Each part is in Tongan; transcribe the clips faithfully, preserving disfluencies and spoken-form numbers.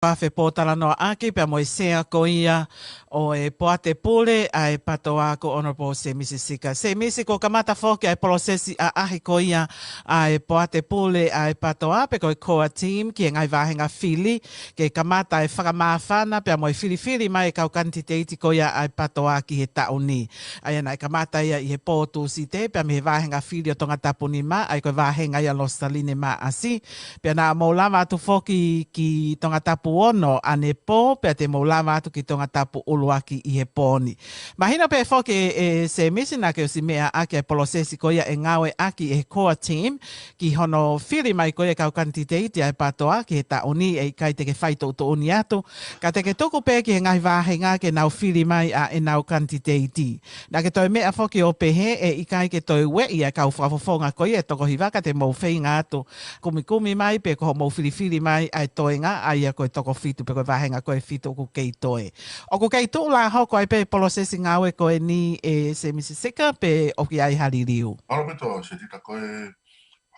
Afe Pōtalanoaʻaki pea mo e sea ko ia ʻo e Poate Pule ʻa e PATOA ko Honourable Semisi Sika. Semisi, kuo kamata foki ʻa e polosesi ʻaʻahi ko ia ʻa e Poate Pule ʻa e PATOA pe ko e core team ki he ngaahi vāhenga fili ke kamata e fakamāfana pea mo e filifili mai e kau kanititeiti ko ia ʻa e PATOA ki he taʻu ni. ʻA ia naʻe kamata ia ʻi he pō Tūsite pea mei he vāhenga fili ʻo Tongatapu Nima, ʻa ia ko e vāhenga ia Losaline Maʻasi. Pea naʻa mou lava atu foki ki Tongatapu Ono ʻanepō, pea te mou lava atu ki Tongatapu ʻUluaki ʻi he pō ni. Mahino pē foki ʻe, ʻe Semisi naʻa ke ʻosi meʻa ʻaki e polosesi ko ia e ngāueʻaki e core team ki hono fili mai ko ia e kau kanititeiti ʻa e PATOA ki he taʻu ni, ʻe ʻikai te ke fai tuʻutuʻuni atu, ka te ke tuku pē ki he ngaahi vāhenga ke nau fili mai ʻa ʻenau kanititeiti. Naʻa ke toe meʻa foki ʻo pehē ʻe ʻikai ke toe ueʻi ʻa e kau fakafofonga ko ia ʻe toko hiva ka te mou feinga atu kumikumi mai pe ko hoʻomou filifili mai ʻa e toenga ʻa ia ko e toko fitu pe ko e vāhenga ko e fitu ʻoku kei toe. ʻOku kei tuʻu lā hoko ai pē e polosesi ngāue ko eni ʻe Semisi Sika pe ʻoku ʻi ai ha liliu? Mālō Pito, Setita, ko e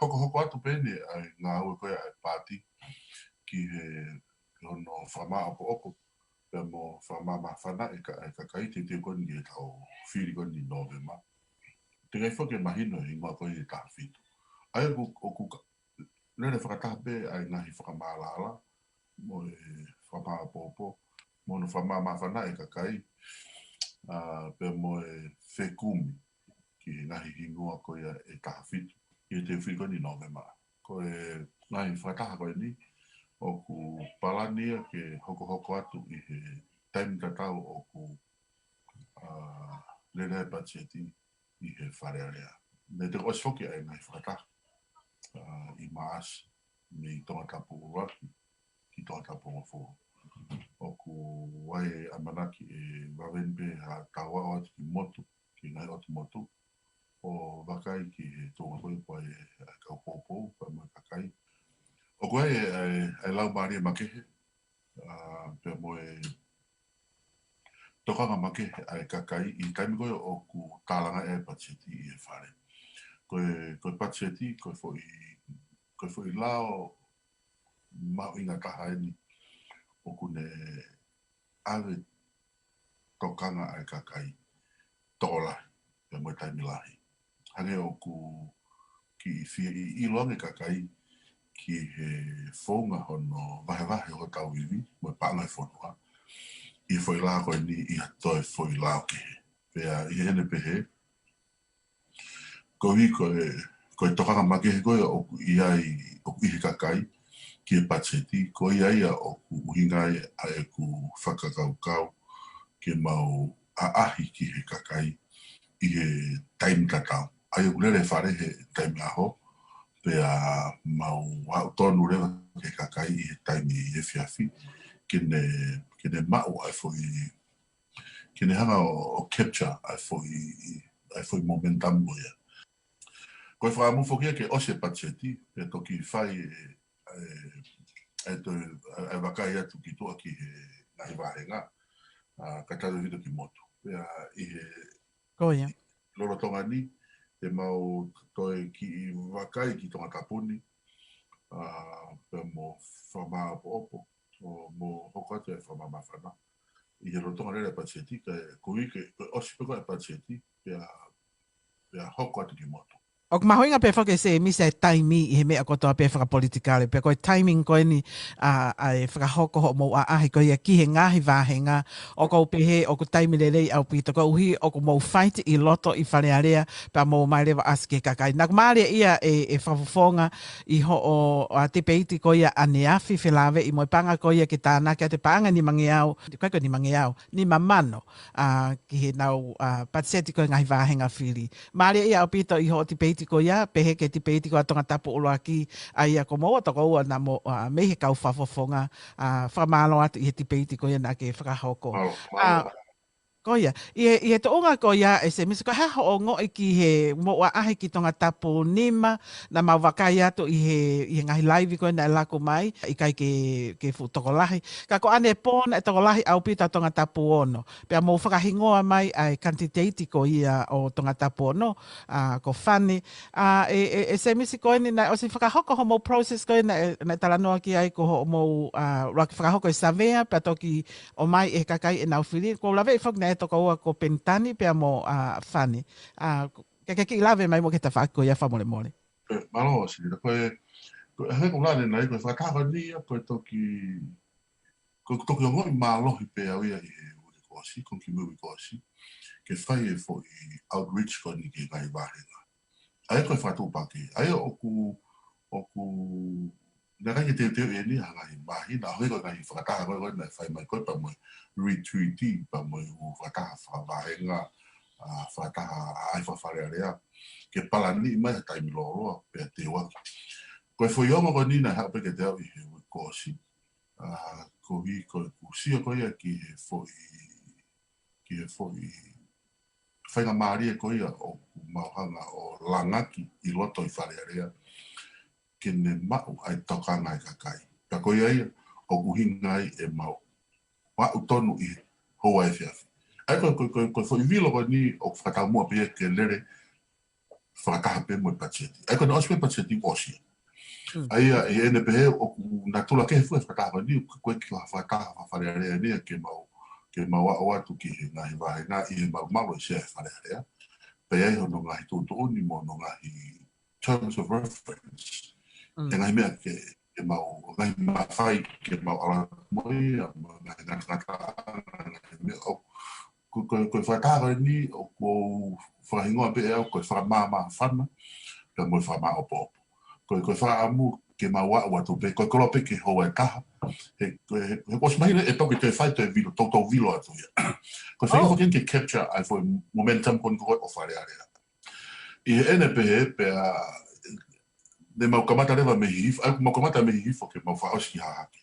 hokohoko atu pē eni ʻa e ngāue ko ia ʻa e paati ki he, ki hono fakamāʻopoʻopo pea mo fakamāmāfana e ka-, e kakai teuteu ko eni ki he taʻu fili ko eni Nōvema. Teʻeki ai foki ke mahino e hingoa ko eni ʻe taha fitu. ʻA ia ʻoku, ʻoku ka-, lele fakataha pē ʻa e ngaahi fakamālālā mo e fakamāʻopoʻopo mo hono fakamāmāfana e kakai, ʻa, pea mo e fekumi ki he ngaahi hingoa ko ia ʻe taha fitu ʻi he teuteu fili ko eni Nōvema. Ko e ngaahi fakataha ko eni ʻoku palani ia ke hokohoko atu ʻi he taimi tatau ʻoku, ʻa, lele ai e patiseti ʻi he Fale Alea. Naʻe toki ʻosi foki ʻa e ngaahi fakataha, ʻa, ʻi Maʻasi mei Tongatapu ʻUluaki ki Tongatapu Hongofulu. ʻOku ʻi ai e ʻamanaki ʻe vave ni pē ha tau aʻu atu ki motu, ki he ngaahi ʻotu motu, ʻo vakai ki he tuʻunga ko ia ʻoku ʻi ai e kau poupou pea mo e kakai. ʻOku ʻi ai e, e, e laumālie makehe, ʻa, pea mo e tokanga makehe ʻa e kakai ʻi he taimi ko ia ʻoku tālanga ai e patiseti ʻi he Fale. Ko e, ko e patiseti, ko e foʻi, ko e foʻi lao mahuʻinga taha eni ʻoku ne ʻave tokanga ʻa e kakai tokolahi pea mo e taimi lahi. Hangē ʻoku kiʻi fie ʻi-, ʻilo ange e kakai ki he founga hono vahevahe hotau ivi mo e paʻanga e fonua ʻi he foʻi lao ko eni ʻi ha toe foʻi lao kehe. Pea ʻi heʻene pehē, koeʻuhi ko e, ko e tokanga makehe ko ia ʻoku ʻi ai, ʻoku ʻi he kakai ki he patiseti, ko ia ia ʻoku ʻuhinga ai ʻa ʻeku fakakaukau ke mau ʻaʻahi ki he kakai ʻi he taimi tatau. ʻA ia ʻoku lele e Fale he taimi ʻaho, pea mau aʻu tonu leva ki he kakai ʻi he taimi efiafi, ke ne, ke ne maʻu ʻa e foʻi, ke ne hanga ʻo, ʻo capture ʻa e foʻi, ʻa e foʻi momentum ko ia. Ko e fakaʻamu foki ia ke ʻosi e patiseti, pea toki fai e, e, e toe, e, e vakai atu ki tuʻa ki he ngaahi vāhenga, ʻa, kae tautefito ki motu. Pea ʻi he Ko ia. lolotonga ni, te mau toe kiʻi vakai ki Tongatapu ni, ʻa, pea mo fakamāʻopoʻopo, ʻo mo hoko atu e fakamāmāfana ʻi he lolotonga lele e patiseti, kae koeʻuhi ke, ke ʻosi pē ko e patiseti, pea, pea hoko atu ki motu. ʻOku mahuʻinga pē foki ʻe Semisi e taimi ʻi he meʻa kotoa pē fakapolitikale, pea ko e timing ko eni ʻa, ʻa e fakahoko hoʻomou ʻaʻahi ko ia ki he ngaahi vāhenga, ʻoku ou pehē ʻoku taimi lelei ʻaupito koeʻuhi ʻoku mou fight ʻi loto ʻi Fale Alea, pea mou ō mai leva ʻo ʻasi ki he kakai. Naʻa ku mālieʻia e, e fakafofonga ʻi hoʻo, ʻa, tipeiti ko ia ʻaneafi felāveʻi mo e paʻanga ko ia ke tānaki atu e paʻanga nimangeau, ʻikai ko e nimangeau, nima mano, ʻa, ki heʻenau, ʻa, patiseti ko e ngaahi vāhenga fili. Mālieʻia ʻaupito ʻi hoʻo tipeiti ko ia, pehē ki he tipeiti ko ia ʻa Tongatapu ʻUluaki, ʻa ia ko moua toko ua naʻa mo, ʻa, mei he kau fakafofonga, ʻa, fakamālō atu ʻi he tipeiti ko ia naʻa ke fakahoko. Mālō, ʻa, mālō. Ko ia, ʻi he, ʻi he tuʻunga ko ia ʻe Semisi, ko e hā hoʻo ongoʻi ki he mou ʻaʻahi ki Tongatapu nima, naʻa mau vakai atu ʻi he, ʻi he ngaahi laivi ko ē naʻe laku mai, ʻikai ke, ke fuʻu tokolahi. Ka ko ʻanepō naʻe tokolahi ʻaupito ʻa Tongatapu ono. Pea mou fakahingoa mai ʻa e kanititeiti ko ia ʻo Tongatapu ono, ʻa, ko Fani. ʻA, ʻe, ʻe, ʻe Semisi ko eni naʻe ʻosi fakahoko hoʻomou process ko ē naʻe, naʻe talanoa ki ai ko hoʻomou, ʻa, ʻuluaki fakahoko e savea, pea toki ʻomai ʻe he kakai ʻenau fili. Ko u laveʻi foki naʻe tokoua ko Penitani pea mo, ʻa, Fani. ʻA, ke, ke kiʻi lave mai muʻa ki he tafaʻaki ko ia fakamolemole. Ē, mālō, Sila, ko e, ko e, he ko lane nai, ko e fakataha ko eni ia, ko e toki, ko e toki ongoʻi mālohi pē au ia ʻi he uike kuo ʻosi, ko e kimuʻa uike kuo ʻosi, ke fai e foʻi outreach ko eni ki he ngaahi vāhenga. ʻA ia ko e fakatuʻupakē, ʻa ia ʻoku, ʻoku, naʻe ʻikai ke teuteu eni ha ngaahi māhina, ʻa ia ko e ngaahi fakataha ko ē, ko ē naʻe fai mai ko ē pea mo e retreat, pea mo e ʻū fakataha fakavāhenga, ʻa, fakataha ʻa e fakafalealea, ke palani mai ha taimi lōloa, pea teuaki. Ko e foʻi ongo ko eni naʻe haʻu pē kiate au ʻi he uike kuo ʻosi. ʻA, koeʻuhi ko ʻeku sio ko ia ki he foʻi, ki he foʻi faingamālie ko ia ʻoku mau hanga ʻo langaki ʻi loto ʻi Falealea, ke ne maʻu ʻa e tokanga ʻa e kakai. Pea ko ia ia, ʻoku ʻuhinga ai ʻemau aʻu tonu ʻi he houa efiafi. ʻA ia ko, ko, ko, ko e foʻi vilo ko eni ʻoku fakataumuʻa pē ia ke lele fakataha pē mo e patiseti. ʻA ia ko ʻene ʻosi pē patiseti ʻosi. Mm. ʻA ia, ʻi heʻene pehē ʻoku natula kehe foki e fakataha ko eni, ko e kiʻi fakataha fakafalealea eni ia ke mau, ke mau aʻu atu ki he ngaahi vāhenga ʻi he malumalu ʻa e Sea ʻa e Falealea. Pea ʻi ai hono ngaahi tuʻutuʻuni mo hono ngaahi terms of reference. Mm. ʻE ngaahi meʻa ke, ke mau, ngaahi mafai ke mau ala mo ia, mo e ngaahi ngata, ngata, ngaahi meʻa ʻoku ko, ko, ko e fakataha ko eni ʻoku ou fakahingoa pē ʻe au ko e fakamāmāfana, pea mo e fakamāopoopo. Ko, ko e fakaʻamu ke mau aʻu atu pē, ko e koloa pē ki he houa ʻe taha. He, he, he kuo ʻosi mahino ʻe pau ke toe fai toe vilo, toutou vilo atu ia. Ko e feinga Oh. foki ke capture ʻa e foʻi momentum ko eni ko ē ʻo Falealea. ʻI heʻene pehē pea, ne mau kamata leva mei Hihifo, ʻa ia, mau kamata mei Hihifo ke mau fakaʻosi ki Hahake.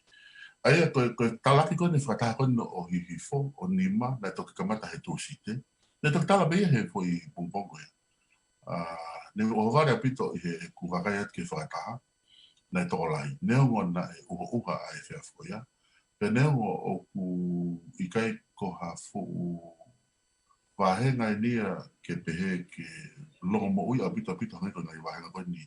ʻA ia, ko e, ko e talaki ko eni fakataha ko eni ʻo Hihifo, ʻo nima, naʻe toki kamata he Tūsite. Naʻe toki tala pē ia he foʻi pongipongi ko ia. ʻA, ne u ʻohovale ʻaupito ʻi heʻeku vakai atu ki he fakataha, naʻe tokolahi. Neongo naʻe ʻuhoʻuha ʻa e efiafi ko ia. Pea neongo ʻoku ʻikai ko ha fuʻu vāhenga eni ia ke pehē ke longomoʻui ʻaupito ʻaupito hangē ko e ngaahi vāhenga ko eni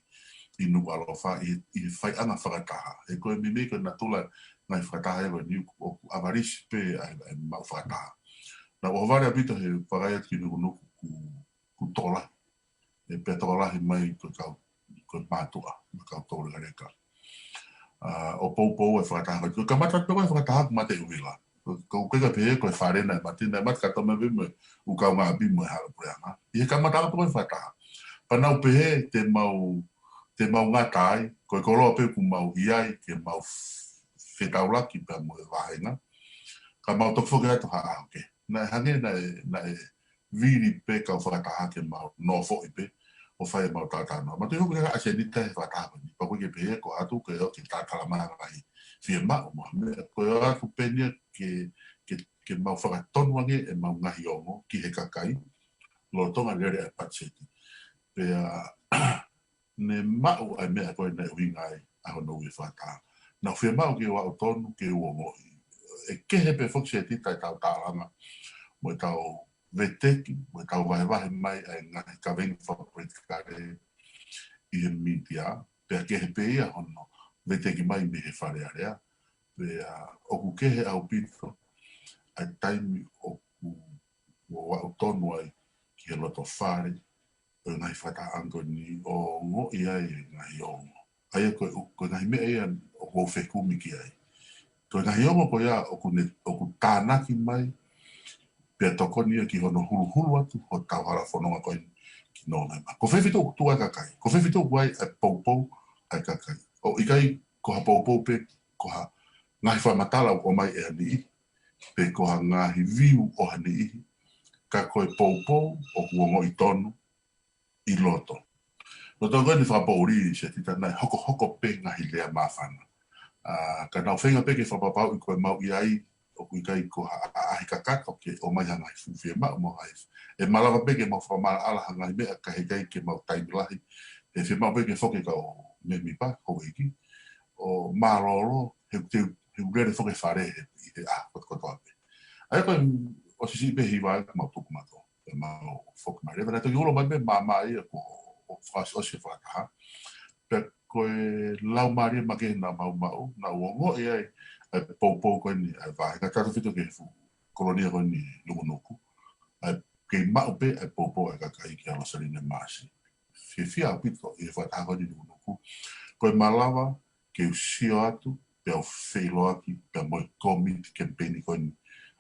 ʻi Nukuʻalofa ʻi, ʻi he faiʻanga fakataha. He ko e meimei ko e natula ngaahi fakataha ʻe ko eni ʻoku ʻavalisi pē ʻa e, ʻa e maʻu fakataha. Naʻa ku ʻohovale ʻaupito he vakai atu ki Nukunuku kuo, kuo tokolahi. ʻE pea tokolahi mai ko e kau, ko e mātuʻa, mo e kau toulekaleka. ʻA, ʻo poupou e fakataha. Ko e kamata pē ko e fakataha kuo mate ʻUhila. Ko, ko e ʻikai pehē ko e fale naʻe mate, naʻe mate kātoa mai pē mo e ʻū kaungāʻapi mo e hala puleʻanga. ʻI he kamata pē ko e fakataha. Pea nau pehē te mau, te mau ngata ai, ko e koloa pē kuo mau ʻi ai, ke mau f-, fetaulaki pea mo e vāhenga. Ka mau toki foki atu ha ʻaho kehe. Naʻe hangē, naʻe, naʻe vili pē kau fakataha ke mau nofoʻi pē, ʻo fai ʻemau talatalanoa. Mau toe hoko ki he ʻasenita he fakataha ko eni. Pea ko e ke pehē ko atu ke ʻo ke talatala mai ha ngaahi fiemaʻu mo ha meʻa. Ko e ʻoatu pē eni ia ke, ke, ke mau fakatonu ange ʻemau ngaahi ongo ki he kakai, lolotonga lele ʻa e patiseti. Pea, ne maʻu ʻa e meʻa ko ē naʻe ʻuhinga ai ʻa hono ui e fakataha. Naʻa ku fiemaʻu ke u aʻu tonu ke u ongoʻi. ʻE kehe pē foki Setita ʻetau tālanga mo ʻetau veteki, mo ʻetau vahevahe mai ʻa e ngaahi kaveinga fakapolitikale ʻi he mītia, pea kehe pē ia hono veteki mai mei he Falealea. Pea ʻoku kehe ʻaupito ʻa e taimi ʻoku ou aʻu tonu ai ki he loto fale, ʻo e ngaahi fakataha ko eni ʻo ongoʻi ai e ngaahi ongo. ʻA ia ko e, ko e ngaahi meʻa ia ʻoku ou fekumi ki ai. Ko e ngaahi ongo ko ia ʻoku ne, ʻoku tānaki mai, pea tokoni ia ki hono huluhulu atu hotau hala fononga ko eni ki Nōvema. Ko fē feituʻu ʻoku tuʻu ai e kakai. Ko fē feituʻu ʻoku ʻi ai e poupou ʻa e kakai. ʻOku ʻikai ko ha poupou pē, ko ha ngaahi fakamatala ʻoku ʻomai ʻe ha niʻihi, pe ko ha ngaahi view ʻo ha niʻihi. Ka ko e poupou ʻoku ongoʻi tonu ʻi loto. Loto ko eni fakapoʻuli Setita naʻe hokohoko pē ngaahi lea māfana. ʻA, ka naʻa ku feinga pē ke fakapapauʻi ko e mau ʻi ai ʻoku ʻikai ko ha ʻaʻahi kakato ke ʻomai ha ngaahi fuʻu fiemaʻu mo ha ngaahi. ʻE malava pē ke mau fakamaʻalaʻala ha ngaahi meʻa ka heʻikai ke mau taimi lahi. ʻE fiemaʻu pē ke foki kau mēmipa, houʻeiki, ʻo mālōlō, he, he, he lele foki fale he, he ʻaho kotoa pē. ʻA ia ko e ʻosi siʻi pē hiva ai mau tuku mato. ʻE mau foki mai leva. Naʻe toki ulo mai pē māmā ia ko, ʻo fakaʻosi ʻosi fakataha. Pea ko e laumālie makehe naʻa mau maʻu, naʻa ku ongoʻi ai, ʻa e poupou ko eni, ʻa e vāhenga tautefito ki he fuʻu kolonia ko eni Nukunuku. ʻA e kei maʻu pē, ʻa e poupou ʻa e kakai ki a Losaline Masi. Fiefia ʻaupito ʻi he fakataha ko eni Nukunuku. Ko e malava, ke u sio atu, pea u feʻiloaki, pea mo e kōmiti kemipeini ko eni,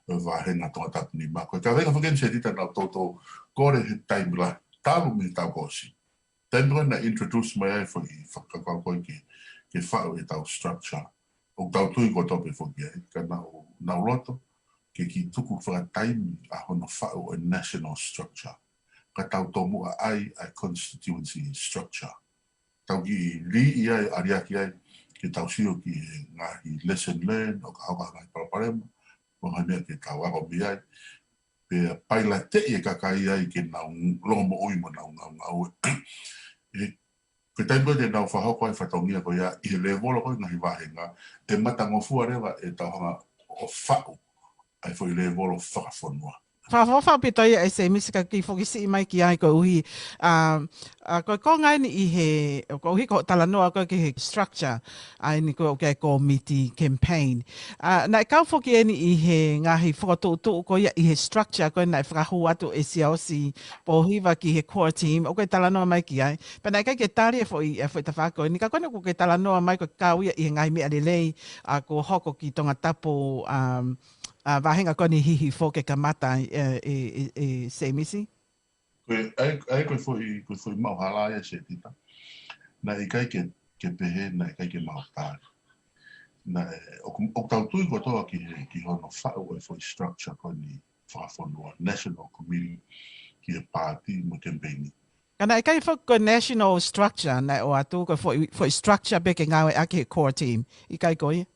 ʻo e vāhenga Tongatapu nima. Ko e kaveinga foki eni Setita naʻa ku toutou kole he taimi lahi, talu mei he taʻu kuo ʻosi. Taimi ko ē naʻe introduce mai ai foʻi fakakaukau ko ē ke, ke faʻu ʻetau structure. ʻOku tau tui kotoa pē foki ai, ka naʻa ku, naʻa ku loto, ke kiʻi tuku fakataimi ʻa hono faʻu ʻo e national structure. Ka tau tomuʻa ʻai ʻa e constituency structure. Tau kiʻi liʻi ai, aliaki ai, ke tau sio ki he ngaahi lesson learned, ʻo ka ʻoka ngaahi palopalema, mo e ngaahi meʻa ke tau ako mei ai. Pea pailateʻi e kakai ai ke nau longomoʻui mo nau ngaungaue. ʻE, ko e taimi ko ē te nau fakahoko ai fatongia ko ia, ʻi he lēvolo ko ē ngaahi vāhenga, ʻe matangofua leva ʻetau hanga ʻo faʻu ʻa e foʻi lēvolo fakafonua. Fakaʻofoʻofa ʻaupito ia ʻe Semisi ka kiʻi foki siʻi mai ki ai koeʻuhi, ʻa, ʻa, ko e konga eni ʻi he, koeʻuhi ko e talanoa ko ē ki he structure, ʻa eni ko ē ʻoku ʻi ai e kōmiti campaign. ʻA, naʻe kau foki eni ʻi he ngaahi fokotuʻutuʻu ko ia ʻi he structure ko ē naʻe fakahū atu ʻe Siaosi Pōhiva ki he core team, ʻoku ke talanoa mai ki ai. Pea naʻe ʻikai ke tali e foʻi, e foʻi tafaʻaki ko eni, ka ko eni ʻoku ke talanoa mai ko e kau ia ʻi he ngaahi meʻa lelei, ʻa, kuo hoko ki Tongatapu, um, ʻa, vāhenga ko eni Hihifo ke kamata, ʻe, ʻe, ʻe, ʻe Semisi? Ko e, ʻa ia, ʻa ia ko e foʻi, ko e foʻi maʻuhala ia Setita. Naʻe ʻikai ke, ke pehē, naʻe ʻikai ke mau tali. Naʻe, ʻoku, ʻoku tau tui kotoa ki he, ki hono faʻu ʻo e foʻi structure ko eni fakafonua, National Committee, ki he pāti mo e kemipeini. Ka naʻe ʻikai foki ko e national structure, naʻe ʻoatu ko e foʻi, foʻi structure pē ke ngāueʻaki he core team. ʻIkai ko ia?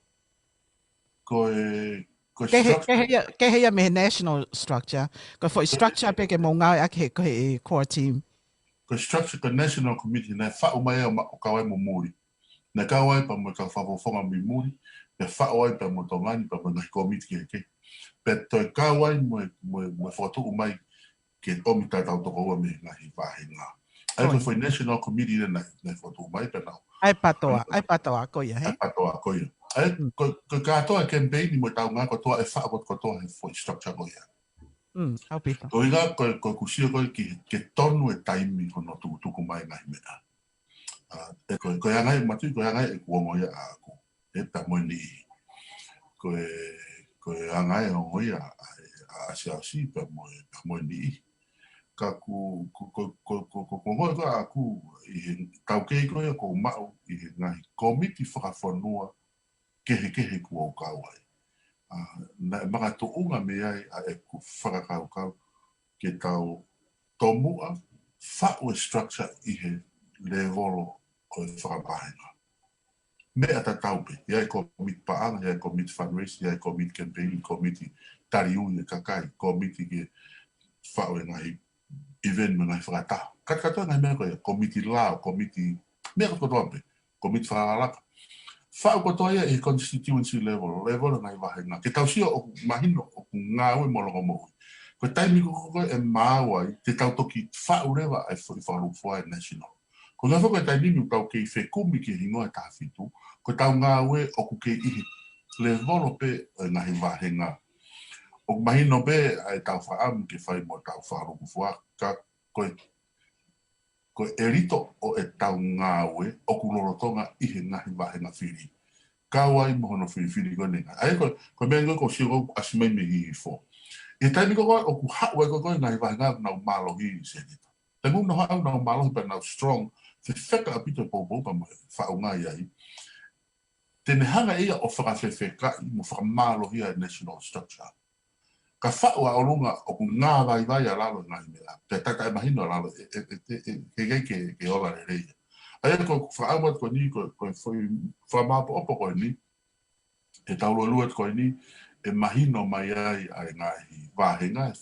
Ko e, ko e Kehe, structure kehe ia, kehe ia mei he national structure. Ko e foʻi structure pē ke mou ngāueʻaki he, he core team. Ko e structure ko e National Committee naʻe faʻu mai ʻo ma-, ʻo kau ai mo muli. Naʻe kau ai pea mo e kau fakafofonga mei muli, pea faʻu ai pea mo Tonga ni, pea mo e ngaahi kōmiti kehekehe. Pea toe kau ai mo e, mo e, mo e fokotuʻu mai ke ʻomi tatau tokoua mei he ngaahi vāhenga. ʻA ia ko e foʻi National Committee naʻe, naʻe fokotuʻu mai pea nau. ʻA e patoa, ʻa e patoa ko ia, he? ʻA e patoa ko ia. ʻA ia ko, ko e kātoa kemipeini mo e taunga kotoa ʻe faʻu kotoa he foʻi structure ko ia. Mm, ʻaupito. Ko ia ko, ko e kusia ko e ki, ke tonu e taimi hono tukutuku mai ngaahi meʻa. ʻA, ʻe ko, ko e anga ē Matui, ko e anga ē ʻeku ongoʻi ʻaʻaku. ʻE pea mo e niʻihi. Ko e, ko e anga ē ongoʻi ʻa, ʻa, ʻa Siaosi pea mo e, pea mo e niʻihi. Ka ʻoku, ko, ko, ko, ko, ko, ko ongoʻi ko ē ʻaʻaku ʻi he taukei ko ia ʻoku ou maʻu ʻi he ngaahi kōmiti fakafonua kehekehe kuo u kau ai. ʻA, naʻe makatuʻunga mei ai ʻa ʻeku fakakaukau ke tau tomuʻa faʻu e structure ʻi he lēvolo ʻo e fakavāhenga. Meʻa tatau pē, ʻi ai e kōmiti paʻanga, ʻi ai e kōmiti fundraise, ʻi ai e kōmiti campaign, kōmiti taliui e kakai, kōmiti ke faʻu e ngaahi event mo e ngaahi fakataha. Kātoa e ngaahi meʻa ko ia, kōmiti lao, kōmiti meʻa kotoa pē, kōmiti fakalakalaka. Faʻu kotoa ia ʻi he constituency level, level ngaahi vāhenga. Ke tau sio ʻoku mahino ʻoku ngāue mo longomoʻui. Ko e taimi ko ē ʻe maau ai, te tau toki faʻu leva ʻa e foʻi fakalūkufua ʻa e national. Ko e ngaahi foʻi taimi ni ʻoku tau kei fekumi ki he hingoa ʻe taha fitu, ko ʻetau ngāue ʻoku kei ʻi he lēvolo pē ʻo e ngaahi vāhenga. ʻOku mahino pē ʻa ʻetau fakaʻamu ke fai mo ʻetau fakalūkufua, ka ko e, ko e ʻelito ʻo ʻetau ngāue ʻoku lolotonga ʻi he ngaahi vāhenga fili. Kau ai mo hono filifili ko eni. ʻA ia ko, ko e meʻa ko ē ʻoku ou sio ʻoku ʻasi mai mei Hihifo. ʻI he taimi ko ē ʻoku haʻu ai ko ē ngaahi vāhenga ʻoku nau mālohi Setita. Taimi ʻoku nau haʻu nau mālohi pea nau strong, fefeka ʻaupito e poupou pea mo e faʻunga ai. Te ne hanga ʻe ia ʻo fakafefekaʻi mo fakamālohia e national structure. Ka faʻu ʻa ʻolunga ʻoku ngāvaivai ʻa lalo e ngaahi meʻa. Pea taʻe mahino ʻa lalo, ʻe, ʻe, ʻe, ʻe, ʻe, ke, ke, ke ola lelei ia. ʻA ia ko e fakaʻamu atu ko eni, ko, ko e foʻi fakamāʻopoʻopo ko eni, ʻetau lue lue ko eni, ʻe mahino mai ai ʻa e ngaahi vāhenga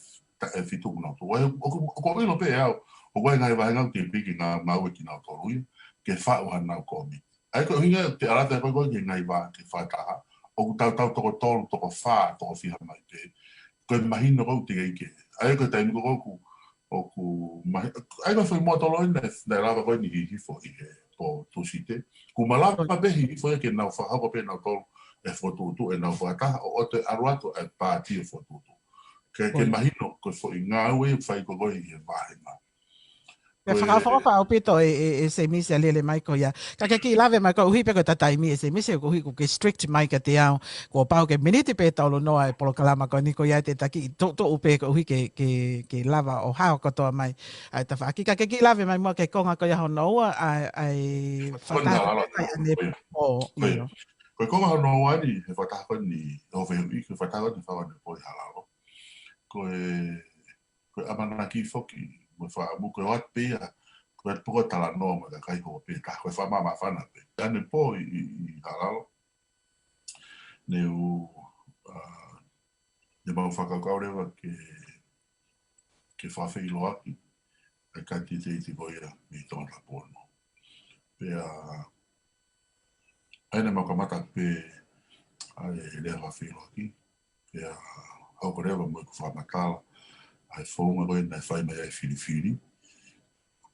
ʻe fitu ʻoku nau tuʻu. ʻOku, ʻoku ou ʻilo pē ʻe au, ʻoku ʻi ai e ngaahi vāhenga ʻoku teʻeki ke ngāue kinautolu ia, ke faʻu hanau kōmiti. ʻA ia ko e ʻuhinga te u ʻalu atu ko ē ki he ngaahi vā ke fakataha, ʻoku tau tau toko tolu, toko fā, toko fiha mai pē. Ko e mahino ʻoku teʻeki ke. ʻA ia ko e taimi ko ē ʻoku, ʻoku mahi-, ʻa ia ko e foʻi mōtolo eni naʻe, naʻe lava ko eni hihifo ʻi he pō Tūsite. Kuo malava pē hihifo ia ke nau fakahoko pē nautolu e fokotuʻutuʻu ʻenau fakataha ʻo ʻoatu e ʻalu atu ʻa e pāti ʻo e fokotuʻutuʻu. Ke, ke mahino ko e foʻi ngāue ia ʻoku fai ko ē ʻi he vāhenga. Pea fakaʻofoʻofa ʻaupito e, e, e Semisi ʻa e lele mai ko ia. Ka ke kiʻi lave mai koeʻuhi pē ko e taimi e Semisi koeʻuhi ʻoku ke strict mai kiate au. Kuo pau ke miniti pē tolu noa e polokalama ko eni ko ia te ta kiʻi tuʻutuʻu pē koeʻuhi ke, ke, ke lava ʻo hao kotoa mai ʻa e tafaʻaki. Ka ke kiʻi lave mai muʻa ki he konga ko ia hono ua ʻa, ʻa e fakataha ko ē ʻanepō. Ko e konga hono ua eni he fakataha ko eni ʻo fehuʻi, ko e fakataha ko eni fau ʻanepō ʻi Halalo. Ko e ko e ʻamanaki foki, mo e fakaʻamu, ko e ʻoatu pē ia, ko e ʻoatu pē ko e talanoa mo e kakai houa pē taha, ko e fakamāfana pē. ʻAnepō ʻi, ʻi, ʻi Halalo, ne u, ʻa, ne mau fakakaukau leva ke, ke fakafeʻiloaki ʻa e kanititeiti ko ia mei Tongatapu ono. Pea, ʻa ia ne mau kamata pē ʻa e lea fakafeʻiloaki. Pea, ʻa ia ko e lea mo ʻeku fakamatala ʻa e founga ko ē naʻe fai mai ai e filifili.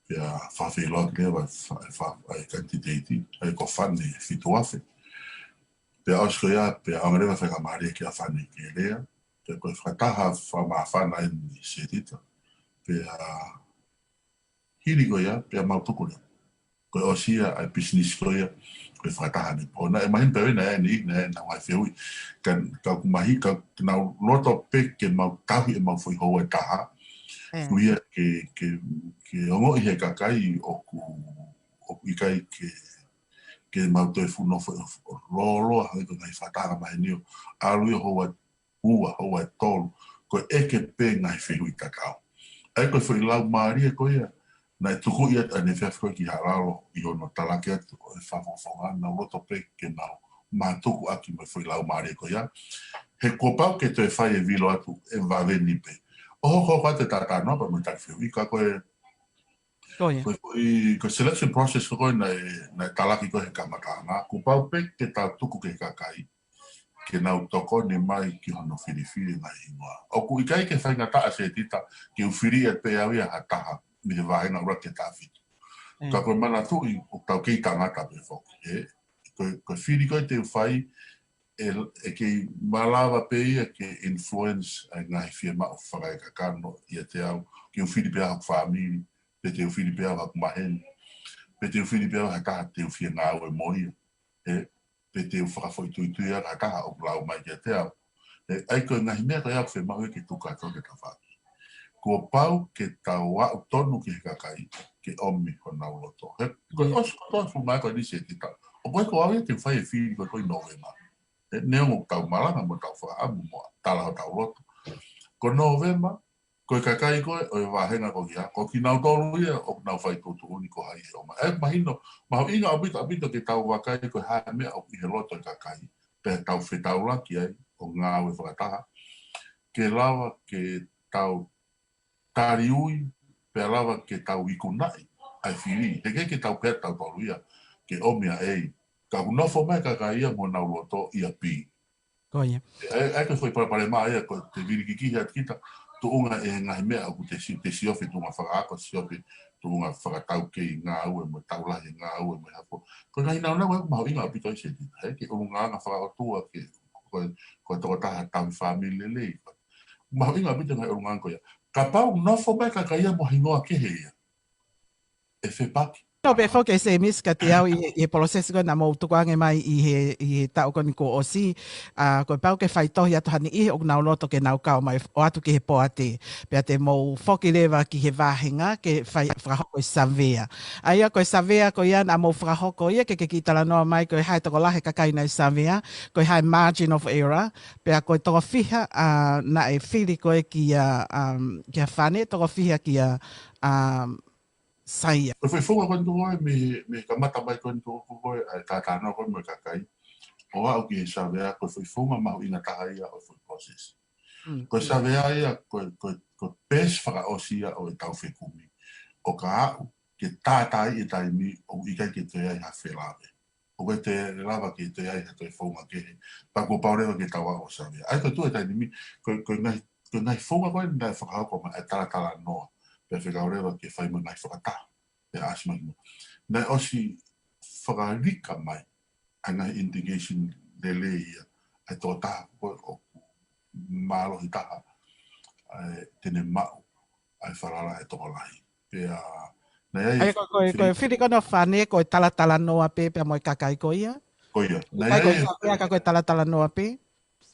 Pea fakafeʻiloaki leva ʻa e fa-, ʻa e fa-, ʻa e kanititeiti, ʻa ia ko Fane Fituafe. Pea ʻosi ko ia, pea ʻaonga leva e faingamālie kia Fane ke lea. Pea ko e fakataha fakamāfana eni Setita. Pea hili ko ia, pea mau tuku leva. Ko e ʻosi ia ʻa e pisinisi ko ia, ko e fakataha ʻanepō. Naʻe mahino pē ʻe au naʻe ʻi ai, naʻe ʻi ai ʻenau ngaahi fehuʻi. Ka, ka ʻoku mahi, ka nau loto pē ke mau tauhi ʻemau foʻi houa ʻe taha. Ko ia ke, ke, ke ongoʻi he kakai ʻoku, ʻoku ʻikai ke, ke mau toe fuʻu nofo ʻo lōloa hangē ko e ngaahi fakataha maheni ʻo ʻalu ia houa ua, houa ʻe tolu, ko e ʻeke pē ngaahi fehuʻi tatau. ʻA ia ko e foʻi laumālie ko ia, naʻe tukuʻi atu ʻaneefiafi ko ē ki Halalo ʻi hono talaki atu ʻo e fakafofonga, nau loto pē ke mau mātuku ʻaki mo e foʻi laumālie ko ia. He kuo pau ke toe fai e vilo atu ʻe vave ni pē. ʻO hokohoko atu e talanoa pea mo e tali fehuʻi ka ko e Ko ia. Ko e, ko e, ko e selection process ko ē naʻe, naʻe talaki ko ē he kamataʻanga. Kuo pau pē ke tau tuku ki he kakai ke nau tokoni mai ki hono filifili e ngaahi hingoa. ʻOku ʻikai ke faingataʻa Setita ke u fili ʻe pē au ia ha taha mei he vāhenga ʻuluaki ki he taha fitu. Ka ko e manatuʻi ʻoku tau kei tangata pē foki, ē? Ko e, ko e fili ko ē te u fai, ʻe, ʻe kei malava pē ia ke influence ʻa e ngaahi fiemaʻu fakaekakano ʻiate au, ke u fili pē au haku fāmili, pe te u fili pē au haku maheni, pe te u fili pē au ha taha te u fie ngāue mo ia. Ē, pe te u fakafoʻituitui au ha taha ʻoku lau mai kiate au. Ē, ʻa ia ko e ngaahi meʻa ko ia ʻoku fiemaʻu ia ke tuku atu ki he tafaʻaki. Kuo pau ke tau aʻu tonu ki he kakai, ke ʻomi honau loto. He, ko e ʻosi ko ē ʻosi mai ko eni Setita. ʻOku ʻikai ko au ia te u fai e fili ko ē ko ē ʻi Nōvema. Ē, neongo ʻetau malanga mo ʻetau fakaʻamu mo tala hotau loto. Ko Nōvema, ko e kakai ko ē ʻo e vāhenga ko ia, ko kinautolu ia ʻoku nau fai tuʻutuʻuni ko hai ʻe ʻomai. Ē, mahino, mahuʻinga ʻaupito, ʻaupito ke tau vakai ko e hā e meʻa ʻoku ʻi he loto e kakai, pea tau fetaulaki ai ʻo ngāue fakataha. Ke lava ke tau taliui, pea lava ke tau ikunaʻi ʻa e fili. He ʻikai ke tau pehē tautolu ia, ke ʻomi ʻa e, ka ʻoku nofo mai e kakai ia mo honau loto ia pē. Ko ia. ʻA ia, ʻa ia ko e foʻi palopalema ia, ko e te vilikikihi atu kita, tuʻunga ʻi he ngaahi meʻa ʻoku te si-, te siofi tuʻunga fakaako, siofi tuʻunga fakataukei ngāue mo e tau lahi e ngāue mo e hā fua. Ko e ngaahi nāunau ia ʻoku mahuʻinga ʻaupito ʻi Setita, ē, ke ʻulungaanga fakaʻotua, ke, ko e, ko e tokotaha tauhi fāmili lelei, ko e mahuʻinga ʻaupito e ngaahi ʻulungaanga ko ia. Kapau nofo mai e kakai ia mo ha hingoa kehe ia, ʻe fepaki. Nofo pē foki e Semisi kiate au ʻi, ʻi he polosesi ko ē naʻa mou tukuange mai ʻi he, ʻi he taʻu ko eni kuo ʻosi, ʻa, kuo pau ke faitohi atu ha niʻihi ʻoku nau loto ke nau kau mai ʻo atu ki he poate. Pea te mou foki leva ki he vāhenga ke fai fakahoko e savea. ʻA ia ko e savea ko ia naʻa mou fakahoko ia ke ke kiʻi talanoa mai ko e hā e tokolahi e kakai naʻe savea, ko e hā e margin of error, pea ko e toko fiha, ʻa, naʻe fili ko ē kia, um, kia Fane, toko fiha kia, um, Saia. Ko e foʻi founga ko eni ko ē mei, mei he kamata mai ko eni ko ē, ʻa e talanoa ko ē mo e kakai. ʻo aʻu ki he savea, ko e foʻi founga mahuʻinga taha ia ʻo e foʻi process. Ko e savea ia, ko e, ko e, ko e peesi fakaʻosi ia ʻo ʻetau fekumi. ʻO ka aʻu ke tātā ʻi he taimi ʻoku ʻikai ke toe ai ha felave. ʻOku ʻikai toe lava ke toe ai ha toe founga kehe. Pea kuo pau leva ke tau aʻu ʻo savea. ʻA ia ko e tuʻu he taimi ni, ko e, ko e ngaahi, ko e ngaahi founga ko ē naʻe fakahoko mai, ʻa e talatalanoa. Pea fekau leva ke fai mo e ngaahi fakataha. Pea ʻasi mai ki muʻa. Naʻe ʻosi fakalika mai ʻa e ngaahi indication lelei ia ʻa e tokotaha ko ē ʻoku mālohi taha ʻa e te ne maʻu ʻa e falala ʻa e tokolahi. Pea naʻe ai ʻA ia e ko, ko, ko e fili ko ena ʻo fane, ko e talatalanoa pē pea mo e kakai ko ia. Ko ia. Naʻe ʻIkai ko ai e e savea ka ko e talatalanoa pē.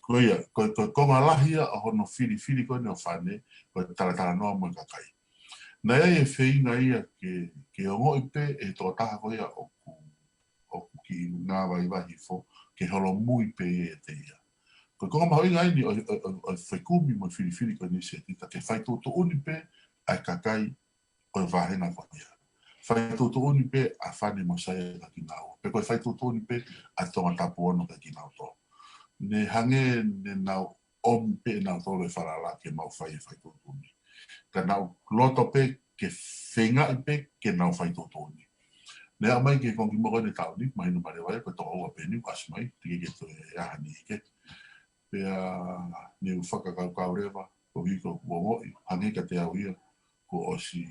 Ko ia, ko, ko e konga lahi ia ʻo hono filifili ko ena ʻo fane, ko e talatalanoa mo e kakai. Naʻe ai e feinga ia ke, ke ongoʻi pē ʻe he tokotaha ko ia ʻoku, ʻoku kiʻi ngāvaivai hifo, ke holomui pē ia ʻiate ia. Ko e konga mahuʻinga eni ʻo, ʻo, ʻo, ʻo e fekumi mo e filifili ko eni Setita, ke fai tuʻutuʻuni pē ʻa e kakai ʻo e vāhenga ko ia. Fai tuʻutuʻuni pē ʻa Fane mo Saia kia kinaua. Pe ko e fai tuʻutuʻuni pē ʻa Tongatapu Ono kia kinautolu. Ne hangē ne nau ʻomi pē ʻe nautolu e falala ke mau fai e fai tuʻutuʻuni. Ka nau loto pē ke feingaʻi pē ke nau fai tuʻutuʻuni. Ne aʻu mai ki he konga kimuʻa ko eni ʻo e taʻu ni, mahino mālie ia, ko e toko ua pē eni ʻoku ʻasi mai, teʻeki ke toe ʻaho ni ʻikai ke. Pea ne u fakakaukau leva, ko hiko kuo ongoʻi, hangē kiate au ia, kuo ʻosi,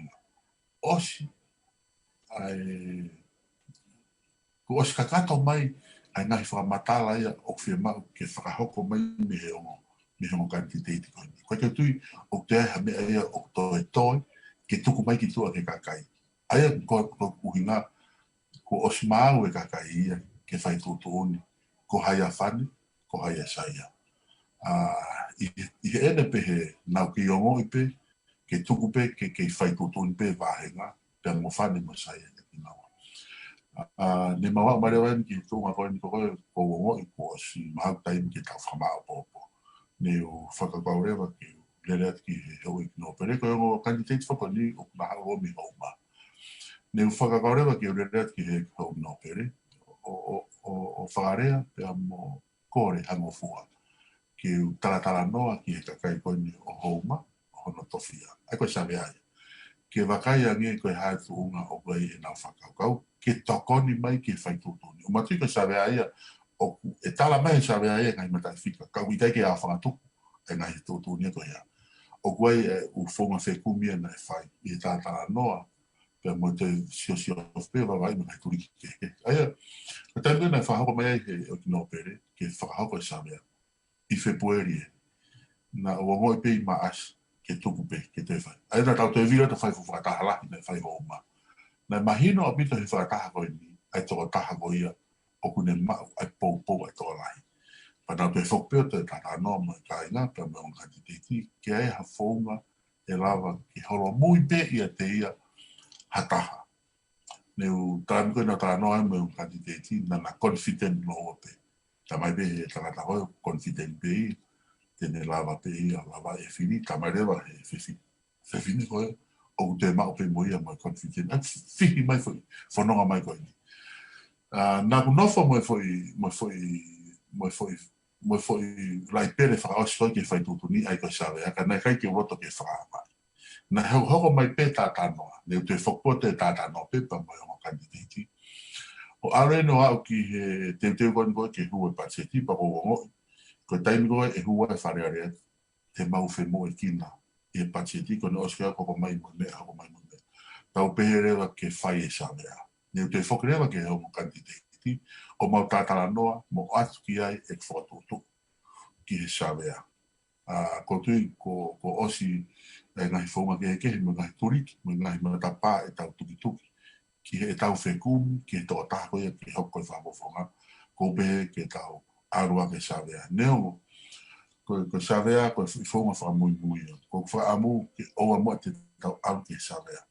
ʻosi, ʻa e, kuo ʻosi kakato mai ʻa e ngaahi fakamatala ia ʻoku fiemaʻu ke fakahoko mai mei he ongo, mei he ongo kanititeiti ko eni. ʻOku ʻikai ke u tui ʻoku toe ai ha meʻa ia ʻoku toe toe ke tuku mai ki tuʻa ki he kakai. ʻA ia ko, ko e ʻuhinga, kuo ʻosi maau e kakai ia ke fai tuʻutuʻuni, ko hai ʻa Fane, ko hai ʻa Saia. ʻA, ʻi, ʻi heʻene pehē, nau kei ongoʻi pē, ke tuku pē, ke, ke fai tuʻutuʻuni pē vāhenga, pea mo Fane mo Saia kia kinaua. ʻA, ne mau aʻu mai leva eni ki he tuʻunga ko eni ko ē, kuo u ongoʻi kuo ʻosi mahalo taimi ke tau fakamāʻopoʻopo. Ne u fakakaukau leva ke u lele atu ki he houʻeiki nōpele, ko e ongo kanititeiti foki eni ʻoku nau haʻu mei Houma. Ne u fakakaukau leva ke u lele atu ki he houʻeiki nōpele, ʻo, ʻo, ʻo, ʻo fakalea pea mo kole ha ngofua ke u talatalanoa ki he kakai ko eni ʻo Houma, ʻo hono tofiʻa. ʻA ia ko e savea ia. Ke vakai ange ko e hā e tuʻunga ʻoku ʻi ai ʻenau fakakaukau, ke tokoni mai ke fai tuʻutuʻuni. ʻOku ou tui ko e savea ia, ʻoku, ʻe tala mai he savea ia ngaahi mataʻifika, ka ʻoku ʻikai ke ʻaofangatuku e ngaahi tuʻutuʻuni ko ia. ʻOku ʻi ai e ʻū founga fekumi ia naʻe fai, ʻi he talatalanoa, pea mo e toe siosio pē vavaʻi mo e ngaahi tuliki kehekehe. ʻA ia, ko e taimi ko ē naʻe fakahoko mai ai he houʻeiki nōpele, ke fakahoko e savea. ʻI Fēpueli ē. Naʻa ku ongoʻi pē ʻi Maʻasi, ke tuku pē, ke toe fai. ʻA ia naʻa tau toe vila ta fai fuʻu fakataha lahi, naʻe fai Houma. Naʻe mahino ʻaupito he fakataha ko eni, ʻa e tokotaha ko ia, ʻoku ne maʻu, ʻa e poupou, ʻa e tokolahi. Pea naʻa ku toe foki pē ʻo toe talanoa mo e kāinga, pea mo e ongo kanititeiti, ke ʻi ai ha founga, ʻe lava ke holomui pē ʻiate ia ha taha. Ne u taimi ko ē naʻa ku talanoa ai mo e ongo kanititeiti, naʻa na confident lōua pē. Talamai pē he tangata ko ē confident pē ia, te ne lava pē ia, lava e fili, talamai leva he fefine, fefine ko ē, ʻoku toe maʻu pē mo ia mo e confident. ʻA e fihi mai foʻi, fononga mai ko eni. ʻA, naʻa ku nofo mo e foʻi, mo e foʻi, mo e foʻi mo e foʻi laʻi pele fakaʻosi ko ē ke fai tuʻutuʻuni ʻa ia ko e savea, ka naʻe ʻikai ke u loto ke fakahā mai. Naʻe hokohoko mai pē talanoa, ne u toe foki pē ʻo toe talanoa pē pea mo e ongo kanititeiti. ʻO ʻalu eni ʻo aʻu ki he teuteu ko eni ko ē ke hū e patiseti pea ko u ongoʻi. Ko e taimi ko ē ʻe hū ai e Fale Alea, te mau femoʻuekina ʻi he patiseti ko eni ʻosi ko ē hoko mai mo e meʻa, hoko mai mo e meʻa. Tau pehē leva ke fai e savea. Ne u toe foki leva ki he ongo kanititeiti, ʻo mau talatalanoa, mo ʻoatu ki ai e fakatuʻutuʻu ki he savea. ʻA, ko u tui, ko, ko ʻosi e ngaahi founga kehekehe, mo e ngaahi tuliki, mo e ngaahi matapā ʻetau tukituki, ki heʻetau fekumi, ki he tokotaha ko ia ke hoko ko e fakafofonga, ko u pehē ke tau ʻalu ʻaki e savea. Neongo, ko, ko e savea, ko e founga fakamuimui ia. Ko e fakaʻamu ke ʻoua muʻa te tau ʻalu ki he savea.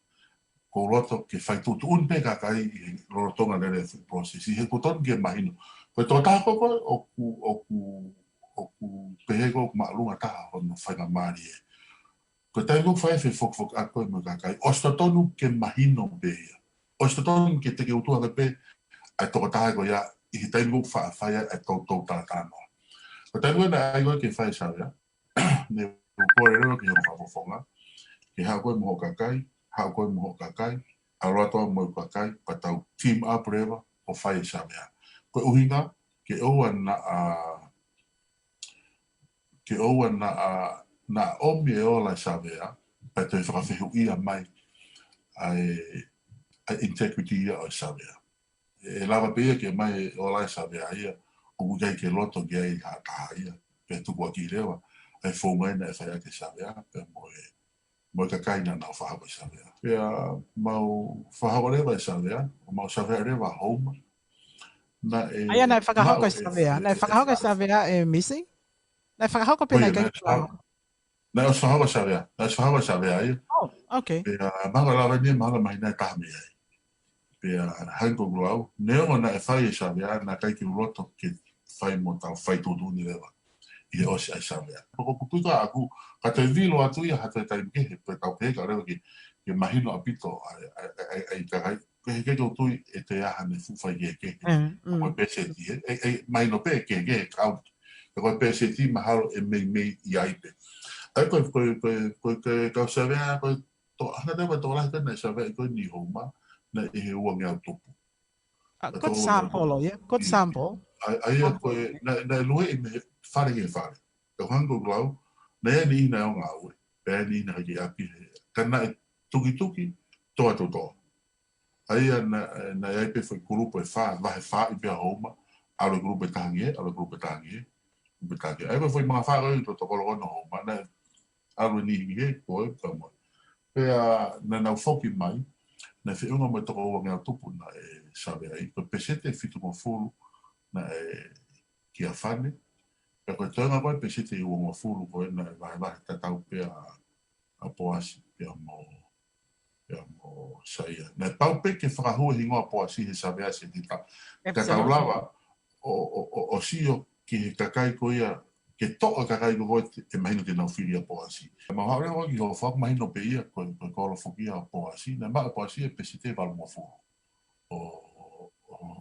Ko u loto ke fai tuʻutuʻuni pē kakai ʻi he lolotonga lele e foʻi process. ʻI he kuo tonu ke mahino. Ko e tokotaha ko ē ʻoku, ʻoku, ʻoku pehē ko ē ʻoku māʻolunga taha hono faingamālie. Ko e taimi ʻoku fai e fefokifokiʻaki ko ē mo e kakai, ʻosi totonu ke mahino pē ia. ʻOsi totonu ke teke utu hake pē ʻa e tokotaha ko ia ʻi he taimi ʻoku faʻa fai ai ʻa e toutou talatalanoa. Ko e taimi ko ē naʻe ʻai ko ē ke fai e savea, ne u kole leva ki he ongo fakafofonga, ke haʻu koe mo hoʻo kakai, haʻu koe mo hoʻo kakai, ʻalu atu mo e kakai, pea tau team up leva ʻo fai e savea. Ko e ʻuhinga, ke ʻoua naʻa, ke ʻoua naʻa, naʻa ʻomi e ola e savea, pea toe fakafehuʻia mai ʻa e, ʻa e integrity ia ʻo e savea. ʻE lava pē ia ke mai e ola e savea ia, ʻoku ʻikai ke loto ki ai ha taha ia, pea tukuakiʻi leva ʻa e founga ia naʻe fai ʻaki e savea, pea mo e, mo e kakai naʻa nau fakahoko e savea. Pea mau fakahoko leva e savea, ʻo mau savea leva Houma. Naʻe ʻA ia naʻe fakahoko maʻu e savea, e, naʻe e fakahoko e savea ʻe Misi? Naʻe fakahoko pē, ko ia, naʻe ʻikai ke fa-, fakahoko. Naʻe ʻosi fakahoko e savea, naʻe ʻosi fakahoko e savea ia. Oh, okay. Pea mahalo lava eni, mahalo mahino ʻe taha mei ai. Pea hangē ko ʻeku lau, neongo naʻe fai e savea, naʻe ʻikai ke u loto ke fai mo tau fai tuʻutuʻuni leva ʻi he ʻosi ʻa e savea. Ko ʻeku puka ʻaku, ka te vilo atu ia ha toe taimi kehe, pea tau pehē ka leva ke, ke mahino ʻaupito ʻa e, ʻa e, ʻa e, ʻa e kakai, kehekehe, ʻoku ou tui ʻe toe ʻi ai haʻane fuʻu faikehekehe. Mm, mm. Ko e pēseti, ʻe, ʻe, ʻe mahino pē kehekehe, ka ʻoku, ka ko e pēseti mahalo ʻe meimei ʻi ai pē. ʻA ia ko e, ko e, ko e, ko e, ko e kau savea, ko e to-, hangē ko e tokolahi ko ē naʻe savea ko eni ʻi Houma, naʻe ʻi he uangeau tupu. Ah, good sample, yeah, good sample. ʻA ia, ʻa ia ko e, naʻe, naʻe lueʻi mei he fale ki he fale. Ka hangē ko ʻeku lau, naʻe ʻi ai e niʻihi naʻe ʻi he ngāue, pea ʻi ai e niʻihi naʻe ʻikai ke ʻi ai pē. Ka naʻe tukituki, toʻa toʻa. ʻA ia naʻe, naʻe ʻi ai pē foʻi kulupu ʻe fā, vahe fā ʻi pea Houma, ʻalu e kulupu ʻe taha ange, ʻalu e kulupu ʻe taha ange, kulupu ʻe taha ange. ʻA ia ko e foʻi manga fā ko ē ʻi Tokolokono Houma, naʻe ʻalu e niʻihi ki hē, ko e ka mo. Pea naʻa nau foki mai, naʻe feʻunga mo e toko uangeau tupu naʻe savea ai, ko e pēseti ʻe fitungofulu naʻe kia Fane, pea ko e toenga ko ē pēseti ʻe uangofulu ko ē naʻe vahevahe tatau pē ʻa, ʻa Poasi, pea mo, pea mo Saia. Naʻe pau pē ke fakahū e hingoa Poasi he savea, Setita. Ka tau lava ʻo, ʻo, ʻo, ʻo sio ki he kakai ko ia, ke toʻo e kakai ko ē ʻe mahino te nau fili ʻa Poasi. Mau haʻu leva ki Hofoa, mahino pē ia ko e, ko e kolo foki ia ʻo Poasi. Naʻe maʻu ʻe Poasi e pēseti ʻe valungofulu ʻo, ʻo,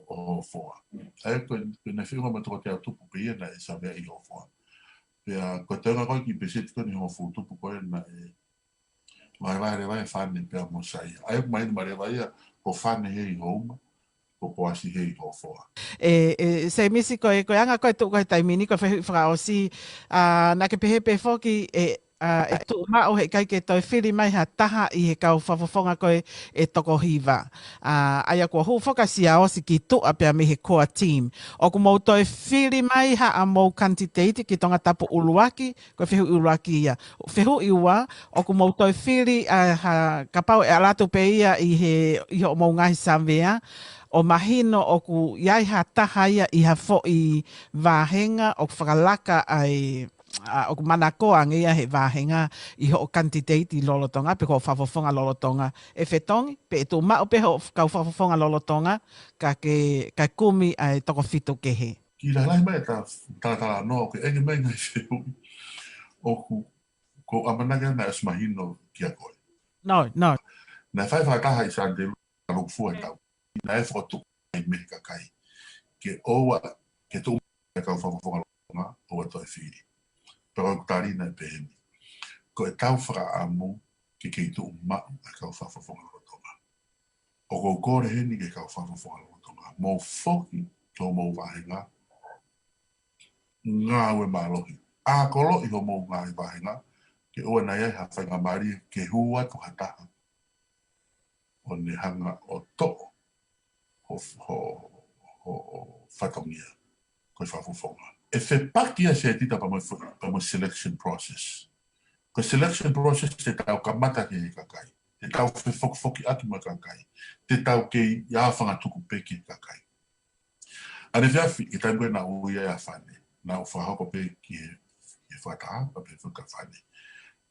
ʻo Hofoa. ʻA ia ko e, ko e naʻe feʻunga mo e toko teau tupu pē ia naʻe savea ʻi Hofoa. Pea ko e toenga ko ē kiʻi pēseti ko eni ʻe hongofulu tupu ko ē naʻe vahevahe leva ʻe Fane pea mo Saia. ʻA ia ʻoku mahino mai leva ia, ko Fane hē ʻi Houma, ko Poasi hē ʻi Hofoa. ʻE, ʻe, Semisi, ko e, ko e anga ko ē e tuʻu ko ē he taimi ni, ko e fehuʻi fakaʻosi, ʻa, naʻa ke pehē pē foki, ʻe, ʻa, ʻe tuʻu maʻu he ʻikai ke toe fili mai ha taha ʻi he kau fakafofonga ko ē ʻe toko hiva. ʻA, ʻa ia kuo hū foki ʻa Siaosi ki tuʻa pea mei he core team. ʻOku mou toe fili mai haʻamou kanititeiti ki Tongatapu ʻuluaki, ko e fehuʻi ʻuluaki ia. Fehuʻi ua, ʻoku mou toe fili, ʻa, ha, kapau ʻe ʻalu atu pē ia ʻi he, ʻi hoʻomou ngaahi savea, ʻo mahino ʻoku ʻi ai ha taha ia ʻi ha foʻi vāhenga ʻoku fakalaka ai, ʻa, ʻoku manakoa ange ia he vāhenga ʻi hoʻo kanititeiti lolotonga, pe ko hoʻo fakafofonga lolotonga. ʻE fetongi, pe ʻe tuʻu maʻu pē hoʻo kau fakafofonga lolotonga, ka ke, ka kumi ʻa e toko fitu kehe. Kiʻi lahilahi mai e ta-, talatalanoa, ʻoku ʻeke mai ngaahi fehuʻi ʻoku, ʻoku ou ʻamanaki naʻe ʻosi mahino kia koe. No, no. Naʻe fai fakataha ʻi Sānitelū, ka lukufua e tau. Naʻe fokotuʻu ai mei he kakai. Ke ʻoua, ke tuʻu mai e kau fakafofonga lolotonga, ʻoua toe fili. Pea ko ʻeku tali naʻe pehē ni. Ko ʻetau fakaʻamu ke kei tuʻu maʻu e kau fakafofonga lolotonga. ʻOku ou kole heni ki he kau fakafofonga lolotonga. Mou foki ki homou vāhenga. Ngāue mālohi. ʻAkoloʻi homou ngaahi vāhenga. Ke ʻoua naʻa ʻi ai ha faingamālie ke hū atu ha taha ʻo ne hanga ʻo toʻo ho, ho, ho, ho fatongia ko e fakafofonga. ʻE fepaki ia Setita pea mo e fo-, pea mo e selection process. Ko e selection process te tau kamata ki he kakai. Te tau fefokifokiʻaki mo e kakai. Te tau kei ʻi ai ha fanga tuku pē ki he kakai. ʻAnefiafi, ʻi he taimi ko ē naʻa ku ui ai ʻa Fane, naʻa ku fakahoko pē ki he, ki he fakataha, pea pehē foki kia Fane.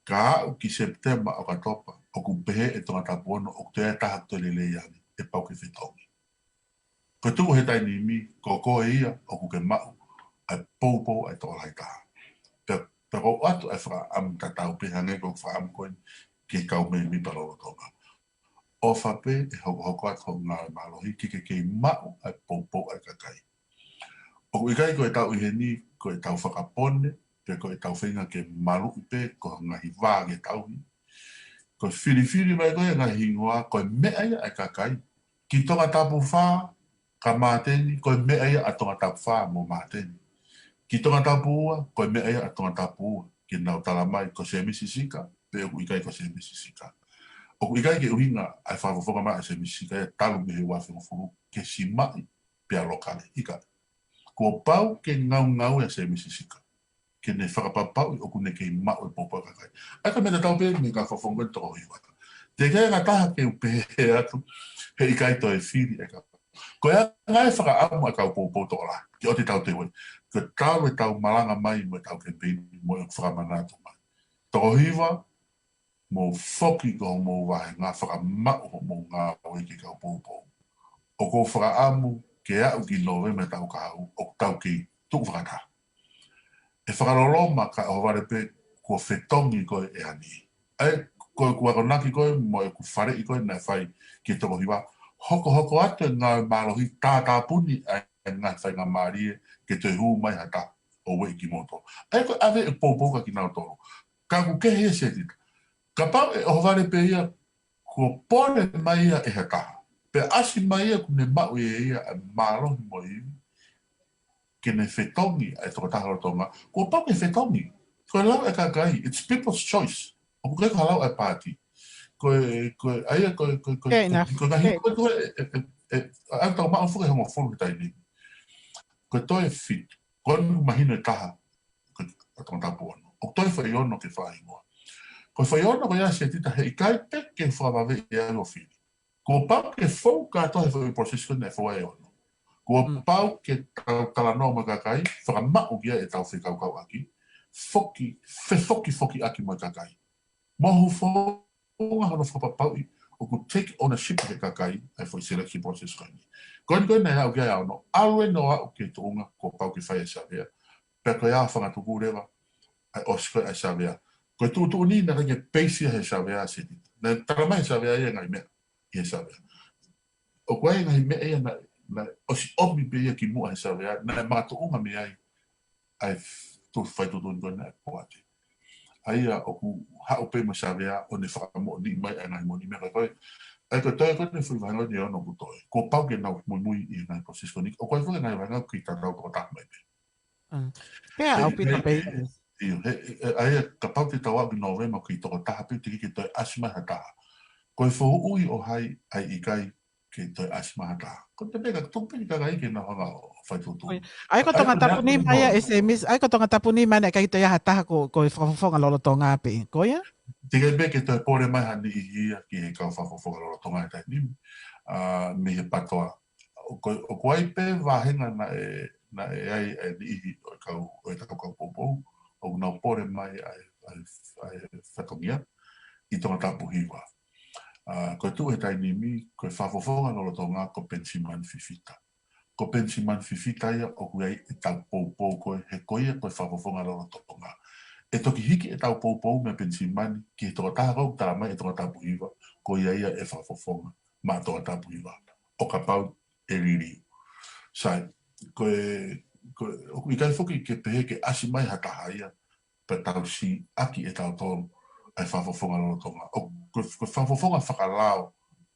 Ka aʻu ki Sepitema, ʻOkatopa, ʻoku pehē ʻe Tongatapu ono, ʻoku toe ʻi ai e taha ʻoku toe lelei ange, ʻe pau ke fetongi. Ko e tuʻu he taimi ni, ko koe ia ʻoku ke maʻu ʻa e poupou ʻa e tokolahi taha. Pea, pea ko e ʻoatu ʻa e fakaʻamu tatau pē hangē ko e fakaʻamu ko ē ki he kau mēmipa lolotonga. ʻOfa pē ʻe hokohoko atu hoʻo ngāue mālohi ke ke kei maʻu ʻa e poupou ʻa e kakai. ʻOku ʻikai ko e tau ʻi heni, ko e tau fakapone, pe ko e tau feinga ke maluʻi pē, ko e ngaahi vā ke tauhi. Ko e filifili mai ko e ngaahi hingoa, ko e meʻa ia ʻa e kakai. Ki Tongatapu fā, ka Māteni, ko e meʻa ia ʻa Tongatapu fā mo Māteni. Ki Tongatapu ua, ko e meʻa ia ʻa Tongatapu ua, ke nau tala mai, ko Semisi Sika, pe ʻoku ʻikai ko Semisi Sika. ʻOku ʻikai ke ʻuhinga ʻa e fakafofonga mai ʻa Semisi Sika ia talu mei he ua afe hongofulu, ke simaʻi pea lokale. ʻIkai. Kuo pau ke ngaungaue ʻa Semisi Sika ke ne fakapapauʻi ʻoku ne kei maʻu e poupou ʻa e kakai. ʻA ia ko e meʻa tatau pē mei he kau fakafofonga toko hiva. Teʻeki ai ha taha ke u pehē atu, he ʻikai toe fili e kau. Ko e anga e fakaʻamu ʻa e kau poupou tokolahi, ke ʻoua te tau teu ai. Ko e talu e tau malanga mai mo e tau kemipeini mo e fakamanatu mai. Toko hiva, mou foki ki homou vāhenga, fakamaʻu homou ngāue ki he kau poupou. ʻOku ou fakaʻamu ke aʻu ki Nōvema taʻu kahaʻu, ʻoku tau kei tuʻu fakataha. ʻE fakaloloma ka ʻohovale pē kuo fetongi koe ʻe ha niʻihi. ʻA ia, ko ʻeku akonaki ko ē mo ʻeku faleʻi ko ē naʻe fai ki he toko hiva, hokohoko atu e ngāue mālohi, tātāpuni ʻa e ngaahi faingamālie ke toe hū mai ha taha ʻo ueʻi kimoutolu. ʻA ia ko e ʻave e poupou kia kinautolu. Ka ʻoku kehe ia Setita. Kapau ʻe ʻohovale pē ia kuo pole mai ia ʻe ha taha, pea ʻasi mai ia kuo ne maʻu ʻe ia ʻa e mālohi mo e ivi ke ne fetongi ʻa e tokotaha lolotonga, kuo pau ke fetongi. Ko e lau ʻa e kakai, it's people's choice. ʻOku ʻikai ko ha lau ʻa e paati. Ko e, ko e, ʻa ia, ko e, ko e, ko e, Fair enough. Ko e ngaahi, Fair. Ko e, ko e, e, e, e, ʻa e tau maʻu foki e hongofulu he taimi ni. Ko e toe fitu. Ko e mahino e taha, ko e ʻa Tongatapu ono. ʻOku toe fai ono ke fai hingoa. Ko e fai ono ko ia Setita, he ʻikai pē ke fakavave ia ʻo fili. Kuo pau ke fou kātoa he foʻi process ko ē naʻe fou ai e ono. Kuo Mm. pau ke tau talanoa mo e kakai, fakamaʻu ki ai e tau fekaukauʻaki, foki, fefokifokiʻaki mo e kakai. Mohu founga hono fakapapauʻi, ʻoku take ownership he kakai, ʻa e foʻi selection process ko eni. Ko eni ko ē naʻe aʻu ki ai e ono, ʻalu eni ʻo aʻu ki he tuʻunga, kuo pau ke fai e savea. Pea ko e ʻa Fangatuku leva, ʻa e ʻosi ko ē ʻa e savea. Ko e tuʻutuʻuni naʻe ʻikai ke peisi ia he savea Setita. Naʻe tala mai he savea ia e ngaahi meʻa ʻi he savea. ʻOku ʻi ai e ngaahi meʻa ia naʻe, naʻe ʻosi ʻomi pē ia kimuʻa he savea, naʻe makatuʻunga mei ai ʻa e tuʻu fai tuʻutuʻuni ko ē naʻe poate. ʻA ia ʻoku haʻu pē mo e savea ʻo ne fakamoʻoniʻi mai ʻa e ngaahi moʻoni meʻa ko ē. ʻA ia ko e toe ko ē naʻe fai vāhenga ʻe ono ʻoku toe. Kuo pau ke nau muimui ʻi he ngaahi process ko eni. ʻOku ʻi ai foki e ngaahi vāhenga ʻoku kei tatau tokotaha mai pē. Mm. Pea He, ʻaupito he, pē. ʻIo, he, he, ʻa ia, kapau te tau aʻu ki Nōvema ʻoku kei tokotaha pē, teʻeki ke toe ʻasi mai ha taha. Ko e foʻui ʻo hai ʻa e ʻikai ke toe ʻasi mai ha taha. Ko e pē ka tuku pē ki he kakai ke nau hanga ʻo fai tuʻutuʻuni. ʻO ia. ʻA ia ko Tongatapu ni mai ia ʻe Semisi, ʻa ia ko Tongatapu ni mai naʻe ʻikai toe ʻi ai ha taha ko, ko e fakafofonga lolotonga pē. Ko ia? Teʻeki pē ke toe pole mai ha niʻihi ia ki he kau fakafofonga lolotonga he taimi ni. ʻA, mei he PTOA. ʻOku, ʻoku ʻi ai pē vāhenga naʻe, naʻe ʻi ai e niʻihi ʻo e kau, ʻo e kau kau poupou, ʻoku nau pole mai ʻa e, ʻa e, ʻa e fatongia ʻi Tongatapu hiva. ʻA, ko e tuʻu he taimi ni, ko e fakafofonga lolotonga ko Penisimani Fifita. Ko Penisimani Fifita ia ʻoku ʻi ai e tau poupou ko ē, he ko ia ko e fakafofonga lolotonga. ʻE toki hiki e tau poupou mei Penisimani ki he tokotaha ko ē ʻoku tala mai ʻe Tongatapu hiva, ko ia ia ʻe fakafofonga maʻa Tongatapu hiva. ʻO kapau ʻe liliu. Sai, ko e, ko e, ʻoku ʻikai foki ke pehē ke ʻasi mai ha taha ia, pea tau siʻaki ʻe tautolu ʻa e fakafofonga lolotonga. ʻO ko, ko e fakafofonga fakalao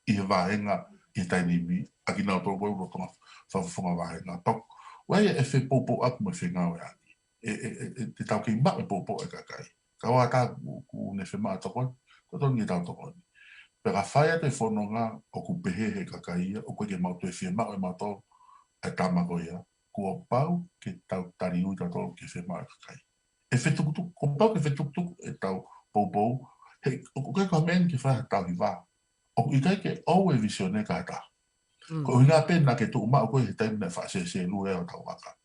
ʻi he vāhenga ʻi he taimi ni, ʻa kinautolu ko ē lolotonga fakafofonga vāhenga. Pau, ʻoku ʻi ai e fepoupouʻaki mo e fengāueʻaki. ʻE, ʻe, ʻe, ʻe, te tau kei maʻu e poupou ʻa e kakai. Ka ʻoua ʻe tā ku, ku ne femaʻa tokoni, tokoni ke tau tokoni. Pea ka fai atu e fononga ʻoku pehē he kakai ia, ʻoku ʻikai ke mau toe fiemaʻu ʻe mautolu ʻa e tama ko ia, kuo pau ke tau taliui tautolu ke femaʻu e kakai. ʻE fetukutuku, kuo pau ke fetukutuku e tau poupou, he ʻoku ʻikai ko ha meʻa eni ke fai ha tau hiva. ʻOku ʻikai ke ʻoua e vīsone ki ha taha. Mm. Ko e ʻuhinga pē naʻa ke tuʻu maʻu koe he taimi naʻe faʻa sēsēlue ai hotau vaka.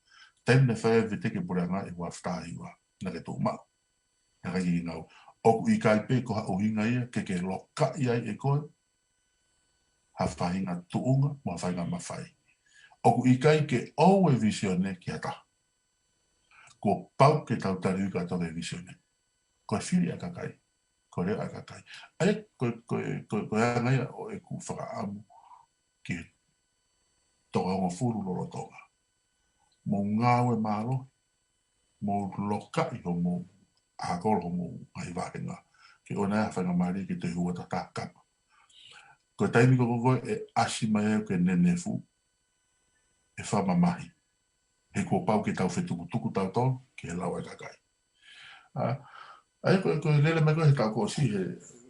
Taimi naʻe fai ai e veteki puleʻanga ʻi he ua afe taha hiva. Naʻa ke tuʻu maʻu. Naʻa ke ʻi he ngāue. ʻOku ʻikai pē ko ha ʻuhinga ia ke ke lokaʻi ai ʻe koe ha faʻahinga tuʻunga mo ha faʻahinga mafai. ʻOku ʻikai ke ʻoua e vīsone ki ha taha. Kuo pau ke tau taliui kātoa e vīsone. Ko e fili ʻa e kakai, ko e leʻo ʻa e kakai. ʻA ia, ko, ko, ko, ko e anga ia ʻo ʻeku fakaʻamu ki he toko hongofulu lolotonga. mo ngāue mālohi, mo lokaʻi hoʻomou ʻakau, hoʻomou ngaahi vāhenga, ke ʻoua naʻa faingamālie ke toe hū atu ha taha kapa. Ko e taimi ko ē ʻe ʻasi mai ai ke nenefu, ʻe fakamamahi. He kuo pau ke tau fetukutuku tautolu ki he lau ʻa e kakai. ʻA, ʻa ia ko e, ko e lele mai ko ē he taʻu kuo ʻosi, he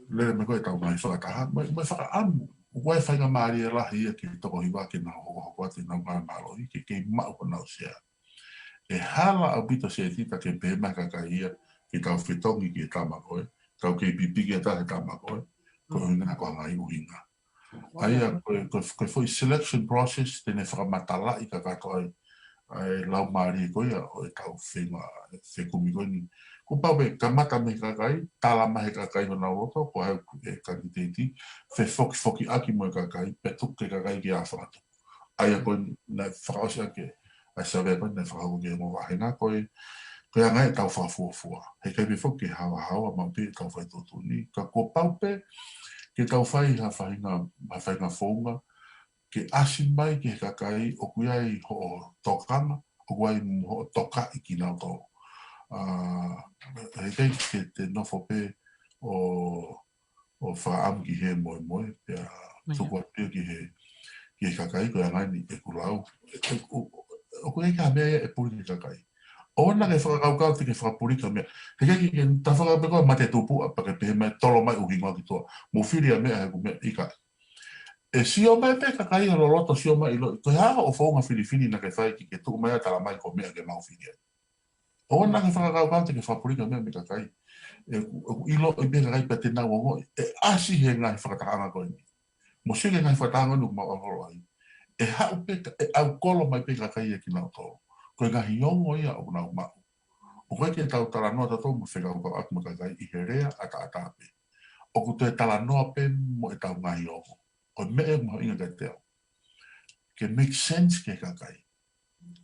lele mai ko ē ʻetau ngaahi fakataha, mo e, mo e fakaʻamu, ʻoku ʻi ai e faingamālie lahi ia ki he toko hiva ke nau hokohoko atu ʻenau ngāue mālohi, ke kei maʻu honau sea. ʻE hala ʻaupito Setita ke pehē mai e kakai ia, ke tau fetongi ki he tama ko ē, tau kei pipiki atu he tama ko ē, ko e ʻuhinga ko e ngaahi ʻuhinga. ʻA ia, ko e, ko e, ko e foʻi selection process, te ne fakamatalaʻi kakato ai ʻa e laumālie ko ia ʻo ʻetau feinga fekumi ko eni. Kuo pau pē kamata mei he kakai, tala mai he kakai honau loto, ko hai e kanititeiti, fefokifokiʻaki mo e kakai, pea tuku ki he kakai ke ʻā fakatupu. ʻA ia ko ē naʻe fakaʻosi ʻaki ʻa e savea ko ē naʻe fakahoko ki he ongo vāhenga ko ē, ko e anga ia ʻetau fakafuofua. He ʻikai pē foki ke haohaoa maʻu pē ʻetau fai tuʻutuʻuni. Ka kuo pau pē ke tau fai ha faʻahinga, ha faʻahinga founga, ke ʻasi mai ki he kakai ʻoku ʻi ai hoʻo tokanga, ʻoku ʻi ai hoʻo tokaʻi kinautolu. ʻA, he ʻikai ke te nofo pē ʻo, ʻo fakaʻamu ki he moemoe, pea tuku atu pē ki he, ki he kakai ko e anga eni ʻeku lau. ʻE, ʻe, ʻo, ʻoku ʻikai ke ha meʻa ia ʻe puli ki he kakai. ʻOua naʻa ke fakakaukau te ke fakapuli ki ha meʻa. He ʻikai ke, ke ta fakapē ko e mate tupu ʻa pea ke pehē mai tolo mai ʻuhinga ki tuʻa. Mou fili ʻa e meʻa he ʻoku meʻa ʻikai. ʻE sio mai pē kakai ʻa loloto sio mai ʻilo. Ko e hā hoʻo founga filifili naʻa ke fai ki he tuʻu mai ʻa tala mai ko e meʻa ke mau fili ai. ʻOua naʻa ke fakakaukau te ke fakapuli ki ha meʻa mei he kakai. ʻE, ʻoku ʻiloʻi pē kakai pea te nau ongoʻi. ʻE ʻasi he ngaahi fakatahaʻanga ko eni. Mo sio ki he ngaahi fakatahaʻanga ʻoku mau ʻalu holo ai. ʻE haʻu pē ka, ʻe ʻaukolo mai pē kakai ia kinautolu. Ko e ngaahi ongo ia ʻoku nau maʻu. ʻOku ʻikai ke tau talanoa tautolu mo fekaukauʻaki mo e kakai ʻi he lea ʻataʻatā pē. ʻOku toe talanoa pē mo ʻetau ngaahi ongo. Ko e meʻa ia ʻoku mahuʻinga kiate au. Ke make sense ki he kakai.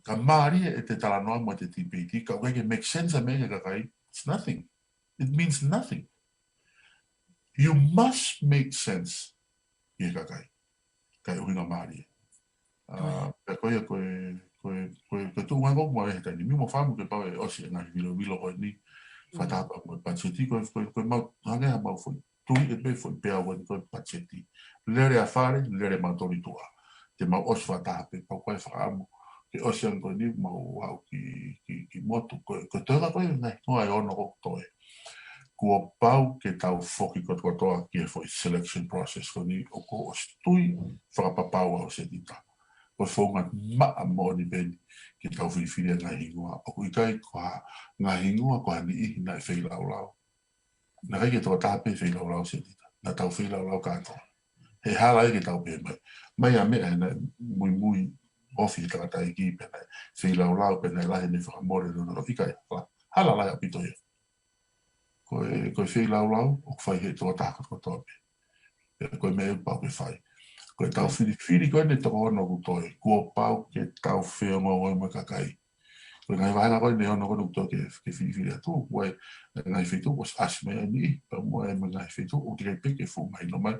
Ka mālie ʻete talanoa mo ʻete debate, ka ʻoku ʻikai ke make sense ʻa e meʻa ki he kakai, it's nothing. It means nothing. You must make sense ki he kakai. Kae ʻuhinga mālie. ʻA, pea ko ia ko e, ko e, ko e, ko e tuʻunga ko ē ʻoku mau ʻi he taimi ni, mou faʻamu ke pau ʻe ʻosi e ngaahi vilovilo ko eni, fakataha pē mo e patiseti, ko e, ko e, ko e mau, hangē ha mau foʻi tui ʻe pē foʻi pē au eni ko e patiseti. Lele ʻa Fale, lele mautolu ʻi tuʻa. Te mau ʻosi fakataha pē pau ko e fakaʻamu. Ke ʻosi ange ko eni mau aʻu ki, ki, ki motu. Ko e, ko e toenga ko ē ngaahi hingoa ʻe ono ʻoku toe. Kuo pau ke tau foki kotokotoa ki he foʻi selection process ko eni ʻoku ou ʻosi tui fakapapau au Setita. Ko e founga maʻa moʻoni pē eni ke tau filifili ʻa e ngaahi hingoa. ʻOku ʻikai ko ha ngaahi hingoa ko ha niʻihi naʻe feilaulau. Naʻe ʻikai ke toko taha pē feilaulau Setita. Naʻa tau feilaulau kātoa. He hala ia ke tau pehē mai. Mai ʻa meʻa he naʻe muimui ofi he tangataʻeiki pea naʻe feilaulau pea naʻe lahi ʻene fakamole no no ʻikai. Hala, hala lahi ʻaupito ia. Ko e, ko e feilaulau, ʻoku fai he toko taha kotokotoa pē. Pea ko e meʻa ʻoku pau ke fai. Ko e tau filifili ko eni toko ono ʻoku toe. Kuo pau ke tau feongoongo mo e kakai. Ko e ngaahi vāhenga ko eni ʻe ono ko eni ʻoku toe ke, ke filifili atu. Ko e ngaahi feituʻu, ʻosi ʻasi mai eni, pea mo e ngaahi feituʻu, ʻoku teʻeki pē ke fuʻu mahino mai.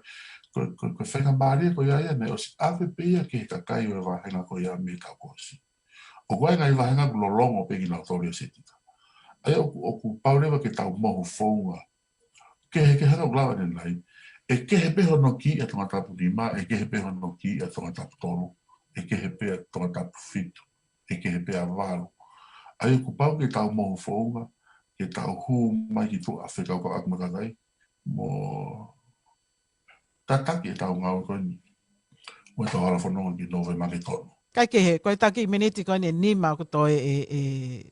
Ko, ko, ko e faingamālie ko ia ia, naʻe ʻosi ʻave pē ia ki he kakai ʻo e vāhenga ko ia mei he taʻu kuo ʻosi. ʻOku ʻi ai e ngaahi vāhenga ʻoku lolongo pē kinautolu ia Setita. ʻA ia ʻoku, ʻoku pau leva ke tau mohu founga. Kehe, kehe ʻa e lau ʻanenai. ʻE kehe pē hono kiʻi ʻa Tongatapu nima, ʻe kehe pē hono kiʻi ʻa Tongatapu tolu, ʻe kehe pē ʻa Tongatapu fitu, ʻe kehe pē ʻa valu. ʻA ia ʻoku pau ke tau mohu founga, ke tau hū mai ki tuʻa fekaukauʻaki mo e kakai, mo tataki ʻetau ngāue ko eni. Mo ʻetau hala fononga ki Nōvema ke tonu. Kae kehe, ko e taki miniti ko eni ʻe nima ʻoku toe ʻe, ʻe,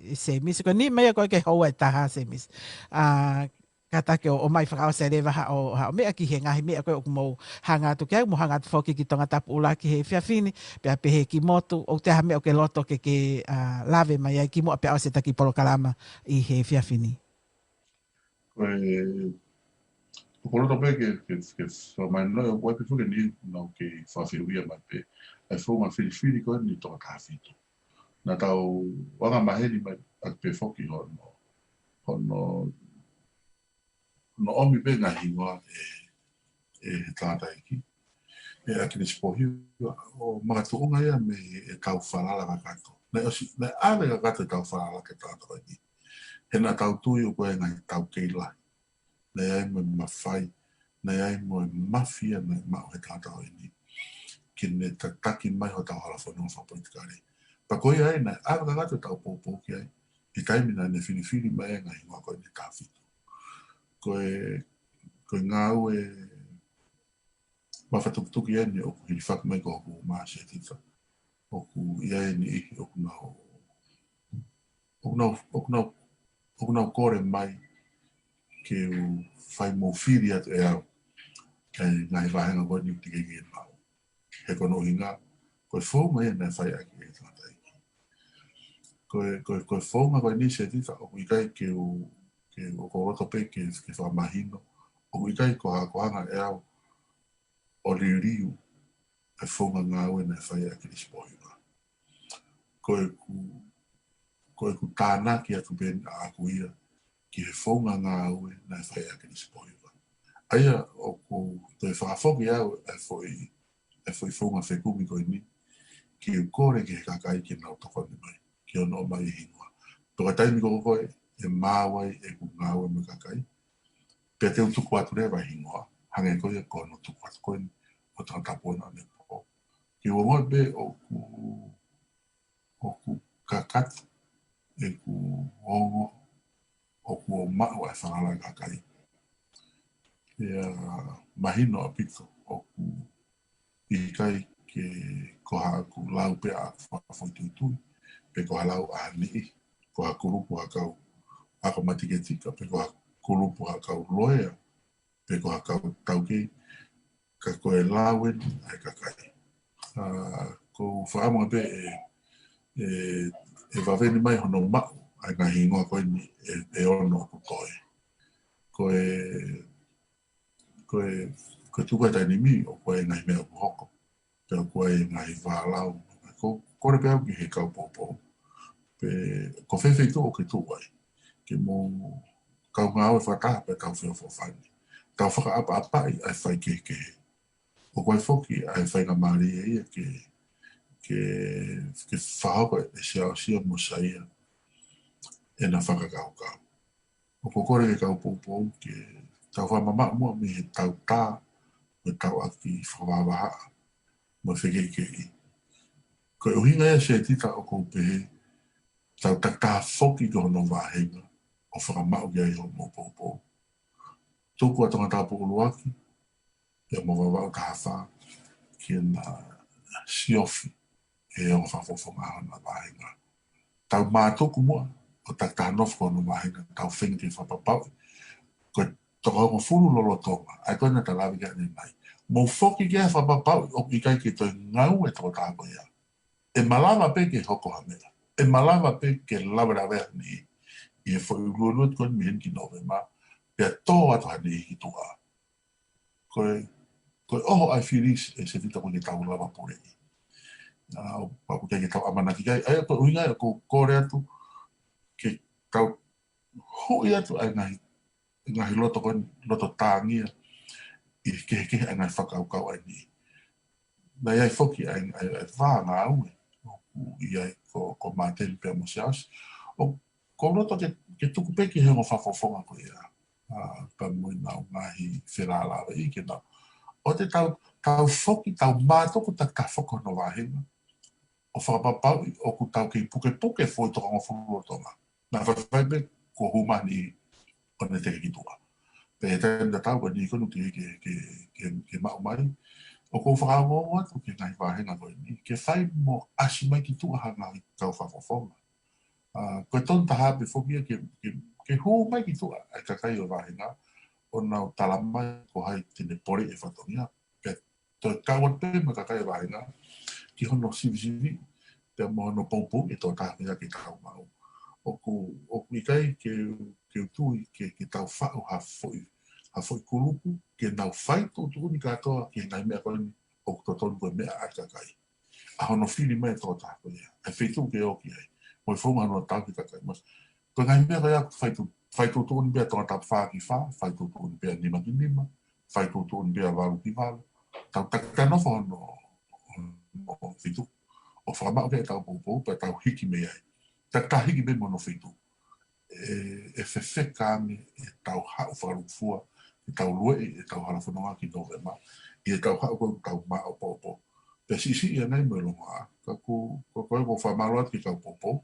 ʻe Semisi. Ko e nima ia ko ē ke houa ʻe taha Semisi. ʻA, kātaki ʻo, ʻomai fakaʻosi leva haʻo, haʻo meʻa ki he ngaahi meʻa ko ē ʻoku mou hanga atu ki ai, mou hanga atu foki ki Tongatapu ʻUluaki he efiafi ni, pea pehē ki motu, ʻoku ʻi ai ha meʻa ʻoku ke loto ke ke, ʻa, lave mai ai kimuʻa pea ʻosi e taki polokalama ʻi he efiafi ni. Ko e, ʻoku ou loto pē ke, ke, ke fakamahino ʻoku ʻi ai pē foki e niʻihi ʻoku nau kei fakafehuʻia mai pē. ʻA e founga filifili ko eni toko taha fitu. Naʻa tau anga maheni mai ʻaki pē foki hono, hono, hono ʻomi pē ngaahi hingoa ʻe, ʻe he tangataʻeiki. ʻE ʻAkinisi Pōhiva, ʻo makatuʻunga ia mei heʻetau falala kakato. naʻe ʻosi, naʻe ʻave kakato ʻetau falala ki he tangata ko eni. He naʻa tau tui ʻoku ʻi ai e ngaahi taukei lahi. Naʻe ʻi ai mo e mafai, naʻe ʻi ai mo e mafia naʻe maʻu he tangata ko eni ke ne tataki mai hotau hala fononga fakapolitikale. Pea ko ia ai naʻe ʻave kakato ʻetau poupou ki ai, ʻi he taimi naʻa ne filifili mai e ngaahi hingoa ko eni ʻe taha fitu. Ko e, ko e ngāue mafatukituki eni ʻoku hilifaki mai ko hoku uma, Setita. ʻOku ʻi ai e niʻihi ʻoku nau, ʻoku nau, ʻoku nau, ʻoku nau kole mai ke u fai mo fili atu ʻe au e ngaahi vāhenga ko eni ʻoku teʻeki ke maʻu. He ko hono ʻuhinga, ko e founga ia naʻe fai ʻaki ʻe he tangataʻeiki. Ko e, ko e, ko e founga ko eni, Setita, ʻoku ʻikai ke u, ke u, ʻoku ou loto pē ke, ke fakamahino, ʻoku ʻikai ko ha, ko ha anga ʻe au ʻo liliu e founga ngāue naʻe fai ʻe ʻAkilisi Pōhiva. Ko ʻeku, ko ʻeku tānaki atu pē ʻaʻaku ia ki he founga ngāue naʻe fai ʻe ʻAkilisi Pōhiva. ʻA ia ʻoku toe fakafoki au e foʻi, e foʻi founga fekumi ko eni, ke u kole ki he kakai ke nau tokoni mai, ke ʻoua naʻa ʻomai e hingoa. Pea ko e taimi ko ē ʻe maau ai ʻeku ngāue mo e kakai, pea te u tuku atu leva e hingoa, hangē ko ia ko hono tuku atu ko eni ʻo Tongatapu Ona ʻanepō. Ke u ongoʻi pē ʻoku, ʻoku kakato ʻeku ongo ʻoku ou maʻu ʻa e falala ʻa e kakai. Pea mahino ʻaupito ʻoku ʻikai ke ko haʻaku lau pē ʻa e fakafoʻituitui, pe ko ha lau ʻa ha niʻihi, ko ha kulupu ha kau ako matiketika, pe ko ha kulupu ha kau loea, pe ko ha kau taukei, ka ko e lau eni ʻa e kakai. ʻA, ʻoku ou fakaʻamu pē ʻe, ʻe, ʻe vave ni mai hono maʻu ʻa e ngaahi hingoa ko eni ʻe, ʻe ono ʻoku toe. Ko e, ko e, ko e tuku ʻa e taimi ni ʻoku ʻi ai e ngaahi meʻa ʻoku hoko. Pea ʻoku ʻi ai e ngaahi vālau. Ko, kole pē au ki he kau poupou, pe ko fē feituʻu ʻoku ke tuʻu ai, ke mou kau ngāue fakataha pea tau feʻofoʻofani. Tau fakaʻapaʻapaʻi ʻa e faikehekehe. ʻOku ʻi ai foki ʻa e faingamālie ia ke, ke, ke fakahoko ʻe Siaosi mo Saia ʻena fakakaukau. ʻOku ou kole ki he kau poupou ke tau fakamamaʻu muʻa mei he tautā mo e tauʻaki fakavahavahaʻa mo e fekeʻikeʻi. Ko e ʻuhinga ia, Setita, ʻoku ou pehē, tau takitaha foki ki hono vāhenga ʻo fakamaʻu ki ai hoʻomou poupou. Tuku ʻa Tongatapu ʻUluaki pea mo Vavaʻu taha fā ke na siofi ʻe he ongo fakafofonga hona vāhenga. Tau mātuku muʻa ʻo takitaha nofo ki hono vāhenga, tau feinga ke fakapapauʻi ko e toko hongofulu lolotonga, ʻa ia ko ē naʻa ta lave ki ai ʻanenai. Mou foki ki ai ʻo fakapapauʻi ʻoku ʻikai ke toe ngāue e tokotaha ko ia. ʻE malava pē ke hoko ha meʻa. ʻE malava pē ke lavelavea ha niʻihi ʻi he foʻi ʻuluʻulu ko eni mei heni ki Nōvema, pea tō atu ha niʻihi ki tuʻa. Ko e, ko e ʻoho ʻa e fili, ʻe Setita, ʻoku ʻikai ke tau lava puleʻi. ʻA, ʻoku ʻikai ke tau ʻamanaki ki ai, ʻa ia ko e ʻuhinga ia ʻoku ou kole atu ke tau huʻi atu ʻa e ngaahi, ngaahi loto ko eni, loto tāngia ʻi he kehekehe ʻa e ngaahi fakakaukau ʻa eni. Naʻe ʻi ai foki ʻa e, ʻa e, ʻa e vā ngāue ʻoku ʻi ai ko, ko Māteni pea mo Siaosi. ʻOku ou loto ke, ke tuku pē ki he ongo fakafofonga ko ia, ʻa, pea mo ʻenau ngaahi felālāveʻi ke nau, ʻoua te tau, tau foki, tau mātuku takitaha foki hono vāhenga ʻo fakapapauʻi ʻoku tau kei pukepuke foʻi toko hongofulu lolotonga. Naʻa faifai pē kuo hū mai ha niʻihi ʻo ne teke ki tuʻa. Pea ʻi he taimi tatau ko e niʻihi ko eni ʻoku teʻeki ke, ke, ke, ke maʻu mai. ʻOku ou fakaongoongo atu ki he ngaahi vāhenga ko eni ke fai mo ʻasi mai ki tuʻa ha ngaahi kau fakafofonga. ʻA, ko e tonu taha pē foki ia ke, ke, ke hū mai ki tuʻa ʻa e kakai ʻo e vāhenga ʻo nau tala mai ko hai te ne poleʻi e fatongia. Pea toe kau atu pē mo e kakai ʻo e vāhenga ki hono sivisiviʻi pea mo hono poupouʻi e tokotaha ko ia ke tau maʻu. ʻOku, ʻoku ʻikai ke, ke u tui ke, ke tau faʻu ha foʻi, ha foʻi kulupu ke nau fai tuʻutuʻuni kātoa ki he ngaahi meʻa ko eni ʻoku totonu ko e meʻa ʻa e kakai. ʻA hono fili mai e tokotaha ko ia, ʻa e feituʻu ke ō ki ai, mo e founga hono tauhi e kakai. Mas, ko e ngaahi meʻa ko ia ʻoku fai tu-, fai tuʻutuʻuni pē ʻa Tongatapu fā ki fā, fai tuʻutuʻuni pē ʻa Nima ki Nima, fai tuʻutuʻuni pē ʻa Valu ki Valu. Tau takitaha nofo hono, hono feituʻu. ʻo fakamaʻu ki ai ʻetau poupou, pea tau hiki mei ai. Tau hiki mei ai mo hono feituʻu. ʻE, ʻe fefeka ange ʻetau haʻu fakalūkufua, ʻetau lueʻi ʻetau halafononga ki Nōvema, ʻi heʻetau haʻu ko ē ʻo tau māʻopoʻopo. Pea siʻisiʻi ange ai mo e longoaʻa. Ka ko, ko, ko e ko e fakamālō atu ki he kau poupou.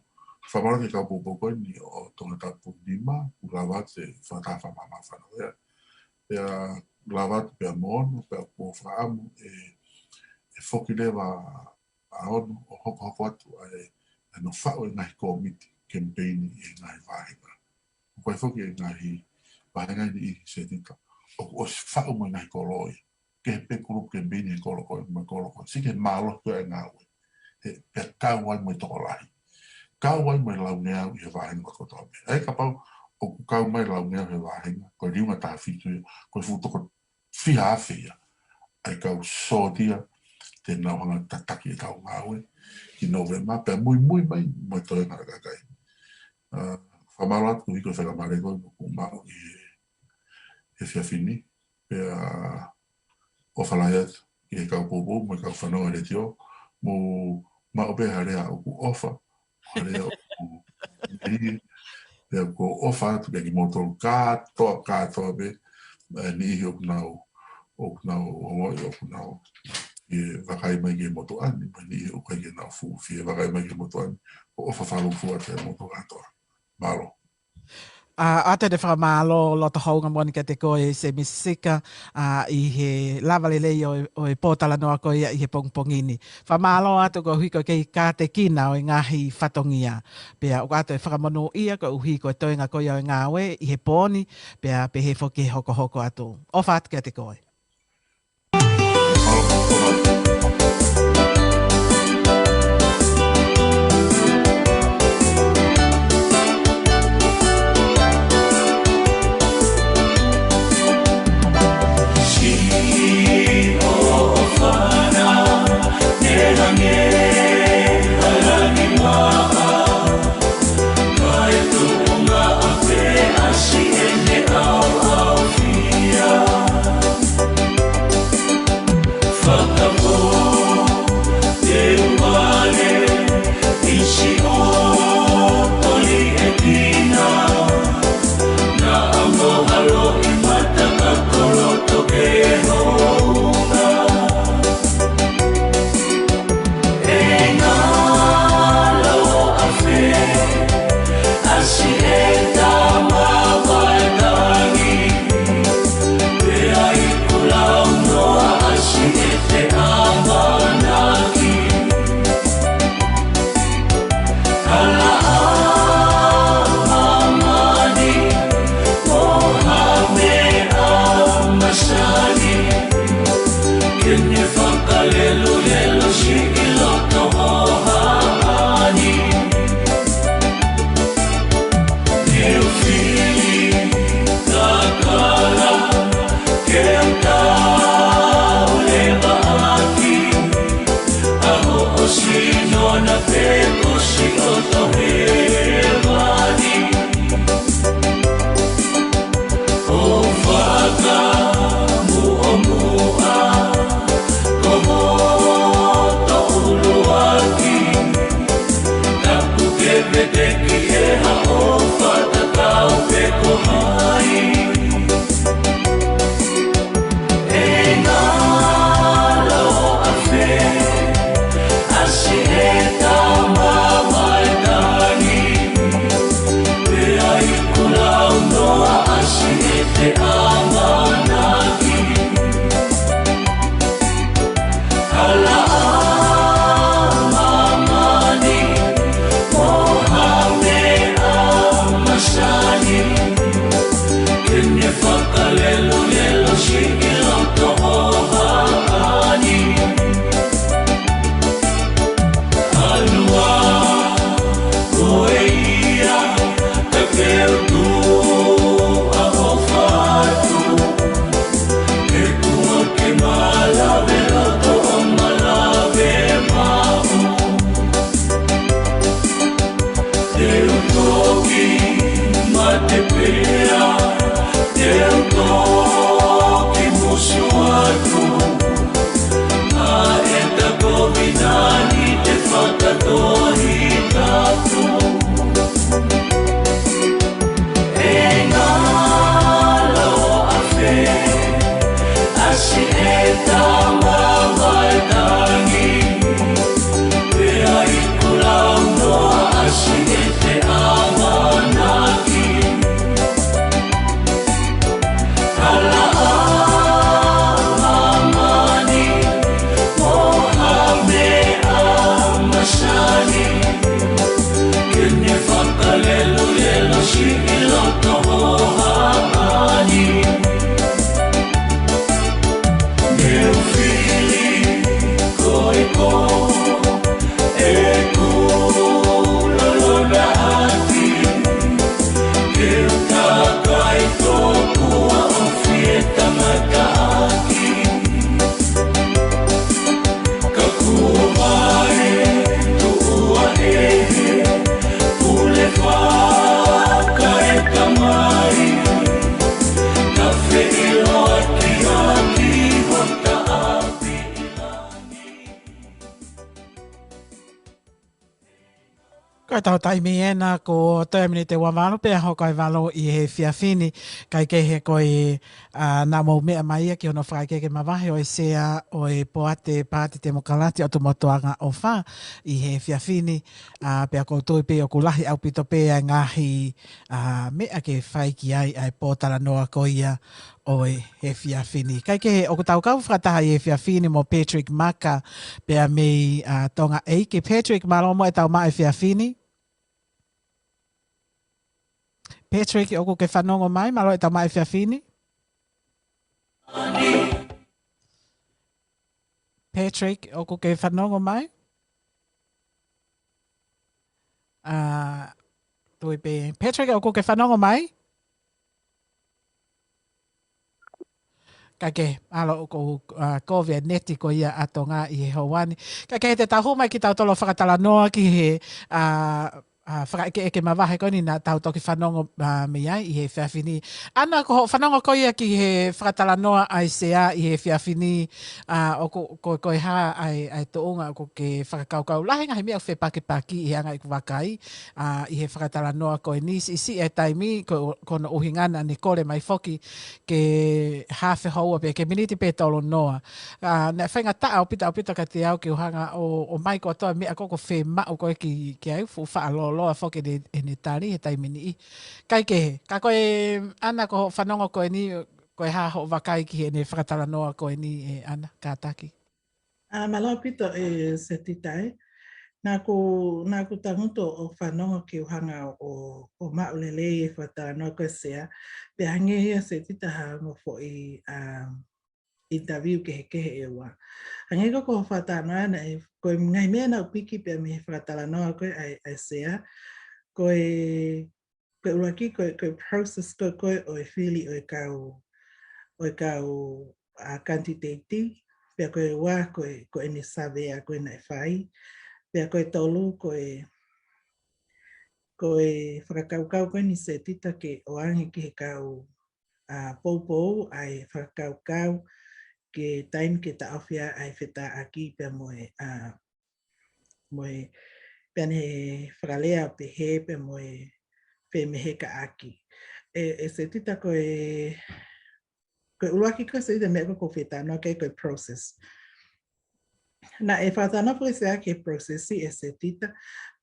Fakamālō atu ki he kau poupou ko eni ʻo Tongatapu nima, kuo lava atu e fakataha fakamaama fānau ia. Pea lava atu pea mo ono, pea kuo fakaʻamu ʻe, ʻe foki leva ʻa ono ʻo hokohoko atu ʻa e, ʻa hono faʻu e ngaahi kōmiti kemipeini ʻi he ngaahi vāhenga. ʻOku ʻi ai foki e ngaahi vāhenga ʻi he setita ʻoku ʻosi faʻu mo e ngaahi kolo ia. Kehe pē kulupu kemipeini he kolo ko ē, mo e kolo ko ē. Sio ki he mālohi ko ē e ngāue. He, pea kau ai mo e tokolahi. Kau ai mo e laungeau ʻi he vāhenga kotoa pē. ʻA ia kapau ʻoku kau mai laungeau he vāhenga, ko e liunga taha fitu ia, ko e fuʻu toko fiha afe ia ʻa e kau sōtia te nau hanga ʻo tataki ʻetau ngāue ki Nōvema, pea muimui mai mo e toenga ʻa e kakai. ʻA, fakamālō atu koeʻuhi ko e faingamālie ko eni kuo u maʻu ʻi he, he efiafi ni, pea ʻofa lahi atu ki he kau poupou mo e kau fanongo letiō, mou maʻu pē ha lea ʻoku ʻofa, ha lea ʻoku melie, pea ʻoku ou ʻofa atu pē kimoutolu kātoa, kātoa pē, ʻa e niʻihi ʻoku nau, ʻoku nau ongoʻi, ʻoku nau ʻi he vakai mai ki he motuʻa ni, mo e niʻihi ʻoku ʻikai ke nau fuʻu fie vakai mai ki he motuʻa ni, ʻoku ou ʻofa fakalūkufua atu kiate kimoutolu kātoa. Mālō. ʻA, ʻoatu ʻa e fakamālō loto houngaʻia moʻoni kiate koe Sēmisi Sika, ʻa, ʻi he lava lelei ʻo, ʻo e pōtalanoa ko ia ʻi he pongipongi ni. Fakamālō atu koeʻuhi ko e kei kātekina ʻo e ngaahi fatongia. Pea ʻoatu e fakamonūʻia koeʻuhi ko e toenga ko ia ʻo e ngāue ʻi he pō ni, pea pehē foki ki he hokohoko atu. ʻOfa atu kiate koe. Ko e tau taimi ena ko toe miniti ua valu pea hoko ai valu ʻi he efiafi ni, kae kehe ko e, ʻa, naʻa mou meʻa mai ia ki hono fakaʻekeʻeke mavahe ʻo e Sea ʻo e Poate Paati Temokalati ʻo Tumotoanga ʻOfa ʻi he efiafi ni, ʻa, pea ʻoku ou tui pē ʻoku lahi ʻaupito pē ʻa e ngaahi, ʻa, meʻa ke fai ki ai ʻa e pōtalanoa ko ia ʻo e efiafi ni. Kae kehe ʻoku tau kau fakataha ʻi he efiafi ni mo Patrick Maka pea mei, ʻa, Tonga ʻEiki. Patrick, mālō mo e tau maʻu efiafi ni. Patrick, ʻoku ke fanongo mai, mālō e tau maʻu efiafi ni. Patrick, ʻoku ke fanongo mai? ʻA, tui pē. Patrick, ʻoku ke fanongo mai? Kae kehe, ʻalu ʻoku, ʻa, kovi ʻa e neti ko ia ʻa Tonga ʻi he houa ni. Kae kehe te tau hū mai kitautolu ʻo fakatalanoa ki he, ʻa, ʻa, fakaʻekeʻeke mavahe ko eni naʻa tau toki fanongo, ʻa, mei ai ʻi he efiafi ni. ʻAna, ko hoʻo fanongo ko ia ki he fakatalanoa ʻa e Sea ʻi he efiafi ni, ʻa, ʻoku, ko, ko e hā ʻa e, ʻa e tuʻunga ʻoku ke fakakaukau? Lahi e ngaahi meʻa ʻoku fepakipaki ʻi he anga ʻeku vakai, ʻa, ʻi he fakatalanoa ko eni, siʻisiʻi e taimi, ko, ko hono ʻuhinga naʻa ne kole mai foki ke haafe houa pē, ke miniti pē tolu noa. ʻA, naʻe faingataʻa ʻaupito, ʻaupito kiate au ke u hanga ʻo, ʻomai kotoa e meʻa ko ē ʻoku fiemaʻu ko ē ki, ki ai, fuʻu faʻa lōloa foki ʻene, ʻene tali he taimi ni. Kae kehe, ka ko e, ʻAna, ko hoʻo fanongo ko eni, ko e hā hoʻo vakai ki heʻene fakatalanoa ko eni, ʻe ʻAna, kātaki? ʻA, mālō ʻaupito ʻe Setita ē. Naʻa ku, naʻa ku tangutu ʻo fanongo ke u hanga ʻo, ʻo maʻu lelei e fakatalanoa ko e Sea. Pea hangē ia Setita ha ongo foʻi, ʻa, interview kehekehe ʻe ua. Hangē ko, ko hoʻo fakatalanoa naʻe, ko e ngaahi meʻa naʻa ku piki pē mei he fakatalanoa ko ē ʻa e, ʻa e Sea. Ko e, ko e ʻuluaki, ko e, ko e process ko ē, ko ē ʻo e fili ʻo e kau, ʻo e kau, ʻa, kanititeiti, pea ko e ua, ko e, ko ʻene savea ko ē naʻe fai, pea ko e tolu, ko e, ko e fakakaukau ko eni Setita ke ʻoange ki he kau, ʻa, poupou ʻa e fakakaukau ki he taimi ke taʻofi ai ʻa e fetāʻaki pea mo e, ʻa, mo e, pea ne fakalea ʻo pehē pea mo e femehekaʻaki. ʻE, ʻe Setita, ko e, ko e ʻuluaki ko ē Setita meʻa ko ē ʻoku ou fie talanoa ki ai ko e process. Naʻe fakatalanoa foki e Sea ki he process ʻe Setita.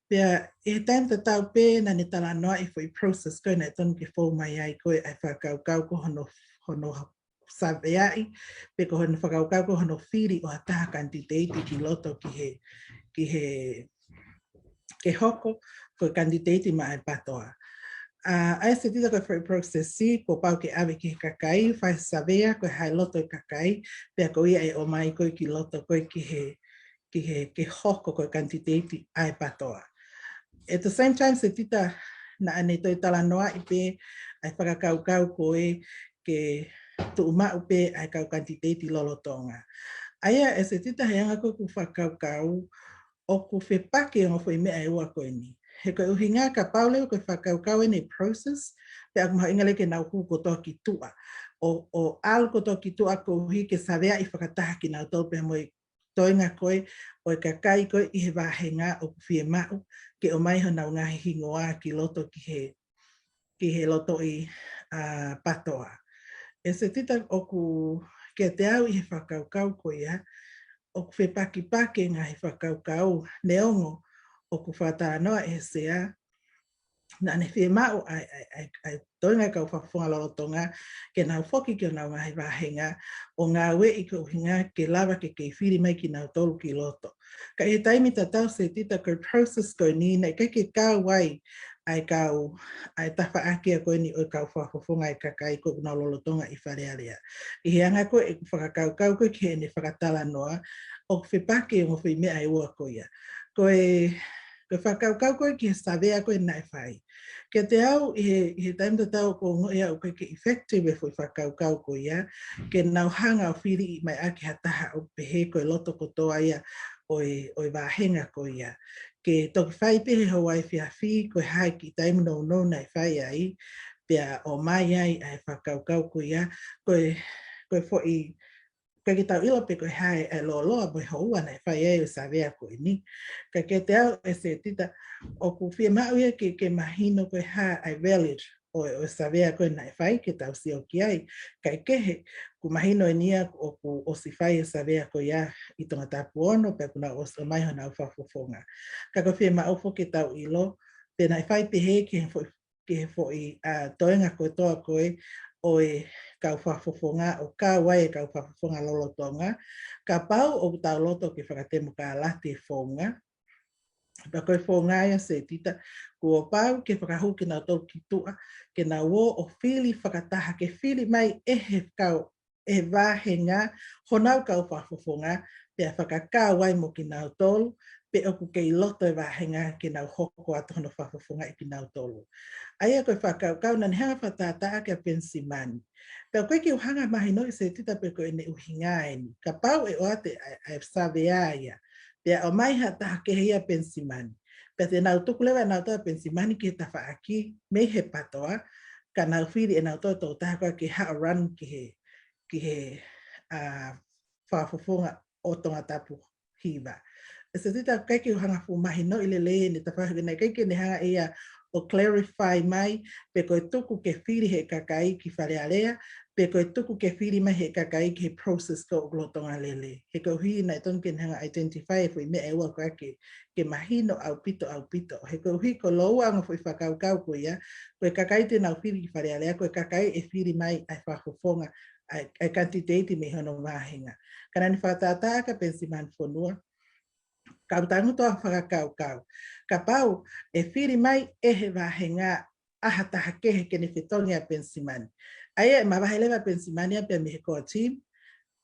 Pea ʻi he taimi tatau pē naʻa ne talanoaʻi e foʻi process ko ē naʻe totonu ke fou mai ai ko ē ʻa e fakakaukau ko hono, hono saveaʻi, pe ko hono fakakaukau ko hono fili ʻo ha taha kanititeiti ki loto ki he, ki he, ke hoko ko e kanititeiti maʻa e PATOA. ʻA, ʻa ia Setita, ko e foʻi process kuo pau ke ʻave ki he kakai, fai savea ko e hā e loto e kakai, pea ko ia ʻe ʻomai ko ē ki loto ko ē ki he, ki he, ke hoko ko e kanititeiti ʻa e PATOA. At the same time, Setita, naʻa ne toe talanoaʻi pē ʻa e fakakaukau ko ē ke tuʻumaʻu pē ʻa e kau kanititeiti lolotonga. ʻA ia ʻe Setita, he anga ko ē ʻeku fakakaukau, ʻoku fepaki e ongo foʻi meʻa ʻe ua ko eni. He ko e ʻuhinga kapau leva ko e fakakaukau eni e process, pea ʻoku mahuʻinga leva ke nau hū kotoa ki tuʻa. ʻO, ʻo ʻalu kotoa ki tuʻa koeʻuhi ke saveaʻi fakataha kinautolu pea mo e toenga ko ē ʻo e kakai ko ē ʻi he vāhenga ʻoku fiemaʻu ke ʻomai honau ngaahi hingoa ki loto ki he, ki he lotoʻi, ʻa, PATOA. ʻE Setita, ʻoku kiate au ʻi he fakakaukau ko ia, ʻoku fepakipaki e ngaahi fakakaukau, neongo ʻoku fakatalanoa e Sea naʻa ne fiemaʻu ʻa e, ʻa e, ʻa e, ʻa e toenga e kau fakafofonga lolotonga ke nau foki ki honau ngaahi vāhenga ʻo ngāueʻi ko e ʻuhinga ke lava ke kei fili mai kinautolu ki loto. Ka ʻi he taimi tatau Setita, ko e process ko eni naʻe ʻikai ke kau ai ʻa e kau, ʻa e tafaʻaki ko eni ʻo e kau fakafofonga e kakai ko ē ʻoku nau lolotonga ʻi Fale Alea. ʻI he anga ko ē ʻeku fakakaukau ko ē ki heʻene fakatalanoa, ʻoku fepaki e ongo foʻi meʻa ʻe ua ko ia. Ko e, ko e fakakaukau ko ē ki he savea ko ē naʻe fai. Kiate au, ʻi he, ʻi he taimi tatau ʻoku ou ongoʻi au ʻoku ʻikai ke effective e foʻi fakakaukau ko ia, ke nau hanga ʻo fili mai ʻaki ha taha ʻo pehē ko e loto kotoa ia ʻo e, ʻo e vāhenga ko ia. Ke toki fai pē he houa efiafi, ko e hā e kiʻi taimi nounou naʻe fai ai, pea ʻomai ai ʻa e fakakaukau ko ia, ko e, ko e foʻi, ko ʻikai ke tau ʻilo pe ko e hā e lōloa mo e houa naʻe fai ai ʻa e savea ko eni. Ka kiate au ʻEsetita, ʻoku fiemaʻu ia ke, ke mahino ko e hā ʻa e value ʻo, ʻo e savea ko ē naʻe fai ke tau sio ki ai. Kae kehe, ʻoku mahino eni ia ʻoku ʻosi fai e savea ko ia ʻi Tongatapu ono, pea kuo nau ʻosi ʻomai honau fakafofonga. Ka ʻoku fiemaʻu foki ke tau ʻilo, pe naʻe fai pehē ki he foʻi, ki he foʻi, ʻa, toenga kotoa ko ē ʻo e kau fakafofonga, ʻo kau ai e kau fakafofonga lolotonga, kapau ʻoku tau loto ke fakatemokalati e founga. Pea ko e founga ia ʻEsetita, kuo pau ke fakahū kinautolu ki tuʻa, ke nau ō ʻo fili fakataha, ke fili mai ʻe he kau, ʻe he vāhenga honau kau fakafofonga, pea fakakau ai mo kinautolu, pe ʻoku kei loto e vāhenga ke nau hoko atu hono fakafofongaʻi kinautolu. ʻA ia ko e fakakaukau naʻa ne hanga fakatātā ʻaki ʻa Penisimani. Pea ʻoku ʻikai ke u hanga mahinoʻi ʻEsetita pe ko ʻene ʻuhinga eni. Kapau ʻe ʻoatu ʻa e, ʻa e savea ia, pea ʻomai ha taha kehe ia ʻa Penisimani, pea te nau tuku leva ʻe nautolu ʻa Penisimani ki he tafaʻaki mei he PATOA, ka nau fili ʻe nautolu e tokotaha ko ē ke haʻu ʻo run ki he, ki he, ʻa, fakafofonga ʻo Tongatapu hiva. ʻEsetita, ʻikai ke u hanga fuʻu mahinoʻi lelei ʻene tafaʻaki, naʻe ʻikai ke ne hanga ia ʻo clarify mai pe ko e tuku ke fili ʻe he kakai ki Fale Alea, pe ko e tuku ke fili mai ʻe he kakai ki he process ko ē ʻoku lolotonga lele. He koeʻuhi naʻe totonu ke ne hanga identify e foʻi meʻa ʻe ua ko ē ke, ke mahino ʻaupito, ʻaupito. He koeʻuhi ko e ʻuluaki ʻa e foʻi fakakaukau ko ia, ko e kakai te nau fili ki Fale Alea, ko e kakai ʻe fili mai ʻa e fakafofonga ʻa e, ʻa e kanititeiti mei hono vāhenga. Ka naʻa ne fakatātā ʻaki ʻa Penisimani Fonua, kau tangutu ʻa e fakakaukau. Kapau ʻe fili mai ʻe he vāhenga ʻa ha taha kehe ke ne fetongi ʻa Penisimani, ʻa ia ʻe mavahe leva ʻa Penisimani ia pea mei he core team,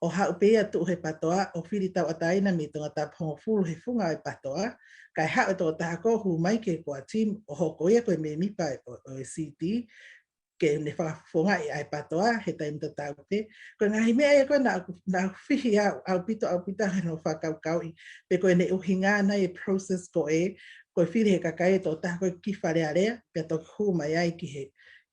ʻo haʻu pē ia ʻo tuʻu he PATOA, ʻo fili tauʻatāina mei Tongatapu hongofulu he funga ʻo e PATOA, kae haʻu e tokotaha ko ē ʻo hū mai ki he core team, ʻo hoko ia ko e mēmipa ʻo, ʻo e C T, ke ne fakafofongaʻi ʻa e PATOA he taimi tatau pē. Ko e ngaahi meʻa ia ko ē naʻa ku, naʻa ku fihi au, ʻaupito, ʻaupito he hono fakakaukauʻi pe ko ʻene ʻuhinga nai e process ko ē, ko e fili ʻe he kakai e tokotaha ko ē ki Fale Alea, pea toki hū mai ai ki he,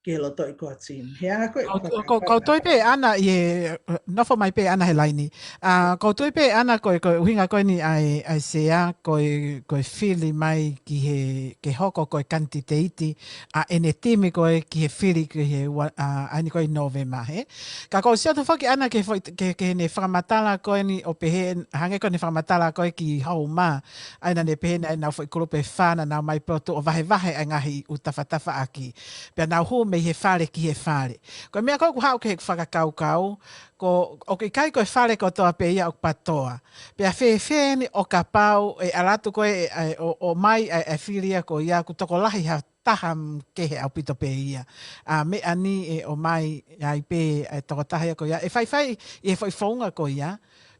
ki he loto ʻi core team. He anga ko ē ʻeku fakakaukau. Kau, kau, kau toe pē ʻAna ʻi he, nofo mai pē ʻAna he laini. ʻA, kau toe pē ʻAna ko e, ko e ʻuhinga ko eni ʻa e, ʻa e sea, ko e, ko e fili mai ki he, ke hoko ko e kanititeiti ʻa ʻene timi ko ē ki he fili ki he ua, ʻa, ʻaho ni ko ē ʻi Nōvema, hē. Ka ʻoku ou sio atu foki ʻAna ki he foʻi, ki he, ki heʻene fakamatala ko eni ʻo pehē, hangē ko ʻene fakamatala ko ē ki Houma, ʻa ia naʻa ne pehē naʻe ʻi ai ʻenau foʻi kulupu ʻe fā naʻa nau ō mai pē ʻo tuʻu ʻo vahevahe ʻa e ngaahi ʻū tafatafaʻaki. Pea nau hū mei he fale ki he fale. Ko e meʻa ko ē ʻoku haʻu ki heʻeku fakakaukau, ko, ʻoku ʻikai ko e fale kotoa pē ia ʻoku PATOA. Pea fēfē eni ʻo kapau ʻe ʻalu atu ko ē, ʻe, ʻe, ʻo, ʻomai ʻa e, ʻa e fili ia ko ia ʻoku tokolahi ha taha, mm, kehe ʻaupito pē ia. ʻA, meʻa ni ʻe ʻomai ai pē ʻa e tokotaha ia ko ia. ʻE faifai ʻi he foʻi founga ko ia.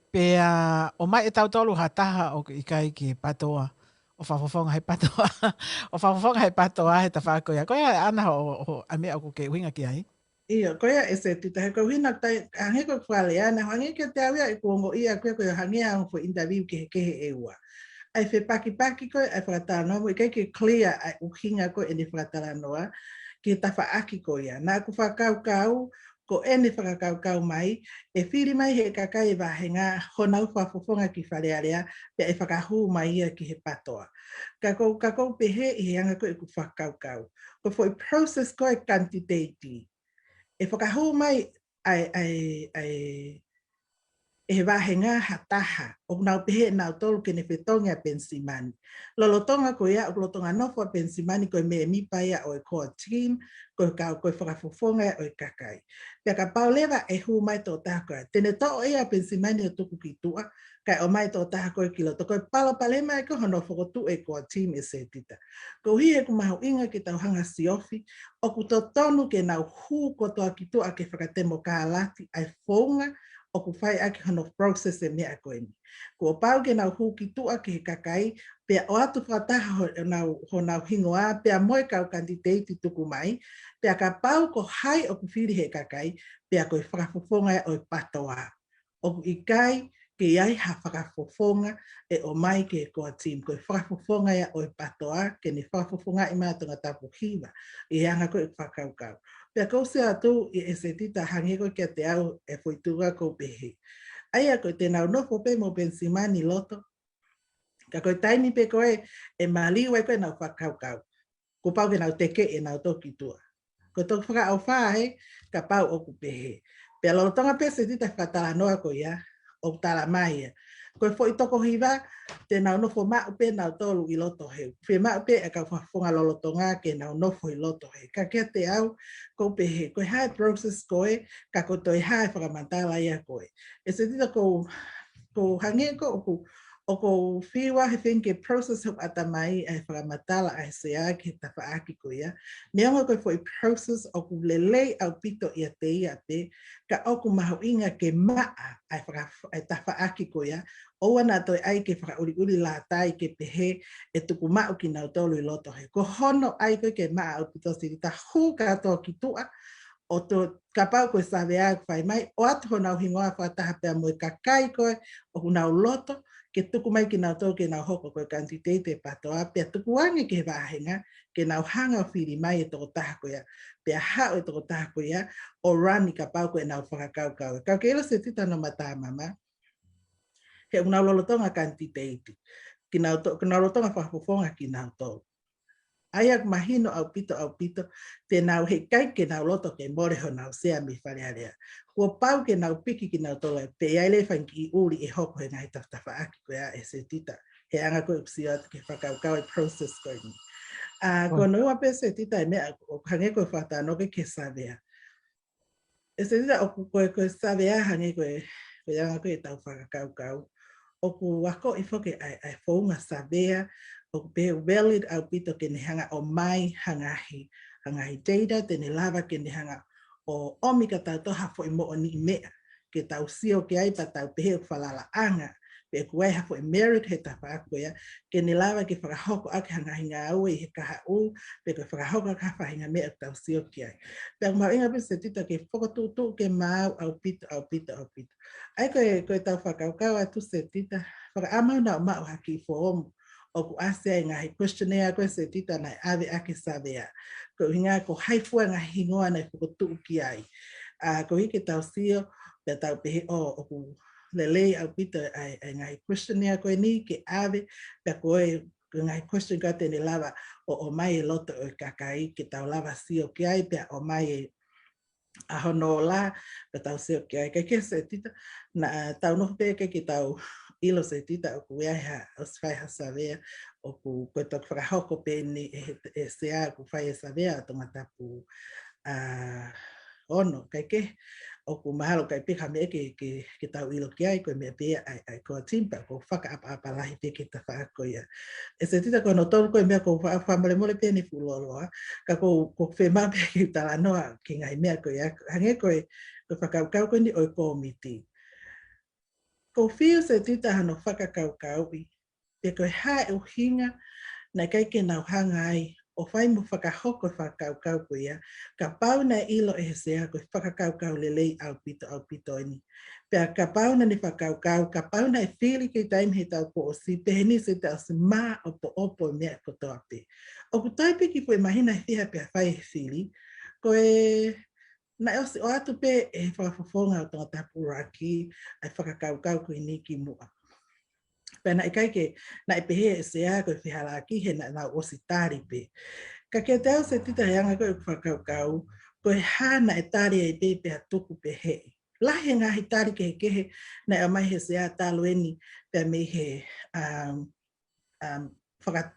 Pea ʻomai ʻe tautolu ha taha ʻoku ʻikai ke PATOA ʻo fakafofonga he PATOA. ʻO fakafofonga he PATOA he tafaʻaki ko ia. Ko ia ʻAna ho, ho, ʻa e meʻa ʻoku ke ʻuhinga ki ai. ʻIo, ko ia ʻEsetita, he ko e ʻuhinga tai, hangē ko e fale ʻAna, hangē kiate au ia ʻeku ongoʻi ʻaʻaku ia ko e hangē ʻa e ongo foʻi interview kehekehe ʻe ua. ʻA e fepakipaki ko ē ʻa e fakatalanoa mo e ʻikai ke clear ʻa e ʻuhinga ko ē ʻene fakatalanoa ki he tafaʻaki ko ia. Naʻa ku fakakaukau, ko ʻene fakakaukau mai, ʻe fili mai ʻe he kakai e vāhenga honau fakafofonga ki Fale Alea, pea ʻe fakahū mai ia ki he PATOA. Ka ʻoku ou, ka ʻoku ou pehē ʻi he anga ko ē ʻeku fakakaukau, ko e foʻi process ko ē kanititeiti, ʻe fakahū mai ʻa e, ʻa e, ʻa e, ʻe he vāhenga ha taha, ʻoku nau pehē ʻe nautolu ke ne fetongi ʻa Penisimani. Lolotonga ko ia, ʻoku lolotonga nofo ʻa Penisimani ko e mēmipa ia ʻo e core team, ko e kau, ko e fakafofonga ia ʻo e kakai. Pea kapau leva ʻe hū mai e tokotaha ko ē, te ne toʻo ia ʻa Penisimani ʻo tuku ki tuʻa, kae ʻomai e tokotaha ko ē ki loto. Ko e palopalema ia ko ē hono fokotuʻu e core team ʻEsetita. Koeʻuhi he ʻoku mahuʻinga ke tau hanga ʻo siofi, ʻoku totonu ke nau hū kotoa ki tuʻa ke fakatemokalati ʻa e founga ʻoku fai ʻaki hono process e meʻa ko eni. Kuo pau ke nau hū ki tuʻa ki he kakai, pea ʻoatu fakataha ho-, honau, honau hingoa, pea mo e kau kanititeiti tuku mai, pea kapau ko hai ʻoku fili ʻe he kakai, pea ko e fakafofonga ia ʻo e PATOA. ʻOku ʻikai ke ʻi ai ha fakafofonga ʻe ʻomai ki he core team, ko e fakafofonga ia ʻo e PATOA, ke ne fakafofongaʻi mai ʻa Tongatapu hiva, ʻi he anga ko ē ʻeku fakakaukau. Pea ʻoku ou sio atu ʻEsetita hangē ko ē kiate au e foʻi tuʻunga ʻoku ou pehē. ʻA ia ko e te nau nofo pē mo Penisimani ʻi loto. Ka ko e taimi pē ko ē ʻe maliu ai ko ē ʻenau fakakaukau, kuo pau ke nau teke ʻenau toki tuʻa. Ko e toki fakaʻofa ē, kapau ʻoku pehē. Pea lolotonga pē Setita fakatalanoa ko ia, ʻoku tala mai ia, ko e foʻi toko hiva, te nau nofo maʻu pē nautolu ʻi loto he. Fiemaʻu pē ʻa e kau fakafofonga lolotonga ke nau nofo ʻi loto he. Ka kiate au, ʻoku ou pehē, ko e hā e process ko ē, ka ko e toe hā e fakamatala ia ko ē. ʻE Setita ʻoku ou, ʻoku ou hangē ko ē ʻoku, ʻoku ou fiu he feinga ke process hoku ʻatamai ʻa e fakamatala ʻa e Sea ki he tafaʻaki ko ia. Neongo ko e foʻi process ʻoku lelei ʻaupito ʻiate ia pē, ka ʻoku mahuʻinga ke maʻa ʻa e faka-, ʻa e tafaʻaki ko ia, ʻoua naʻa toe ʻai ke fakaʻuliʻuli lātai ke pehē ʻe tuku maʻu kinautolu ʻi loto he. Ko hono ʻai ko ē ke maʻa ʻaupito Setita, hū kātoa ki tuʻa, ʻo toe kapau ko e savea ʻoku fai mai, ʻoatu honau hingoa fakataha pea mo e kakai ko ē ʻoku nau loto ke tuku mai kinautolu ke nau hoko ko e kanititeiti PATOA, pea tukuange ki he vāhenga ke nau hanga ʻo fili mai e tokotaha ko ia, pea haʻu e tokotaha ko ia ʻo rani kapau ko ʻenau fakakaukau. Ka ke ʻilo Setita, nau matamama, he ʻoku nau lolotonga kanititeiti, ke nau to-, ke nau lolotonga fakafofonga kinautolu. ʻA ia ʻoku mahino ʻaupito, ʻaupito, te nau heʻikai ke nau loto ke mole honau Sea mei Fale Alea. Kuo pau ke nau piki kinautolu, pea ʻi ai leva e fanga kiʻi ʻuli ʻe hoko he ngaahi tafatafaʻaki ko ia ʻe Setita. He anga ko ē ʻoku sio atu ki he fakakaukau e process ko eni. ʻA, ko hono ua pē Setita e meʻa ʻoku hangē ko e fakatalanoa ko ē ki he savea. ʻE Setita, ʻoku ko e, ko e savea hangē ko e, ko e anga ko ē ʻetau fakakaukau. ʻOku akoʻi foki ʻa e, ʻa e founga savea, ʻoku pehē ʻoku valid ʻaupito ke ne hanga ʻo ʻomai ha ngaahi, ha ngaahi data, te ne lava ke ne hanga ʻo ʻomi kia tautolu ha foʻi moʻoniʻi meʻa ke tau sio ki ai pea tau pehē ʻoku falalaʻanga, pe ʻoku ʻi ai ha foʻi merit he tafaʻaki ko ia, ke ne lava ke fakahoko ʻaki ha ngaahi ngāue ʻi he kahaʻu, pe ko e fakahoko ʻaki ha faʻahinga meʻa ʻoku tau sio ki ai. Pea ʻoku mahuʻinga pē Setita ke fokotuʻutuʻu ke maau ʻaupito, ʻaupito, ʻaupito. ʻA ia ko e, ko ʻetau fakakaukau atu Setita, fakaʻamu naʻa maʻu ha kiʻi foomu ʻoku ʻasi ai e ngaahi questionnaire ko ē Setita naʻe ʻave ʻaki e savea. Ko e ʻuhinga ko hai fua e ngaahi hingoa naʻe fokotuʻu ki ai. ʻA, koeʻuhi ke tau sio, pea tau pehē ʻo, ʻoku lelei ʻaupito ʻa e, ʻa e ngaahi questionnaire ko eni ke ʻave, pea ko e, ko e ngaahi question ko ia te ne lava ʻo, ʻomai e loto ʻo e kakai, ke tau lava sio ki ai, pea ʻomai e, ʻa hono ola, pea tau sio ki ai. Kae kehe Setita, naʻa tau nofo pē ke, ke tau ʻilo Setita ʻoku ʻi ai ha, ʻosi fai ha savea, ʻoku, ko e toki fakahoko pē eni ʻe he, ʻe he Sea ʻoku fai e savea ʻa Tongatapu, ʻa, ono, kae kehe, ʻoku mahalo ʻikai pē ha meʻa ke, ke, ke tau ʻilo ki ai, ko e meʻa pē ia ʻa e, ʻa e core team, pea ʻoku ou fakaʻapaʻapa lahi pē ki he tafaʻaki ko ia. ʻE Setita, ko hono tolu ko e meʻa ʻoku ou fa-, fakamolemole pē ʻeni fuʻu lōloa, ka ʻoku ou, ʻoku ou fiemaʻu pē ke talanoa ki he ngaahi meʻa ko ia, hangē ko e, ko e fakakaukau ko eni ʻo e kōmiti. ʻOku ou fiu Setita hono fakakaukauʻi, pe ko e hā e ʻuhinga naʻe ʻikai ke nau hanga ai ʻo fai mo fakahoko e fakakaukau ko ia, kapau naʻe ʻilo ʻe he Sea ko e fakakaukau lelei ʻaupito, ʻaupito eni. Pea kapau naʻa ne fakakaukau, kapau naʻe fili ki he taimi he taʻu kuo ʻosi, pehē ni Setita, ʻosi māʻopoʻopo e meʻa kotoa pē. ʻOku toe piki foʻi māhina ʻe fiha pea fai e fili, ko e naʻe ʻosi ʻoatu pē ʻe he fakafofonga ʻo Tongatapu ʻUluaki ʻa e fakakaukau ko eni kimuʻa. Pea naʻe ʻikai ke, naʻe pehē ʻe he Sea ko e fehālaaki he naʻa nau ʻosi tali pē. Ka kiate au Setita he anga ko ē ʻeku fakakaukau, ko e hā naʻe tali ai pē pea tuku pehē. Lahi e ngaahi tali kehekehe naʻe ʻomai ʻe he Sea talu eni pea mei he, um, um, faka-,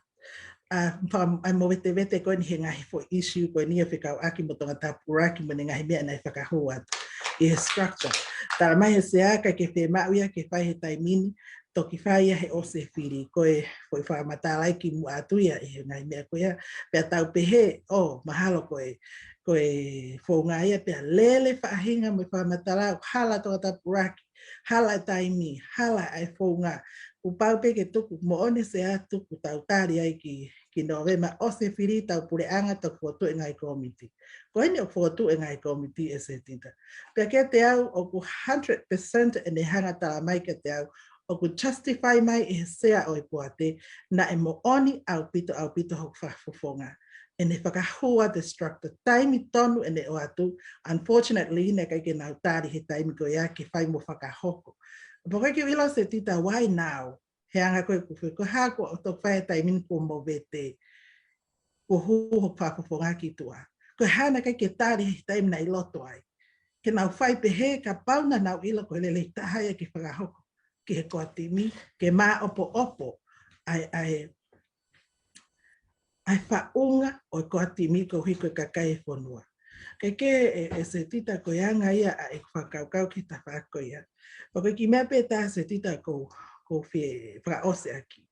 uh, faka-, uh, movetevete ko eni he ngaahi foʻi issue ko eni ʻoku fekauʻaki mo Tongatapu ʻUluaki mo ʻene ngaahi meʻa naʻe fakahū atu ʻi he structure. Tala mai ʻe he Sea ʻikai ke fiemaʻu ia ke fai he taimi ni, toki fai ia he ʻosi e fili, ko e foʻi fakamatala ia kimuʻa atu ia ʻi he ngaahi meʻa ko ia, pea tau pehē, ʻo, mahalo ko e, ko e founga ia pea lele faʻahinga mo e fakamatala ʻoku hala Tongatapu ʻUluaki, hala e taimi, hala ʻa e founga. Kuo pau pē ke tuku, moʻoni Sea, tuku tau tali ai ki, ki Nōvema, ʻosi e fili, tau puleʻanga, tau fokotuʻu e ngaahi kōmiti. Ko eni ʻoku fokotuʻu e ngaahi kōmiti ʻe Setita. Pea kiate au, ʻoku hundred percent ʻene hanga tala mai kiate au, ʻoku justify mai ʻe he Sea ʻo e poate, naʻe moʻoni ʻaupito, ʻaupito hoku fakafofonga. ʻene fakahua the structure, taimi tonu ʻene ʻoatu. Unfortunately, naʻe ʻikai ke nau tali he taimi ko ia ke fai mo fakahoko. Pea ʻoku ʻikai ke u ʻilo Setita why now, he anga ko ē ʻoku fai, ko e hā kuo toki fai he taimi ni kuo movete, kuo hū hoku fakafofonga ki tuʻa. Ko e hā naʻe ʻikai ke tali he taimi naʻe ʻi loto ai ke nau fai pehē, kapau naʻa nau ʻilo ko e lelei taha ia ke fakahoko ki he core timi, ke māʻopoʻopo ʻa e, ʻa e, ʻa e faʻunga ʻo e core timi koeʻuhi ko e kakai e fonua. Kae kehe ʻe, ʻe Setita, ko e anga ia ʻa ʻeku fakakaukau ki he tafaʻaki ko ia. Pea ko e kiʻi meʻa pē ʻe taha Setita ʻoku ou, ʻoku ou fie fakaʻosi ʻaki.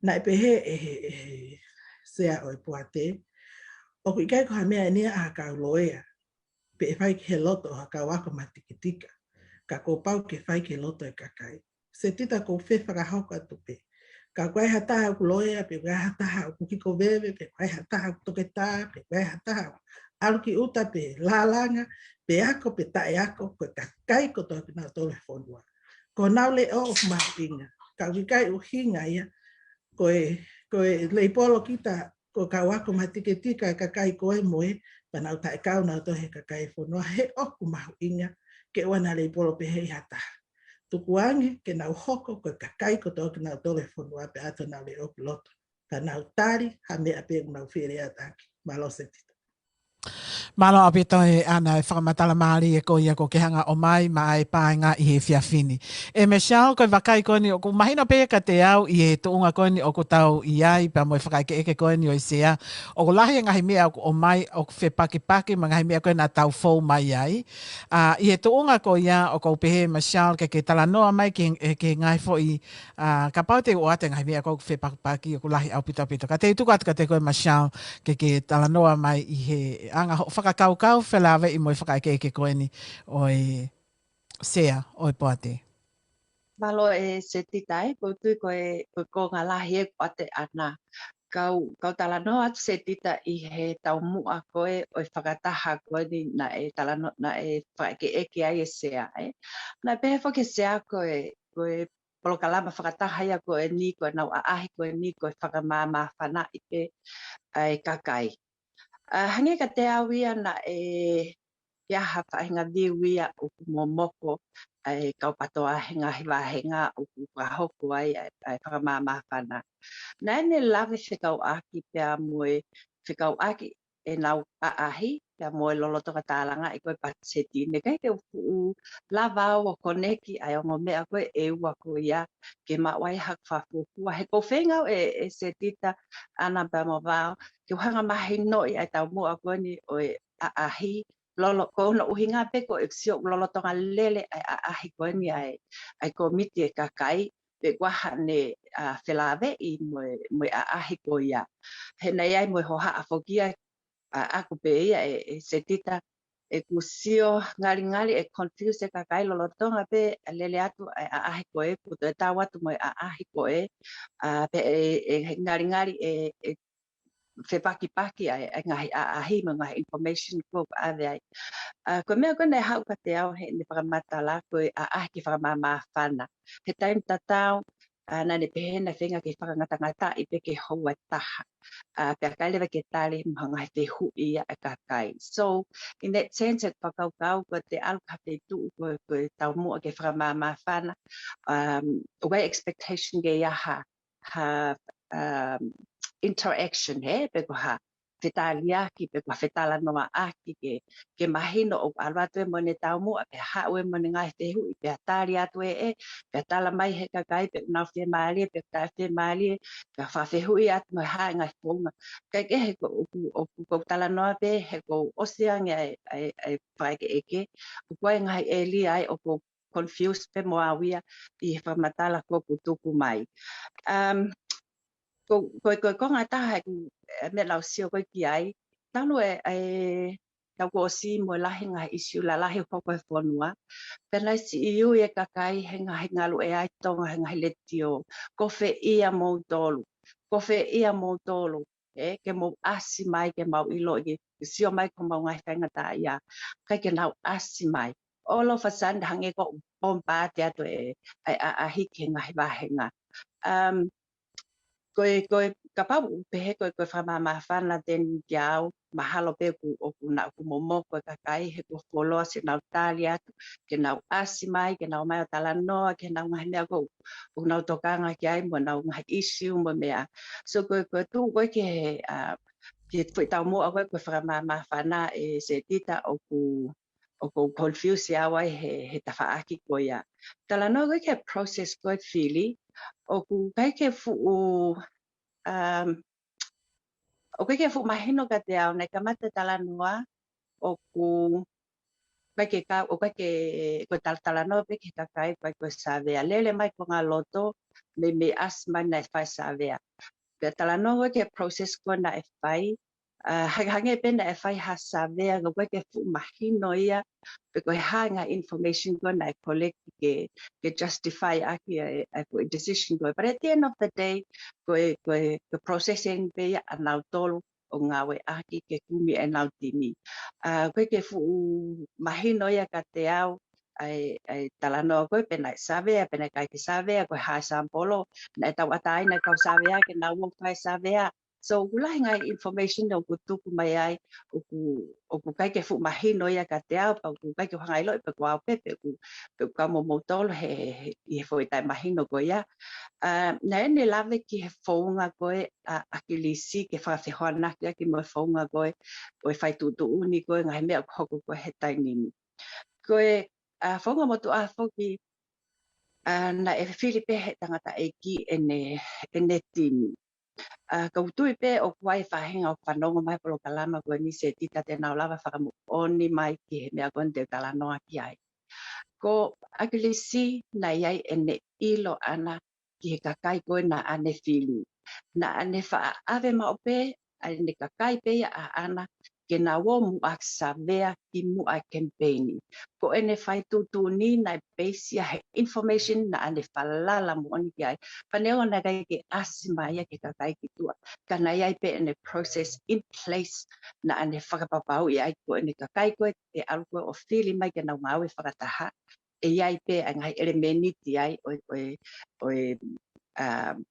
Naʻe pehē ʻe he, ʻe he Sea ʻo e Poate, ʻoku ʻikai ko ha meʻa eni ia ʻa e kau loea, pe ʻe fai ki he loto ʻo ha kau ako matikitika, ka kuo pau ke fai ki he loto ʻo e kakai. Setita, ʻoku ou fie fakahoko atu pē, kapau ʻoku ʻi ai ha taha ʻoku loea, pe ʻoku ʻi ai ha taha ʻoku hiko veve, pe ʻoku ʻi ai ha taha ʻoku toketā, pe ʻoku ʻi ai ha taha ʻoku ʻalu ki ʻuta, pe lālanga, pe ako, pe taʻeako, ko e kakai kotoa kinautolu he fonua. Ko honau leʻo ʻoku mahuʻinga. Ka ʻoku ʻikai ʻuhinga ia ko e, ko e leipolo kita ko e kau ako matikitika e kakai ko ē mo ē, pea nau taʻekau nautolu he kakai e fonua. He ʻoku mahuʻinga ke ʻoua naʻa leipolo pehē ʻe ha taha. Tukuange ke nau hoko ko e kakai kotoa kinautolu he fonua, pea ʻoatu honau leʻo ki loto, pea nau tali ha meʻa pē ʻoku nau fie lea atu ki ai. Mālō Setita. Mālō ʻaupito ē ʻAna e fakamatala mālie ko ia kuo ke hanga ʻo ʻomai maʻa e paenga ʻi he efiafi ni. ʻE Michelle, ko e vakai ko eni, ʻoku mahino pē kiate au ʻi he tuʻunga ko eni ʻoku tau ʻi ai, pea mo e fakaʻekeʻeke ko eni ʻo e Sea, ʻoku lahi e ngaahi meʻa ʻoku ʻomai, ʻoku fepakipaki mo e ngaahi meʻa ko ē naʻa tau fou mai ai. ʻA, ʻi he tuʻunga ko ia ʻoku ou pehē Michelle ke ke talanoa mai ki he, ki he ngaahi foʻi, ʻa, kapau te u ʻoatu e ngaahi meʻa ʻoku fepakipaki, ʻoku lahi ʻaupito ʻaupito. Ka te u tuku atu kiate koe Michelle ke ke talanoa mai ʻi he anga hoʻo fakakaukau felāveʻi mo e fakaʻekeʻeke ko eni ʻo e Sea ʻo e Poate. Mālō ē Setita, ʻoku ou tui ko e, ko e konga lahi ē ʻoku ʻoatu ʻe ʻAna. Kau, kau talanoa atu Setita ʻi he taumuʻa ko ē ʻo e fakataha ko eni naʻe talano-, naʻe fakaʻekeʻeke ai e Sea, ē. Naʻe pehē foki e Sea ko e, ko e polokalama fakataha ia ko eni, ko ʻenau ʻaʻahi ko eni, ko e fakamāmāfanaʻi pē ʻa e kakai. ʻA, hangē kiate au ia naʻe ʻi ai ha faʻahinga view ia ʻoku momoko ʻa e kau PTOA he ngaahi vāhenga ʻoku fakahoko ai ʻa e, ʻa e fakamāmāfana. Naʻá ne lave fekauʻaki pea mo e, fekauʻaki ʻenau ʻaʻahi, pea mo e lolotonga tālangaʻi ko ē patiseti. Naʻe ʻikai ke u fuʻu lava au ʻo koneki ʻa e ongo meʻa ko ē ʻe ua ko ia ke maʻu ai haku fakafuofua. He ʻoku ou feinga au ē, ē Setita, ʻAna pea mo Vao, ke u hanga mahinoʻi ʻa e taumuʻa ko eni ʻo e ʻaʻahi, lolo-, ko hono ʻuhinga pē ko e sio lolotonga lele ʻa e ʻaʻahi ko eni ʻa e, ʻa e kōmiti e kakai, pe ko e hā ʻene, ʻa, felāveʻi mo e, mo e ʻaʻahi ko ia. He naʻe ʻi ai mo e hohaʻa foki ia, ʻa, ʻaku pē ia ē, ē Setita, ʻeku sio ngalingali ʻe confuse e kakai lolotonga pē ʻa e lele atu ʻa e ʻaʻahi ko ē, kuo toe tau atu mo e ʻaʻahi ko ē, ʻa, pea ʻe, ʻe ngalingali ʻe, ʻe fepakipaki ʻa e, ʻa e ngaahi ʻaʻahi mo e ngaahi information ʻoku ʻave ai. ʻA, ko e meʻa ko ē naʻe haʻu kiate au heʻene fakamatala ko e ʻaʻahi ke fakamāmāfana. He taimi tatau, ʻa, naʻá ne pehē naʻe feinga ke fakangatangataʻi pē ke houa ʻe taha. ʻA, pea ʻikai leva ke tali mo ha ngaahi fehuʻi ia ʻa e kakai. So, in that sense, ʻeku fakakaukau ko e ʻalu ki ha feituʻu ko e, ko e taumuʻa ke fakamāmāfana, um, ʻoku ʻi ai e expectation ke ʻi ai ha, ha, um, interaction, hē, pe ko ha fetaliaki, pe ko ha fetalanoaʻaki ke, ke mahino ʻoku ʻalu atu ē mo ʻene taumuʻa, pea haʻu ē mo ʻene ngaahi fehuʻi, pea tali atu ē, ē, pea tala mai he kakai, pe ʻoku nau fiemālie, pe ʻoku taʻefiemālie, pea fakafehuʻi atu mo e hā e ngaahi founga. Kae kehe ʻoku, ʻoku, ʻoku ou talanoa pē, he kuo ʻosi ange ʻa e, ʻa e, ʻa e fakaʻekeʻeke, ʻoku ʻi ai e ngaahi ʻēlia ai ʻoku ou confuse pē mo au ia ʻi he fakamatala ʻoku ou tuku mai. Um, ko, ko, ko e konga ʻe taha ʻeku, ē, meʻa naʻá ku sio ko ē ki ai, talu ē, ē, taʻu kuo ʻosi mo e lahi e ngaahi ʻisiū lalahi ʻoku hoko he fonua, pea naʻe siʻi ui e kakai he ngaahi ngaluʻea ʻi Tonga he ngaahi letiō, ko fē ia moutolu, ko fē ia moutolu, ē, ke mou ʻasi mai ke mau ʻiloʻi, ke sio mai ko homau ngaahi faingataʻaʻia, ʻikai ke nau ʻasi mai. All of a sudden, hangē ko ʻoku bombard atu ē, ʻa e ʻaʻahi ki he ngaahi vāhenga. Um, ko e, ko e, kapau ʻoku pehē ko e, ko e fakamāmāfana, then kiate au, mahalo pē ʻoku, ʻoku nau, ʻoku momoko e kakai he kuo fuoloa siʻenau tali atu, ke nau ʻasi mai, ke nau ō mai ʻo talanoa ki heʻenau ngaahi meʻa ko ē ʻoku nau tokanga ki ai mo ʻenau ngaahi issue mo e meʻa. So ko e, ko e tuʻu ko ē ki he, ʻa, ki he foʻi taumuʻa ko ē ko e fakamāmāfana ē Setita, ʻoku, ʻoku ou confuse au ai he, he tafaʻaki ko ia. Talanoa ko ē ki he process ko ē Fili, ʻoku ʻikai ke fuʻu, um, ʻoku ʻikai ke fuʻu mahino kiate au, naʻe kamata talanoa, ʻoku ʻikai ke kau, ʻoku ʻikai ke, ko e tal-, talanoa pē ki he kakai, ʻikai ko e savea. Lele mai ko e ngaahi loto, meimei ʻasi mai naʻe fai savea. Pea talanoa ko ē ki he process ko ē naʻe fai, ʻa, hangehangē pē naʻe fai ha savea, ka ʻoku ʻikai ke fuʻu mahino ia, pe ko e hā e ngaahi information ko ē naʻe collect ke, ke justify ʻaki ʻa e, ʻa e ko e decision ko ē. But at the end of the day, ko e, ko e, ko e processing pē ia ʻanautolu ʻo ngāueʻaki ke kumi ʻenau timi. ʻA, ʻoku ʻikai ke fuʻu mahino ia kiate au, ʻa e, ʻa e talanoa ko ē pe naʻe savea, pe naʻe ʻikai ke savea, ko e hā e sampolo, naʻe tauʻatāina e kau savea ke nau ō fai savea. So, ʻoku lahi e ngaahi information ʻoku tuku mai ai, ʻoku, ʻoku ʻikai ke fuʻu mahino ia kiate au, pea ʻoku ʻikai ke u hanga ʻo ʻiloʻi pe ko au pē, pe ʻoku, pe ʻoku kau mo moutolu he, he, he, ʻi he foʻi taʻemahino ko ia. ʻA, naʻá ne lave ki he founga ko ē ʻa ʻAkilisi ke fakafehoanaki ʻaki mo e founga ko ē ʻo e fai tuʻutuʻuni ko ē ngaahi meʻa ʻoku hoko ko ē he taimi ni. Ko e, ʻa, founga motuʻa foki, ʻa, naʻe fili pē he tangataʻeiki ʻene, ʻene timi. ʻA, ka u tui pē ʻoku ʻi ai e faʻahinga ʻoku fanongo mai polokalama ko eni Setita te nau lava fakamoʻoni mai ki he meʻa ko eni te u talanoa ki ai. Ko ʻAkilisi naʻe ʻi ai ʻene ʻilo ʻaʻana ki he kakai ko ē naʻá ne fili. Naʻá ne faʻa ʻave maʻu pē ʻa ʻene kakai pē ia ʻaʻana ke nau ō muʻa ʻo savea ki muʻa e kemipeini. Ko ʻene fai tuʻutuʻuni naʻe base ia he information naʻá ne falala moʻoni ki ai. Pea neongo naʻe ʻikai ke ʻasi mai ia ki he kakai ki tuʻa, ka naʻe ʻi ai pē ʻene process in place naʻá ne fakapapauʻi ai ko ʻene kakai ko ē te ʻalu ko ē ʻo fili mai ke nau ngāue fakataha, ʻe ʻi ai pē ʻa e ngaahi ʻelemēniti ai ʻo e, ʻo e, ʻo e, um,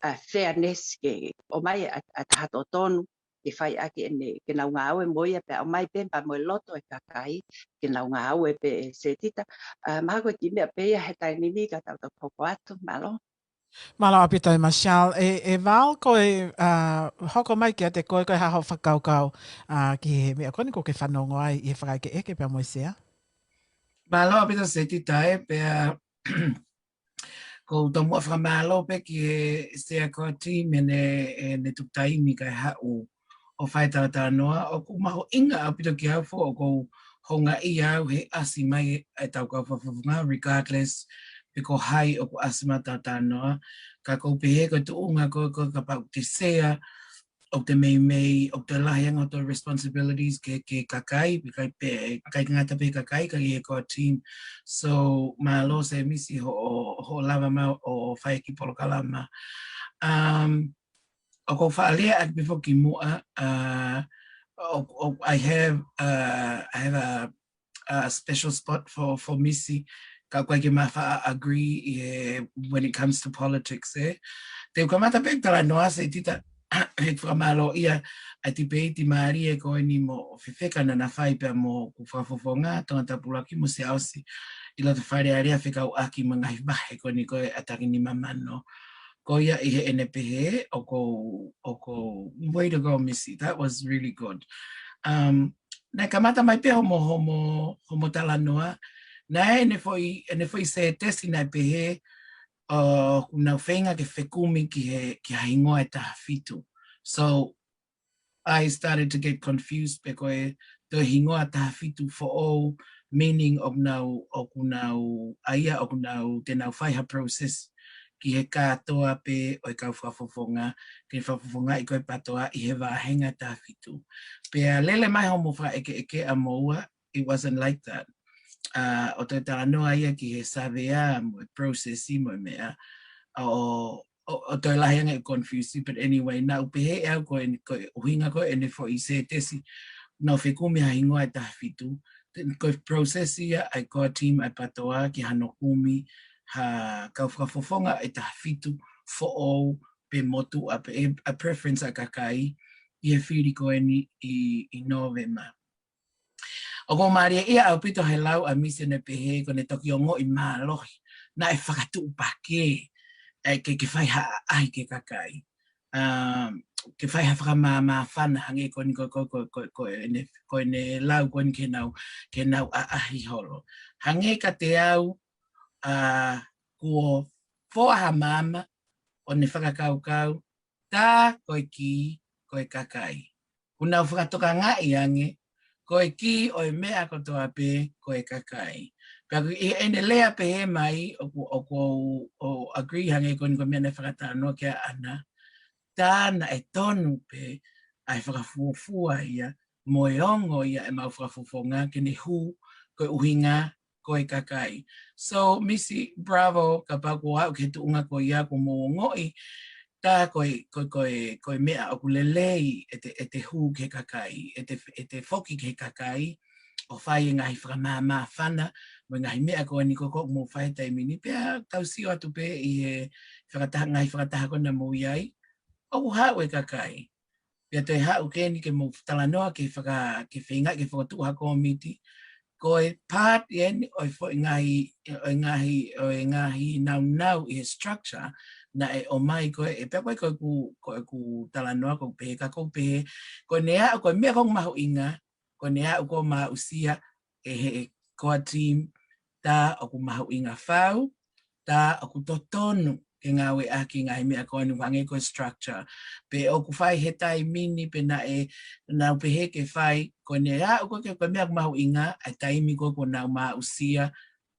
ʻa e fairness ke ʻomai ʻa, ʻa e taha totonu ke fai ʻaki ʻene, ke nau ngāue mo ia pea ʻomai pē pea mo e loto e kakai ke nau ngāue pē ē Setita. ʻA, mahalo ko e kiʻi meʻa pē ia he taimi ni ka tau toki hoko atu, mālō. Mālō ʻaupito ē Michelle, ē, ē Val ko e, ʻa, hoko mai kiate koe ko e hā hoʻo fakakaukau, ʻa, ki he meʻa ko eni ʻoku ke fanongo ai ʻi he fakaʻekeʻeke pea mo e sea. Mālō ʻaupito Setita ē, pea ʻoku ou tomuʻa fakamālō pē ki he sea ko ē team ʻene, ʻene tuku taimi kae haʻu ʻo fai e talatalanoa, ʻoku mahuʻinga ʻaupito kiate au foki ʻoku ou houngaʻia au he ʻasi mai ʻetau kau fakafofonga, regardless pe ko hai ʻoku ʻasi mai ʻo talatalanoa, ka ʻoku ou pehē ko e tuʻunga ko ē, ko ē kapau te sea, ʻoku te meimei, ʻoku toe lahi ange hoto responsibilities ki he, ki he kakai, pe ʻikai pē, ʻikai ngata pē he kakai, ka ki he core team. So, mālō Semisi hoʻo, hoʻo lava mai ʻo fai e kiʻi polokalama. Um, ʻoku ou faʻa lea atu pē foki ki muʻa, uh, ʻo, ʻo, I have, uh, I have a, a special spot for, for Misi, ka ʻoku ʻikai ke ma faʻa agree ʻi he, when it comes to politics, ē. Te u kamata pē talanoa Setita, he fakamālō ia ʻa e tipeiti mālie ko eni mo Fefeka naʻá na fai pea mo ʻeku fakafofonga, Tongatapu ʻUluaki mo Siaosi, ʻi loto Fale Alea fekauʻaki mo e ngaahi vahe ko eni ko ē ʻa Takinima Mano. Ko ia ʻi heʻene pehē, ʻoku ou, ʻoku ou, way to go, Misi. That was really good. Um, naʻe kamata mai pē homo, homo, homo talanoa. Naʻe ʻi ai ʻene foʻi, ʻene foʻi sētesi naʻe pehē, ʻoku nau feinga ke fekumi ki he, ki ha hingoa ʻe taha fitu. So, I started to get confused pe ko e toe hingoa ʻe taha fitu foʻou, meaning ʻoku nau, ʻoku nau, ʻa ia ʻoku nau, te nau fai ha process ki he kātoa pē ʻo e kau fakafofonga, ke fakafofongaʻi ko ē PATOA ʻi he vāhenga ʻe taha fitu. Pea lele mai homo fakaʻekeʻeke ʻa moua, it wasn't like that. Uh, ʻo toe talanoa ia ki he savea mo e process mo e meʻa, ʻo, ʻo, ʻo toe lahi ange e confuse, but anyway, naʻá ku pehē ʻe au ko e, ko e ʻuhinga ko ē ʻene foʻi sētesi, nau fekumi ha hingoa ʻe taha fitu, ko e process ia ʻa e core team ʻa e PATOA ki hano kumi ha kau fakafofonga ʻe taha fitu foʻou, pe motuʻa pe ʻe, ʻa e preference ʻa e kakai ʻi he fili ko eni ʻi, ʻi Nōvema. ʻOku ou mālieʻia ʻaupito he lau ʻa Misi ʻo ne pehē ko ʻene toki ongoʻi mālohi naʻe fakatuʻupakē ʻa e ke, ke fai ha ʻaʻahi ki he kakai. Um, ke fai ha fakamāmāfana hangē ko eni ko, ko, ko, ko, ko ʻene, ko ʻene lau ko eni ke nau, ke nau ʻaʻahi holo. Hangē kiate au, ʻa, kuo foʻi ha maama ʻo ne fakakaukau, tā ko e kī ko e kakai. Kuo nau fakatokangaʻi ange, ko e kī ʻo e meʻa kotoa pē ko e kakai. Pea ko ʻene lea pehē mai, ʻoku, ʻoku ou, ou agree hangē ko eni ko e meʻa naʻe fakatalanoa ki ai ʻAna. Tā naʻe tonu pē ʻa e fakafuofua ia mo e ongo ia ʻemau fakafofonga ke ne hū ko e ʻuhinga ko e kakai. So, Misi, bravo, kapau kuo aʻu ki he tuʻunga ko ia kuo mou ongoʻi, tā ko e, ko e, ko e, ko e meʻa ʻoku lelei ʻete, ʻete hū ki he kakai, ʻete, ʻete foki ki he kakai, ʻo fai e ngaahi fakamāmāfana, mo e ngaahi meʻa ko eni ko ē ʻoku mou fai he taimi ni, pea tau sio atu pē ʻi he fakataha, ngaahi fakataha ko ē naʻa mou ʻi ai, ʻoku haʻu e kakai. Pea toe haʻu ko eni ke mou talanoa ke faka, ke feinga ke fokotuʻu ha kōmiti. Ko e part eni ʻo e foʻi ngaahi, ʻo e ngaahi, ʻo e ngaahi naunau ʻi he structure naʻe ʻomai ko ē, pea ko e, ko ʻeku, ko ʻeku talanoa ʻoku ou pehē, ka ʻoku ou pehē, ko ʻene aʻu ko e meʻa ʻoku mahuʻinga, ko ʻene aʻu ko ē ʻo aʻusia ʻe he core team, tā ʻoku mahuʻinga fau, tā ʻoku totonu ke ngāueʻaki e ngaahi meʻa ko eni hangē ko e structure. Pe ʻoku fai he taimi ni pe naʻe, naʻa nau pehē ke fai, ko ʻene aʻu ko ē ke, ko e meʻa ʻoku mahuʻinga, ʻa e taimi ko ē kuo nau aʻusia,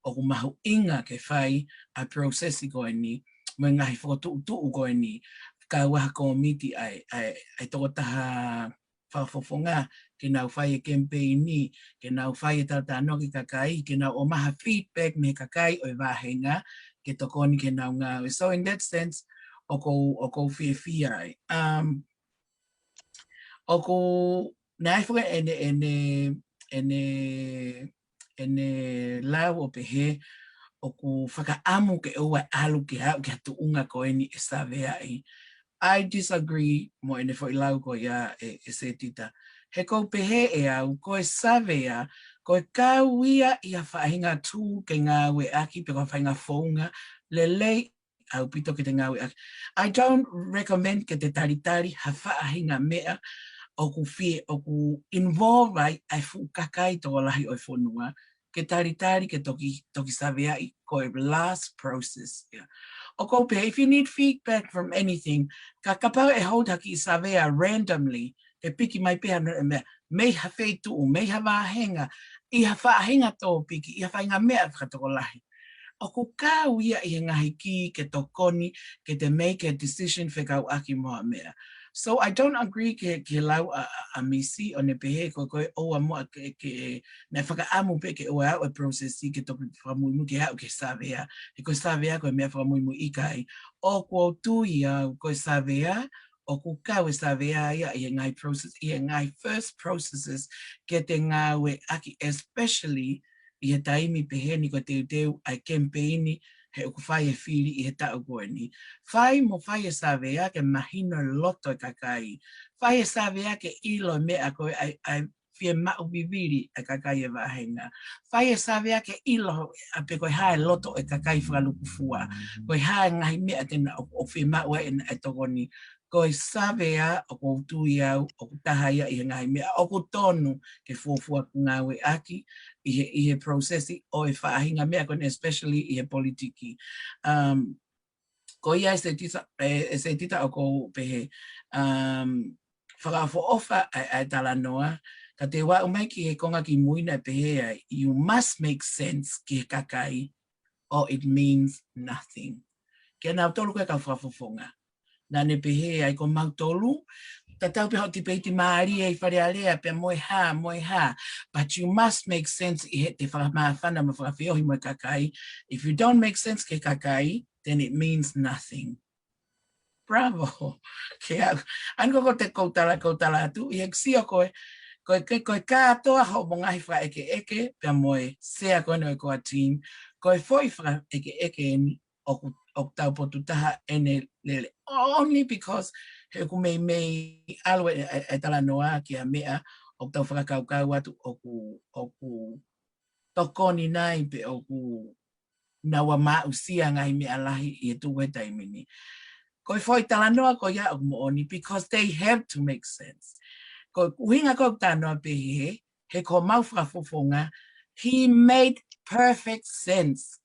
ʻoku mahuʻinga ke fai ʻa e process ko eni, mo e ngaahi fokotuʻutuʻu ko eni, kau ai ha kōmiti ʻa e, ʻa e, ʻa e tokotaha fakafofonga, ke nau fai e kemipeini, ke nau fai e talanoa ki he kakai, ke nau ʻomai ha feedback mei he kakai ʻo e vāhenga, ke tokoni ke nau ngāue. So in that sense, ʻoku ou, ʻoku ou fiefia ai. Um, ʻoku, naʻe ʻi ai foki ʻene, ʻene, ʻene ʻene lau ʻo pehē, ʻoku fakaʻamu ke ʻoua ʻe ʻalu ke aʻu ki ha tuʻunga ko eni ʻe saveaʻi. I disagree mo ʻene foʻi lau ko ia ʻe, ʻe Setita. He ʻoku ou pehē ʻe au, ko e savea, ko e kau ia ʻi ha faʻahinga tool ke ngāueʻaki pe ko ha faʻahinga founga lelei ʻaupito ke te ngāueʻaki. I don't recommend ke te talitali ha faʻahinga meʻa ʻoku fie, ʻoku involve ai ʻa e fuʻu kakai tokolahi ʻo e fonua, ke talitali ke toki, toki saveaʻi, ko e last process ia. ʻOku ou pehē, if you need feedback from anything, ka kapau ʻe hold ha kiʻi savea randomly, ke piki mai pē hano e meʻa, mei ha feituʻu, mei ha vāhenga, ʻi ha faʻahinga tōpiki, ʻi ha faʻahinga meʻa fakatokolahi, ʻoku kau ia ʻi he ngaahi kī ke tokoni, ke te make a decision fekauʻaki mo ha meʻa. So I don't agree ki he, ki he lau ʻa, ʻa, ʻa Misi ʻo ne pehē ko, ko e ʻoua muʻa ke, ke, naʻe fakaʻamu pē ke ʻoua ʻe aʻu e process ke toki fakamuimui ke aʻu ki he savea. He ko e savea ko e meʻa fakamuimui, ʻikai. ʻOku ou tui au ko e savea, ʻoku kau e savea ia ʻi he ngaahi process, ʻi he ngaahi first processes ke te ngāueʻaki, especially ʻi he taimi pehē ni ko e teuteu ʻa e kemipeini he ʻoku fai e fili ʻi he taʻu ko eni. Fai mo fai e savea ke mahino e loto e kakai. Fai e savea ke ʻilo e meʻa ko ē ʻa e, ʻa e fiemaʻu vivili ʻa e kakai e vāhenga. Fai e savea ke ʻilo ʻa pe ko e hā e loto e kakai fakalukufua. Ko e hā e ngaahi meʻa te nau ʻo, ʻo fiemaʻu ai ʻenau tokoni. Ko e savea ʻoku ou tui au, ʻoku taha ia ʻi he ngaahi meʻa ʻoku tonu ke fuofua ngāueʻaki ʻi he, ʻi he process ʻo e faʻahinga meʻa ko eni, especially ʻi he politiki. Um, ko ia ʻe Setita, ʻe, ʻe Setita ʻoku ou pehē, um, fakaʻofoʻofa ʻa e, ʻa e talanoa, ka te u aʻu mai ki he konga kimui naʻe pehē ai, you must make sense ki he kakai, or it means nothing. Kia nautolu ko e kau fakafofonga. Naʻa ne pehē ai ko mautolu, tatau pē hoʻo tipeiti mālie ʻi Fale Alea pea mo e hā, mo e hā. But you must make sense ʻi heʻete fakamāfana mo fakafeohi mo e kakai. If you don't make sense ki he kakai, then it means nothing. Bravo. Ke au. ʻAni ko ko te kou tala, kou tala atu, ʻi he sio ko e, ko e, ko e, ko e kātoa hoʻomo ngaahi fakaʻekeʻeke, pea mo e sea ko eni ʻo e core team, ko e foʻi fakaʻekeʻeke eni, ʻoku, ʻoku tau potu taha ʻene lele. Only because he ʻoku meimei ʻalu e, e, e talanoa ki ha meʻa ʻoku tau fakakaukau atu ʻoku, ʻoku tokoni nai pe ʻoku naua maʻusia ngaahi meʻa lahi ʻi he tuku he taimi ni. Ko e foʻi talanoa ko ia ʻoku moʻoni because they have to make sense. Ko e ʻuhinga ko e talanoa pē he, he ko homau fakafofonga, he made perfect sense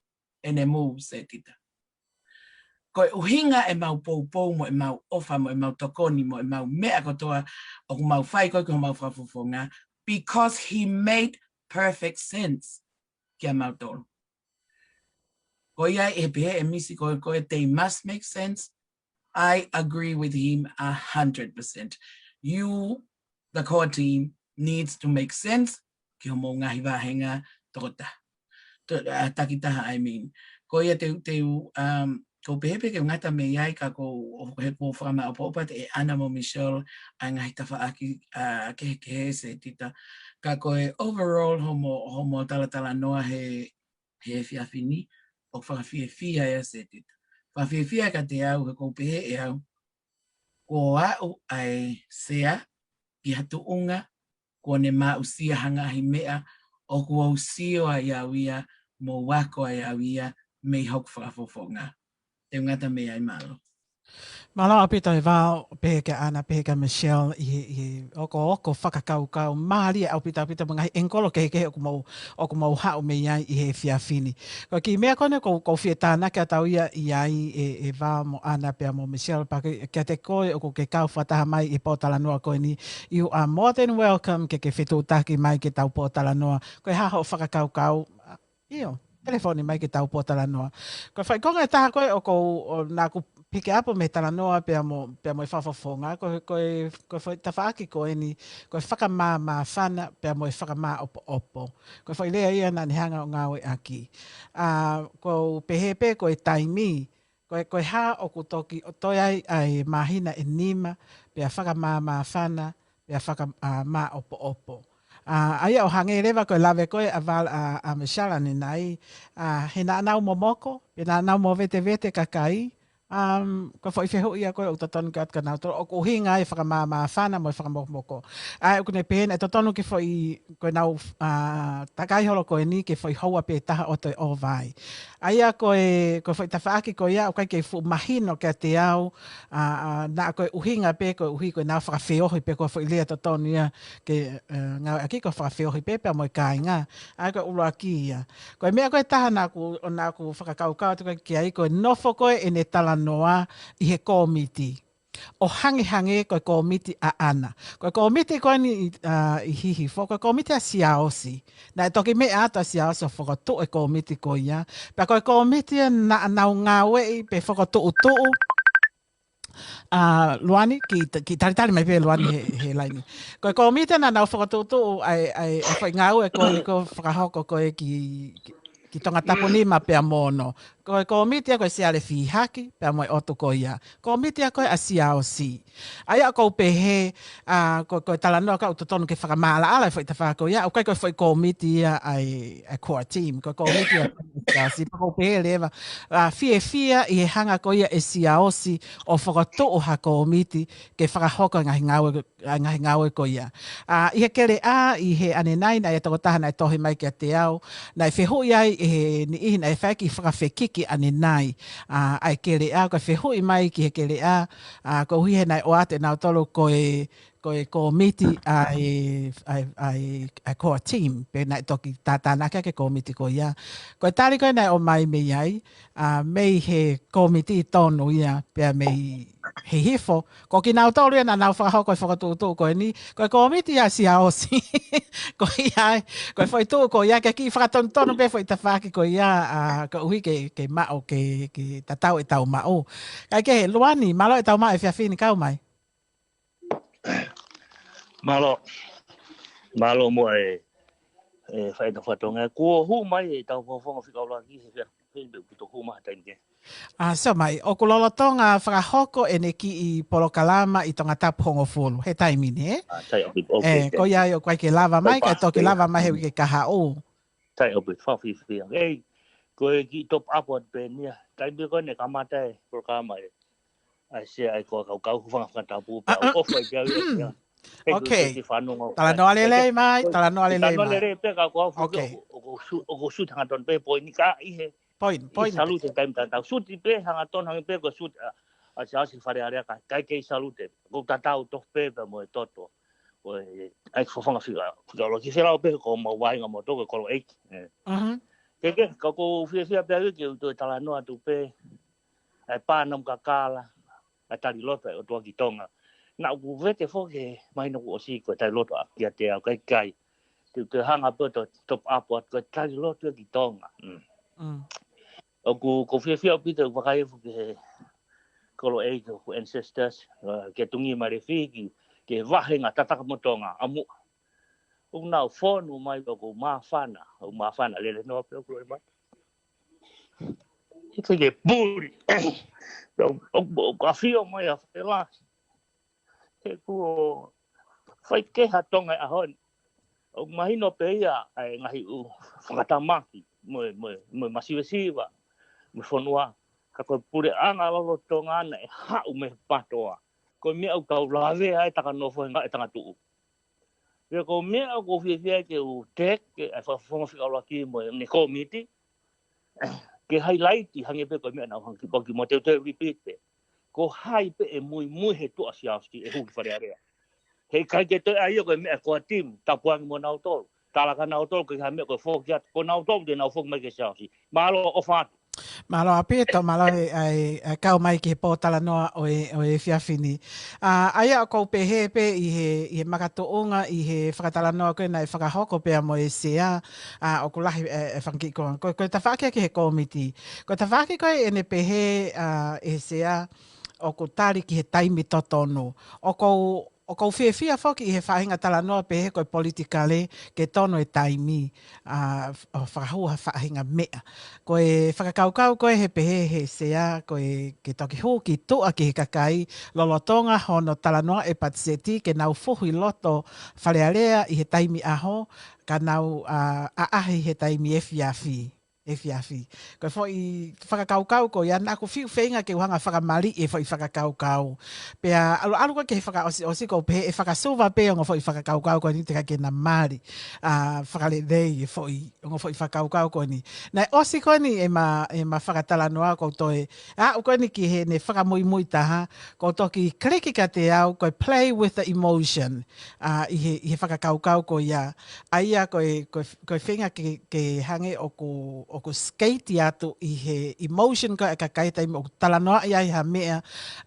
ʻene move, Setita. Ko e ʻuhinga ʻemau poupou mo ʻemau ʻofa mo ʻemau tokoni mo ʻemau meʻa kotoa ʻoku mau fai ko ē ki homau fakafofonga, because he made perfect sense kia mautolu. Ko ia ʻe pehē ʻe Misi ko ē, ko ē, they must make sense. I agree with him a hundred percent. You, the core team, needs to make sense ki homou ngaahi vāhenga tokotaha. To, uh, takitaha, I mean. Ko ia te u, te u, um, ko u pehē pē ke u ngata mei ai ka ko u, he ko u fakamaʻopoʻopo atu ʻe ʻAna mo Michelle ʻa e ngaahi tafaʻaki, uh, kehekehe, Setita. Ka ko e overall homo, homo talatalanoa he, he efiafi ni, ʻoku fakafiefia ia, Setita. Fakafiefia kiate au, he ko u pehē ʻe au, kuo aʻu ʻa e Sea ki ha tuʻunga kuo ne maʻusia ha ngaahi meʻa ʻoku ou sio ai au ia mo u ako ai au ia mei hoku fakafofonga. Te u ngata mei ai, mālō. Mālō ʻaupito e Vao, pehē kia ʻAna, pehē kia Michelle, ʻi he, ʻi he ʻokoʻoko fakakaukau mālie ʻaupito, ʻaupito mo e ngaahi ʻengikolo kehekehe ʻoku mou, ʻoku mou haʻu mei ai ʻi he efiafi ni. Ko e kiʻi meʻa ko eni ʻoku ou, ʻoku ou fie tānaki atu au ia ʻi ai e, e Vao mo ʻAna pea mo Michelle, pea ke, kiate koe ʻoku ke kau fakataha mai ʻi he pōtalanoa ko eni, you are more than welcome ke ke fetuʻutaki mai ki heʻetau pōtalanoa. Ko e hā hoʻo fakakaukau? ʻIo, telefoni mai ki heʻetau pōtalanoa. Ko e foʻi konga ʻe taha ko ē ʻoku ou, ʻo naʻa ku pick up mei he talanoa pea mo, pea mo e fakafofonga, ko, ko e, ko e foʻi tafaʻaki ko eni, ko e fakamāmāfana pea mo e fakamāʻopoʻopo. Ko e foʻi lea ia naʻa ne hanga ʻo ngāueʻaki. ʻA, ko u pehē pē ko e taimi, ko e, ko e hā ʻoku toki ʻo toe ai ʻa e māhina ʻe nima, pea fakamāmāfana, pea faka, ʻa, māʻopoʻopo. ʻA, ʻa ia ʻo hangē leva ko e lave ko ē ʻa Val, ʻa, ʻa Michelle ʻanenai, ʻa, he naʻa nau momoko, pe naʻa nau movetevete kakai, um, ko e foʻi fehuʻi ia ko ē ʻoku totonu ke ʻoatu kia nautolu, ʻoku ʻuhinga ai e fakamāmāfana mo e fakamokomoko. ʻA, ʻoku ne pehē naʻe totonu ke foʻi, ko ʻenau, ʻa, takai holo ko eni ke foʻi houa pē taha ʻo toe ʻova ai. ʻA ia ko e, ko e foʻi tafaʻaki ko ia, ʻoku ʻikai ke fuʻu mahino kiate au, ʻa, ʻa, naʻa ko e ʻuhinga pē, koeʻuhi ko ʻenau fakafeohi pē, ko e foʻi lea totonu ia ke, ʻe, ngāueʻaki ko e fakafeohi pē, pea mo e kāinga. ʻA ia ko e ʻuluaki ia. Ko e meʻa ko ē ʻe taha naʻa ku, ʻo naʻa ku fakakaukau atu ki ai ko e nofo ko ē ʻene talanoa ʻi he kōmiti. ʻO hangehangē ko e kōmiti ʻaʻana. Ko e kōmiti ko eni ʻi, ʻa, ʻi Hihifo, ko e kōmiti ʻa Siaosi. Naʻe toki meʻa atu ʻa Siaosi ʻo fokotuʻu e kōmiti ko ia. Pea ko e kōmiti ia naʻa nau ngāueʻi pe fokotuʻutuʻu. ʻA, Luani, kiʻi, kiʻi talitali mai pē Luani he, he laini. Ko e kōmiti naʻa nau fokotuʻutuʻu ʻa e, ʻa e, ʻa e foʻi ngāue ko eni ʻoku fakahoko ko ē ki, ki, ki Tongatapu nima pea mo ono. Ko e kōmiti ia ko e Siale Fihaki, pea mo e ʻotu ko ia. Kōmiti ia ko ē ʻa Siaosi. ʻA ia ʻoku ou pehē, ʻa, ko, ko e talanoa ka ʻoku totonu ke fakamaʻalaʻala e foʻi tafaʻaki ko ia, ʻoku ʻikai ko e foʻi kōmiti ia ʻa e, ʻa e core team, ko e kōmiti ia ʻa Siaosi, pea ʻoku ou pehē leva, ʻa, fiefia ʻi he hanga ko ia ʻe Siaosi ʻo fokotuʻu ha kōmiti ke fakahoko e ngaahi ngāue ʻa e ngaahi ngāue ko ia. ʻA, ʻi he keleʻa, ʻi he ʻanenai, naʻe ʻi ai e tokotaha naʻe tohi mai kiate au, naʻe fehuʻi ai ʻe he niʻihi naʻe fai e kiʻi fakafekiki ʻanenai. ʻA, ʻa e keleʻa, ko e fehuʻi mai ki he keleʻa, ʻa, koeʻuhi he naʻe ʻoatu ʻe nautolu ko e, ko e kōmiti ʻa e, ʻa e, ʻa e, ʻa e core team, pe naʻe toki tātānaki ʻaki e kōmiti ko ia. Ko e tali ko ē naʻe ʻomai mei ai, ʻa, mei he kōmiti tonu ia, pea mei Hihifo, ko kinautolu ia naʻa nau fakahoko e fokotuʻutuʻu ko eni, ko e kōmiti ʻa Siaosi. Ko ia ai, ko e foʻi tuʻu ko ia, ke kiʻi fakatonutonu pē foʻi tafaʻaki ko ia, ʻa, koeʻuhi ke, ke maʻu, ke, ke tatau ʻetau maʻu. Kae kehe, Luani, mālō ʻetau maʻu e efiafi ni, kau mai. Mālō, mālō muʻa e, e faʻahinga fakatonga. Kuo hū mai ʻetau fakafofonga fika ʻuluaki he efiafi ni, pe ʻoku tau hū mai ha taimi kehe. ʻA, sio mai, ʻoku lolotonga fakahoko ʻene kiʻi polokalama ʻi Tongatapu hongofulu, he taimi ni, ē? ʻA, tai ʻaupito, ʻoku ʻe, ʻikai ko ia ai ʻoku ʻikai ke lava mai, kae toki lava mai he uike kahaʻu. Tai ʻaupito, fakafiefia. Ei, Ko e kiʻi top up atu pē eni ia. Taimi ko ē ne kamata e polokalama ē, ʻa e Sea ʻa e Fakakaukau, hūfanga fakatapu pē au. ʻOfa ʻiate au ia. Thank you, okay. Thank you, fanongo. Talanoa lelei mai, talanoa lelei mai. Talanoa lelei pē ka ko au fuke. Okay. ʻOku ou su-, ʻoku ou suti hangatonu pē poini ka ʻi he. Point, point. Salute taimi tatau. Suti pē hangatonu hangē pē ko e suti ʻa, ʻa Siaosi Fale Alea ka, ʻikai ke salute. ʻOku tatau tofu pē pea mo e toto. Ko e, ʻa e fofonga fika, fika ʻuluaki felao pē ko mau vainga mo toko kolo ʻeiki. Eh. Mhm. Ke ke, ka ʻoku ou fiefia pē au ke u toe talanoa atu pē. ʻA e pā namu kakala, ʻa e tali loto ʻa e ʻOtua ki Tonga. Naʻa ku vete foki he māhina kuo ʻosi ko e tali loto ʻa kiate au ʻikai ke u toe hanga pē ʻo top up atu ko e tali loto ki Tonga. Mm. Mm. ʻOku, ʻoku ou fiefia ʻaupito ʻeku vakai foki he kolo ʻeiki, ʻeku ancestors, uh, ke tungi mai le fiki, ke vahenga tataka mo Tonga, ʻa muʻa. ʻOku nau fonu mai ʻoku māfana, ʻoku māfana lele noa pē ʻoku loi mai. ʻIkai ke puli. ʻOku, ʻoku, ʻoku ʻafio mai ʻa Felasi. He kuo fai ke ha Tonga ʻi he ʻaho ni. ʻOku mahino pē ia ʻa e ngaahi ʻū fakatamaki, mo e, mo e, mo e masivesiva, mo e fonua. Ka ko e puleʻanga lolotonga naʻe haʻu mei he PTOA. Ko e meʻa ʻoku tau lavea ai e taka nofo he ngaahi tangatuʻu. Pea ko e meʻa ʻoku ou fiefia ke u teke ʻa e fakafofonga fika ʻuluaki mo ʻene kōmiti, ke highlight hangē pē ko e meʻa naʻa ku hanga ki poki mo teuteu repeat pē. Ko hai pē ʻe muimui he tuʻa Siaosi ʻe hū ki Fale Alea. He ʻikai ke toe ʻai ia ko e meʻa ko e team, tapu ange mo nautolu. Tala kia nautolu ke ha meʻa ko e foki atu. Ko nautolu te nau foki mai ki he Siaosi. Mālō, ʻofa atu. Mālō ʻaupito, mālō e, e, e kau mai ki he pōtalanoa ʻo e, ʻo e efiafi ni. ʻA, ʻa ia ʻoku ou pehē pē ʻi he, ʻi he makatuʻunga, ʻi he fakatalanoa ko ē naʻe fakahoko pea mo e Sea, ʻa, ʻoku lahi e, e fanga kiʻi konga. Ko, ko e tafaʻaki ki he kōmiti. Ko e tafaʻaki ko ē ʻene pehē, ʻa, ʻe he Sea, ʻoku tali ki he taimi totonu. ʻOku ou ʻOku ou fiefia foki ʻi he faʻahinga talanoa pehē ko e politikale ke tonu e taimi, ʻa, ʻo fakahū ha faʻahinga meʻa. Ko e fakakaukau ko ē he pehē he Sea, ko e ke toki hū ki tuʻa ki he kakai, lolotonga hono talanoa e patiseti ke nau fuhu ʻi loto Fale Alea ʻi he taimi ʻaho, ka nau, ʻa, ʻaʻahi he taimi efiafi. Efiafi. Ko e foʻi fakakaukau ko ia, naʻa ku fiu feinga ke u hanga fakamaliʻi e foʻi fakakaukau. Pea ʻalu, ʻalu ko ē ki he fakaʻosiʻosi ʻoku ou pehē ʻe fakasuva pē ongo foʻi fakakaukau ko eni te ka ke na mali. ʻA, fakalelei e foʻi, ongo foʻi fakakaukau ko eni. Naʻe ʻosi ko eni ʻema, ʻema fakatalanoa ʻoku ou toe. ʻA, ʻoku ko eni ki heʻene fakamuimui taha, ʻoku ou toki click kiate au, ko e play with the emotion. ʻA, ʻi he, ʻi he fakakaukau ko ia. ʻA ia ko e, ko e ko e feinga ke, ke hangē ʻoku, ʻoku skate atu ʻi he emotion ko ē ʻa e kakai taimi ʻoku talanoaʻi ai ha meʻa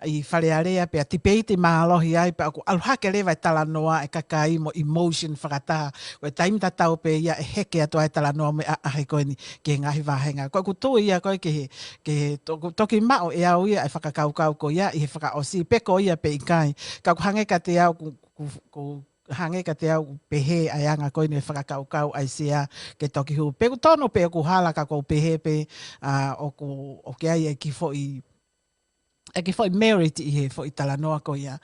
ʻi Fale Alea pea tipeiti mālohi ai pea ʻoku ʻalu hake leva e talanoa ʻa e kakai mo emotion fakataha. Ko e taimi tatau pē ia ʻe heke atu ai e talanoa mo e ʻaʻahi ko eni ki he ngaahi vāhenga. Ko ʻeku tui ia ko ē ke, ke to-, toki maʻu ʻe au ia e fakakaukau ko ia ʻi he fakaʻosi pe ko ia pe ʻikai. Ka ʻoku hangē kiate au ʻoku, ʻoku, ʻoku hangē kiate au ʻoku pehē ʻa e anga ko eni e fakakaukau ʻa e Sea ke toki hū. Pe ʻoku tonu pe ʻoku hala ka ʻoku ou pehē pē, ʻa, ʻoku, ʻoku ʻi ai e kiʻi foʻi, e kiʻi foʻi merit ʻi he foʻi talanoa ko ia.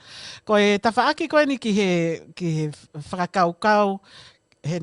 Ko e tafaʻaki ko eni ki he, ki he fakakaukau, he,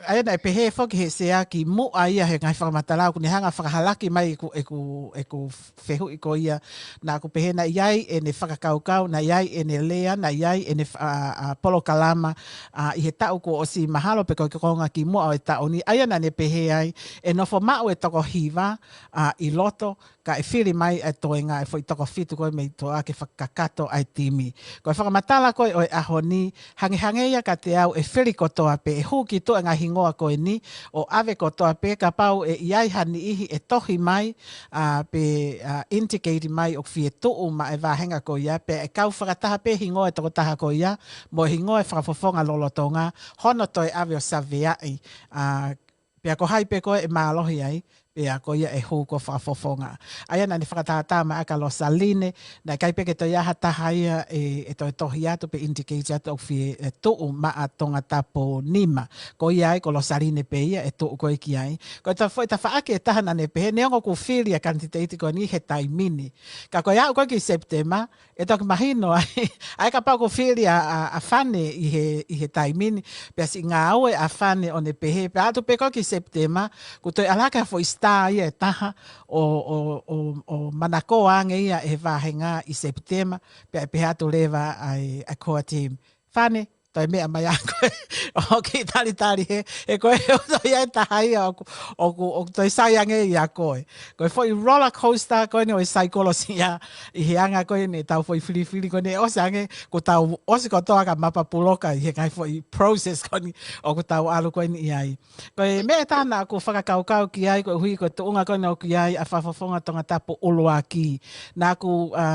ʻa ia naʻe pehē foki he Sea kimuʻa ia he ngaahi fakamatala ʻoku ne hanga fakahalaki mai ʻeku, ʻeku, ʻeku fehuʻi ko ia. Naʻa ku pehē naʻe ʻi ai ʻene fakakaukau, naʻe ʻi ai ʻene lea, naʻe ʻi ai ʻene fa-, ʻa, ʻa, polokalama, ʻa, ʻi he taʻu kuo ʻosi mahalo pe ko e konga kimuʻa ʻo e taʻu ni. ʻA ia naʻa ne pehē ai, ʻe nofo maʻu e toko hiva, ʻa, ʻi loto, ka ʻe fili mai e toenga e foʻi toko fitu ko ē mei tuʻa ke fakakakato ʻa e timi. Ko e fakamatala ko ē ʻo e ʻaho ni, hangehangē ia kiate au ʻe fili kotoa pē, ʻe hū ki tuʻa e ngaahi hingoa ko eni, ʻo ʻave kotoa pē kapau ʻe ʻi ai ha niʻihi ʻe tohi mai, ʻa, pe, ʻa, indicate mai ʻoku fie tuʻu maʻa e vāhenga ko ia, pea ʻe kau fakataha pē hingoa e tokotaha ko ia, mo e hingoa e fakafofonga lolotonga, hono toe ʻave ʻo saveaʻi, ʻa, pea ko hai pē ko ē ʻe mālohi ai, pea ko ia ʻe hū ko e fakafofonga. ʻA ia naʻa ne fakatātā mai ʻa Losaline, naʻe ʻikai pē ke toe ʻi ai ha taha ia ʻe, ʻe toe tohi atu pe indicate atu ʻoku fie, ʻe tuʻu maʻa Tongatapu nima. Ko ia ai ko Losaline pē ia ʻe tuʻu ko ē ki ai. Ko e ta-, foʻi tafaʻaki ʻe taha naʻa ne pehē neongo ʻoku fili ʻa e candidate ko eni he taimi ni. Ka ko e aʻu ko ē ki Sepitema, ʻe toki mahino ai, ʻa ia kapau ʻoku fili ʻa, ʻa, ʻa Fane ʻi he, ʻi he taimi ni, pea siʻi ngāue ʻa Fane ʻo ne pehē, pea aʻu pē ko ē ki Sepitema, kuo toe ʻalu hake ha foʻi tā ia ʻe taha ʻo, ʻo, ʻo, ʻo manakoa ange ia ʻe he vāhenga ʻi Sepitema, pea ʻe pehē atu leva ʻa e, ʻa e core team. Fane, toe meʻa mai ʻa koe. ʻOku ou kiʻi talitali hē, he ko e ʻoku toe ʻi ai e taha ia ʻoku, ʻoku, ʻoku toe sai ange ia ʻia koe. Ko e foʻi roller coaster ko eni ʻo e saikolosia ʻi he anga ko eni ʻetau foʻi filifili ko eni ʻosi ange, kuo tau ʻosi kotoa ka mapa puloka ʻi he ngaahi foʻi process ko eni ʻoku tau ʻalu ko eni ʻi ai. Ko e meʻa ʻe taha naʻa ku fakakaukau ki ai, koeʻuhi ko e tuʻunga ko eni ʻoku ʻi ai ʻa Fakafofonga Tongatapu ʻUluaki. Naʻa ku, ʻa,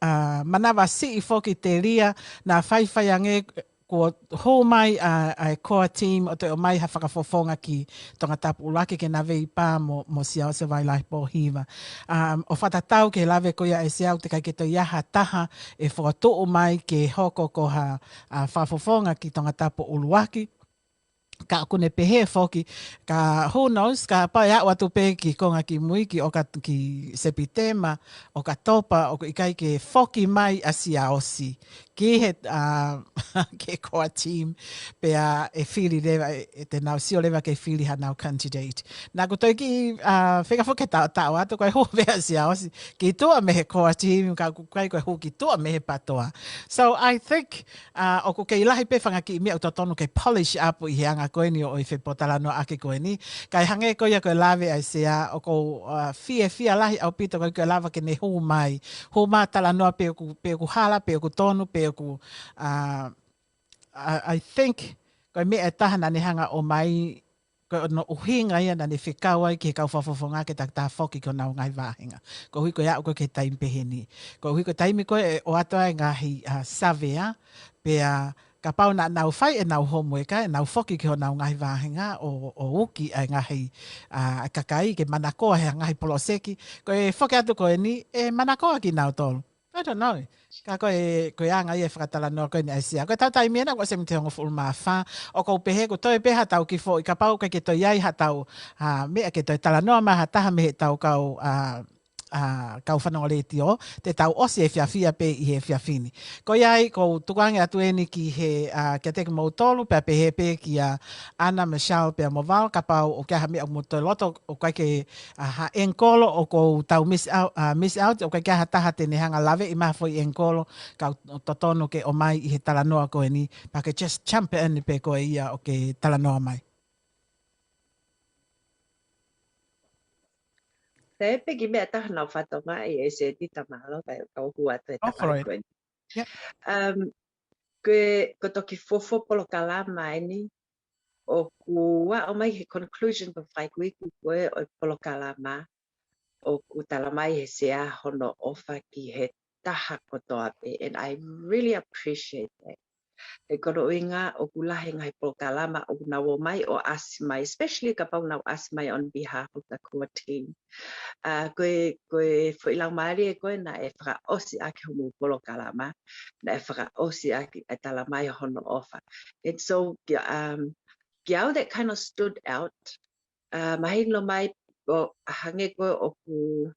ʻa, manavasiʻi foki telia, naʻa faifai ange kuo hū mai ʻa, ʻa e core team ʻo toe ʻomai ha fakafofonga ki Tongatapu ʻUluaki ke na veipā mo, mo Siaosi Vailahi Pōhiva. ʻA, ʻo fakatatau ki he lave ko ia ʻa e Sea ʻoku teʻeki ai ke toe ʻi ai ha taha ʻe fokotuʻu mai ke hoko ko ha, ʻa, fakafofonga ki Tongatapu ʻUluaki. Ka ʻoku ne pehē foki, ka who knows, kapau ʻe aʻu atu pē ki konga ki mui, ki ʻOka-, ki Sepitema, ʻOkatopa, ʻoku ʻikai ke foki mai ʻa Siaosi ki he, ʻa, ki he core team, pea ʻe fili leva, ʻe, ʻe te nau sio leva ke fili hanau candidate. Naʻa ku toe kiʻi, ʻa, fika foki he taʻotaʻo atu, ko e hū pē ʻa Siaosi ki tuʻa mei he core team, ka ʻoku ʻikai ko e hū ki tuʻa mei he PTOA. So I think, ʻa, ʻoku kei lahi pē fanga kiʻi meʻa ʻoku totonu ke polish up ʻi he anga ko eni ʻo, ʻo e fepōtalanoaʻaki ko eni. Kae hangē ko ia ko e lave ʻa e Sea, ʻoku ou, ʻa, fiefia lahi ʻaupito ko e, ko e lava ke ne hū mai. Hū mai talanoa pe ʻoku, pe ʻoku hala, pe ʻoku tonu, pe ʻoku, ʻa, I, I think, ko e meʻa ʻe taha naʻa ne hanga ʻo ʻomai, ko hono ʻuhinga ia naʻa ne fekau ai ki he kau fakafofonga ke takitaha foki ki honau ngaahi vāhenga. Koeʻuhi ko e aʻu ko ē ki he taimi pehē ni. Koeʻuhi ko e taimi ko ē ʻe ʻoatu ai e ngaahi, ʻa, savea, pea kapau naʻa nau fai ʻenau homework, ʻenau foki ki honau ngaahi vāhenga ʻo, ʻo uki ʻa e ngaahi, ʻa, kakai ke manakoa he ngaahi poloseki. Ko e foki atu ko eni, ʻe manakoa kinautolu. I don't know. Ka ko e, ko e anga ia e fakatalanoa ko eni ʻa e Sea. Ko e tau taimi ena, kuo ʻosi e miniti hongofulu mā fā. ʻOku ou pehē kuo toe pē ha tau kiʻi foʻi, kapau ʻoku ʻikai ke toe ʻi ai ha tau, ʻa, meʻa ke toe talanoa mai ha taha mei he tau kau, ʻa, ʻa, kau fanongo letiō, te tau ʻosi efiafi ia pē ʻi he efiafi ni. Ko ia ai, ʻoku ou tukuange atu eni ki he, ʻa, kiate kimoutolu, pea pehē pē kia Ana, Michelle, pea mo Val, kapau ʻoku ʻi ai ha meʻa ʻoku mou toe loto, ʻoku ʻikai ke, ʻa, ha angle ʻoku tau miss out, ʻa, miss out, ʻoku ʻikai ke ʻi ai ha taha te ne hanga ʻo laveʻi mai ha foʻi angle, ka ʻoku totonu ke ʻomai ʻi he talanoa ko eni, pea ke just jump in pē koe ia ʻo ke talanoa mai. Te peki meʻa ʻe taha naʻa ku fakatokangaʻi ʻe Setita, mālō, kae kau hū atu he Go for tafaʻaki it. Ko eni. Yep. Um, ko e, ko e toki fuofua polokalama eni, ʻoku aʻu mai he conclusion pe fakaikuiku ko ē ʻo e polokalama, ʻoku talamai he Sea hono ʻofa ki he taha kotoa pē, and I really appreciate that. He ko hono ʻuhinga ʻoku lahi e ngaahi polokalama ʻoku nau ō mai ʻo ʻasi mai, especially kapau nau ʻasi mai on behalf of the core team. ʻA, ko e, ko e foʻi laumālie ko ē naʻe fakaʻosi ʻaki homou polokalama, naʻe fakaʻosi ʻaki e talamai hono ʻofa. And so, ki-, um, kiate au that kind of stood out, ʻa, mahino mai ʻo hangē ko ē ʻoku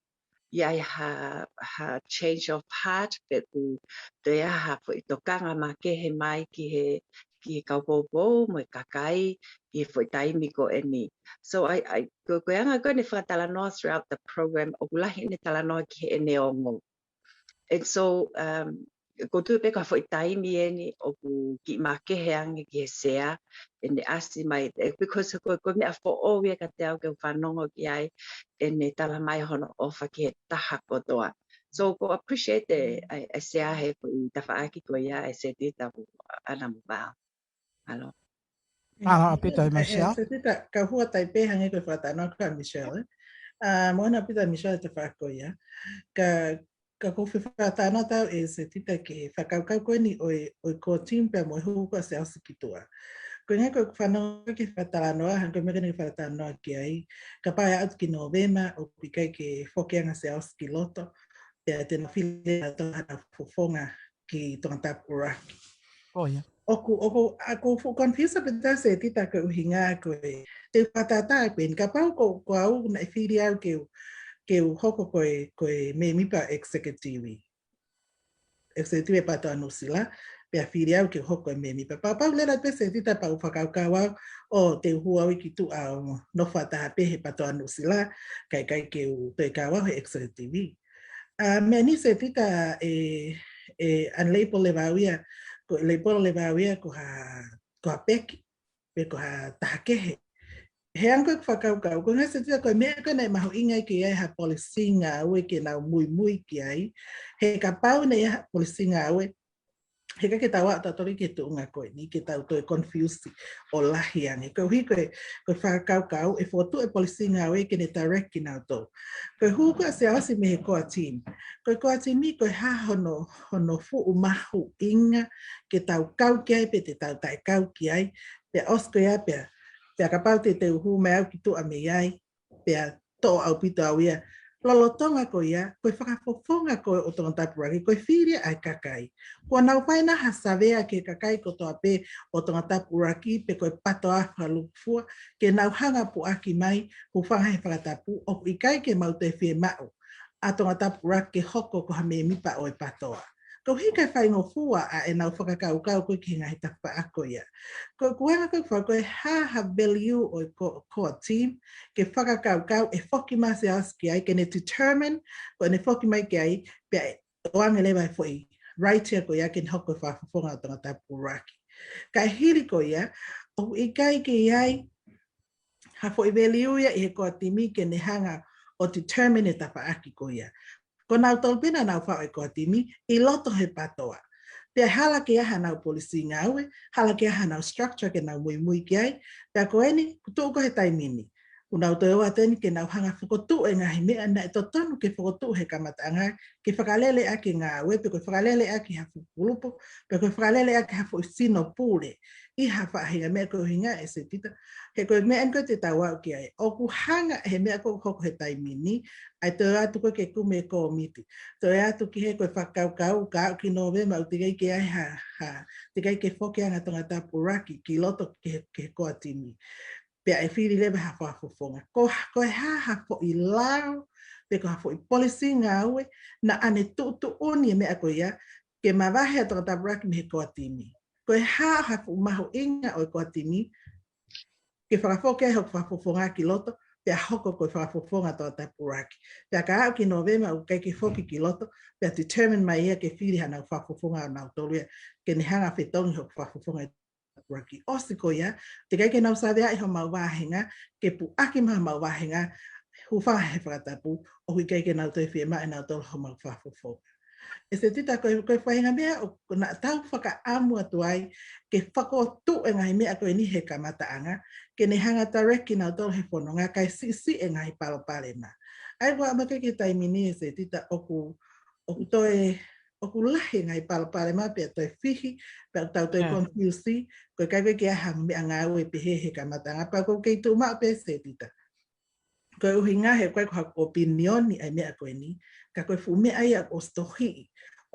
ʻi ai ha, ha change of heart, pe ʻoku toe ʻi ai ha foʻi tokanga makehe mai ki he, ki he kau poupou mo e kakai ʻi he foʻi taimi ko eni. So I, I, ko, ko e anga ko eni e fakatalanoa throughout the program, ʻoku lahi ʻene talanoa ki heʻene ongo. And so, um, ʻoku ou tui pē ko e foʻi taimi eni ʻoku kiʻi makehe ange ki he Sea ʻene ʻasi mai, eh, because ko, ko e meʻa foʻou ia kiate au ke u fanongo ki ai, ʻene talamai hono ʻofa ki he taha kotoa. So ʻoku ou appreciate e, e, e Sea he foʻi tafaʻaki ko ia ʻa Setita mo Ana mo Val. Mālō. Mālō ʻaupito ʻe, ʻe, Michelle. Setita, ka u hū atu ai pē hangē ko e fakatalanoa kia Michelle, ē. ʻA, mālō ʻaupito ʻe Michelle e tafaʻaki ko ia. Ka, ka ʻoku ou fakatalanoa atu ʻe Setita ki he fakakaukau ko eni ʻo e, ʻo e core team pea mo e hū ko ē ʻa Siaosi ki tuʻa. Ko e ʻuhinga ko ʻeku fanongo ki he fakatalanoa, hangē ko e meʻa ko eni ke fakatalanoa ki ai, kapau ʻe aʻu atu ki Nōvema, ʻoku ʻikai ke foki ange ʻa Siaosi ki loto, pea te nau fili ʻe nautolu haʻanau fakafofonga ki Tongatapu ʻUluaki. ʻO ia. ʻOku, ʻoku, ʻoku ou fuʻu confuse pē ʻe au Setita ko e ʻuhinga ko e, te u fakatātā pē eni kapau ko, ko au naʻe fili au ke u, ke u hoko ko e, ko e mēmipa executive. Executive ʻa e PTOA Nuʻusila. pea fili au ke hoko e mēmipa. Pea kapau leva pē Setita pea u fakakaukau au ʻo te u hū au ki tuʻa ʻo nofo fakataha pē he PATOA Nuʻusila, kae ʻikai ke u toe kau au he Executive. ʻA, meʻa ni Setita ʻe, ʻe unlabel leva au ia, ko e label leva au ia ko ha, ko ha peki, pe ko ha taha kehe. He ʻoku ou fakakaukau, ko e ʻuhinga Setita ko e meʻa ko ē naʻe mahuʻinga ke ʻi ai ha policy ngāue ke nau muimui ki ai, he kapau naʻe ʻi ai ha policy ngāue, he ʻikai ke tau aʻu tautolu ki he tuʻunga ko eni, ke tau toe confuse ʻo lahi ange. Koeʻuhi ko e, ko e fakakaukau, ʻe fokotuʻu e policy ngāue ke ne direct kinautolu. Ko e hū ko ē ʻa Siaosi mei he core team. Ko e core team ko e hā hono, hono fuʻu mahuʻinga ke tau kau ki ai pe te tau taʻekau ki ai, pea ʻosi ko ia pea, pea kapau te te u hū mai au ki tuʻa mei ai, pea toʻo ʻaupito au ia. Lolotonga ko ia, ko e fakafofonga ko ē ʻo Tongatapu ʻuluaki, ko e fili ʻa e kakai. Kuo nau fai ʻena ha savea ki he kakai kotoa pē ʻo Tongatapu ʻuluaki, pe ko e PATOA fakalūkufua, ke nau hanga ʻo puʻaki mai, hūfanga he fakatapu, ʻoku ʻikai ke mau toe fiemaʻu ʻa Tongatapu ʻuluaki ke hoko ko ha mēmipa ʻo e PATOA. Koeʻuhi ko e faingofua ʻa ʻenau fakakaukau ko ē ki he ngaahi tafaʻaki ko ia. Ko e ʻuhinga ko e fai ko e hā ha value ʻo e ko-, core team, ke fakakaukau ʻe foki mai ʻa Siaosi ki ai, ke ne determine, ko ʻene foki mai ki ai, pea ʻe ʻoange leva e foʻi right ia ko ia ke ne hoko e fakafofonga ʻo Tongatapu ʻuluaki. Kae hili ko ia, ʻoku ʻikai ke ʻi ai ha foʻi value ia ʻi he core team ke ne hanga ʻo determine e tafaʻaki ko ia. Ko nautolu pē naʻa nau faʻu e core team ʻi loto he PATOA. Pea hala ke ʻi ai hanau policy ngāue, hala ke ʻi ai hanau structure ke nau muimui ki ai, pea ko eni, kuo tuʻu ko ē he taimi ni. Kuo nau toe ō atu eni ke nau hanga ʻo fokotuʻu e ngaahi meʻa naʻe totonu ke fokotuʻu he kamataʻanga, ke fakalele ʻaki e ngāue, pe ko e fakalele ʻaki ha fuʻu kulupu, pe ko e fakalele ʻaki ha foʻi sino pule, ʻi ha faʻahinga meʻa ko e ʻuhinga ʻe Setita. He ko e meʻa eni ko ē te tau aʻu ki ai. ʻOku hanga he meʻa ko ē ʻoku hoko he taimi ni, ʻa e toe atu ko ē ke kumi e kōmiti. Toe atu ki he ko e fakakaukau, ka aʻu ki Nōvema ʻoku teʻeki ai ke ʻi ai ha, ha, teʻeki ai ke foki ange ʻa Tongatapu ʻuluaki ki loto ki he, ki he core team. Pea ʻe fili leva ha fakafofonga. Ko, ko e hā ha foʻi lao, pe ko ha foʻi policy ngāue, naʻa ne tuʻutuʻuni e meʻa ko ia, ke mavahe ʻa Tongatapu ʻuluaki mei he core team. Ko e hā ha fuʻu mahuʻinga ʻo e core team, ke fakafoki ai hoku fakafofonga ki loto, pea hoko ko e fakafofonga ʻo Tongatapu ʻuluaki. Pea ka aʻu ki Nōvema ʻoku ʻikai ke foki ki loto, pea determine mai ia ke fili hanau fakafofonga ʻo nautolu ia, ke ne hanga ʻo fetongi hoku fakafofonga ʻi Tongatapu ʻuluaki. ʻOsi ko ia, teʻeki ai ke nau saveaʻi homau vāhenga, ke puʻaki mai homau vāhenga, hūfanga he fakatapu, ʻoku ʻikai ke nau toe fiemaʻu ʻe nautolu homau fakafofonga. ʻE Setita ko e, ko e faʻahinga meʻa ʻoku, naʻa tau fakaʻamu atu ai, ke fokotuʻu e ngaahi meʻa ko eni he kamataʻanga, ke ne hanga ʻo direct kinautolu he fononga kae siʻisiʻi e ngaahi palopalema. ʻA ia ʻoku aʻu mai ki he taimi ni ʻe Setita ʻoku, ʻoku toe, ʻoku lahi e ngaahi palopalema pea toe fihi, pea tau toe confuse, ko e ʻikai ke ʻi ai ha meʻangāue pehē he kamataʻanga, pea ʻoku ou kei tuʻu maʻu pē Setita. Ko e ʻuhinga he ʻoku ʻikai ko haʻaku ʻopinioni ʻa e meʻa ko eni, ka ko e fuʻu meʻa ia ʻoku ʻosi tohiʻi,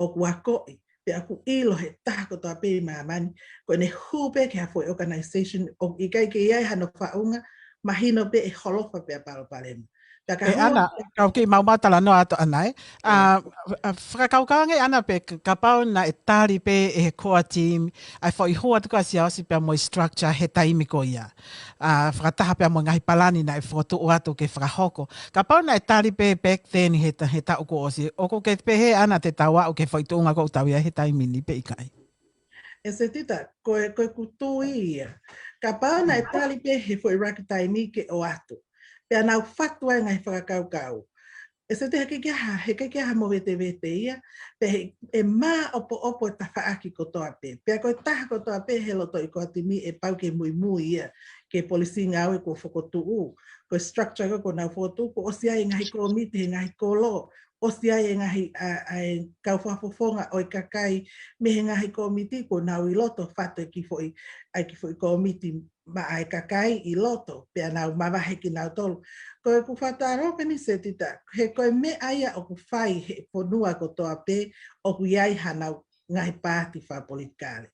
ʻoku akoʻi, pea ʻoku ʻilo he taha kotoa pē ʻi māmani, ko ʻene hū pē ki ha foʻi organization, ʻoku ʻikai ke ʻi ai hano faʻunga, mahino pē ʻe holofa pē ʻa e palopalema. Pea ka ʻE holo Ana, kau kiʻi maumau talanoa atu Ana ē. ʻA, ʻa, fakakaukau ange Ana pe k-, kapau naʻe tali pē ʻe he core team, ʻa e foʻi hū atu ko ē ʻa Siaosi pea mo e structure he taimi ko ia. ʻA, fakataha pea mo e ngaahi palani naʻe fokotuʻu atu ke fakahoko. Kapau naʻe tali pē back then he ta-, he taʻu kuo ʻosi, ʻoku ke pehē Ana te tau aʻu ki he foʻi tuʻunga ko ē ʻoku tau ʻi ai he taimi ni pe ʻikai? ʻE Setita, ko e, ko ʻeku tui ia. Kapau naʻe tali pē he foʻi ʻuluaki taimi ke ʻoatu. Pea nau fatu ai e ngaahi fakakaukau. ʻE Setita, he ʻikai ke ʻi ai ha, he ʻikai ke ʻi ai ha movetevete ia, pea he, ʻe māʻopoʻopo e tafaʻaki kotoa pē. Pea ko e taha kotoa pē he loto ʻi he core team ʻe pau ke muimui ia, ki he policy ngāue kuo fokotuʻu, ko e structure ko ē kuo nau fokotuʻu, kuo ʻosi ʻi ai e ngaahi kōmiti he ngaahi kolo, ʻosi ʻi ai e ngaahi, ʻa, ʻa e kau fakafofonga ʻo e kakai mei he ngaahi kōmiti kuo nau ʻi loto, fatu e kiʻi foʻi, ʻa e kiʻi foʻi kōmiti maʻa e kakai ʻi loto, pea nau mavahe kinautolu. Ko ʻeku fakatauange pē eni Setita, he ko e meʻa ia ʻoku fai he fonua kotoa pē ʻoku ʻi ai hanau ngaahi paati fakapolitikale.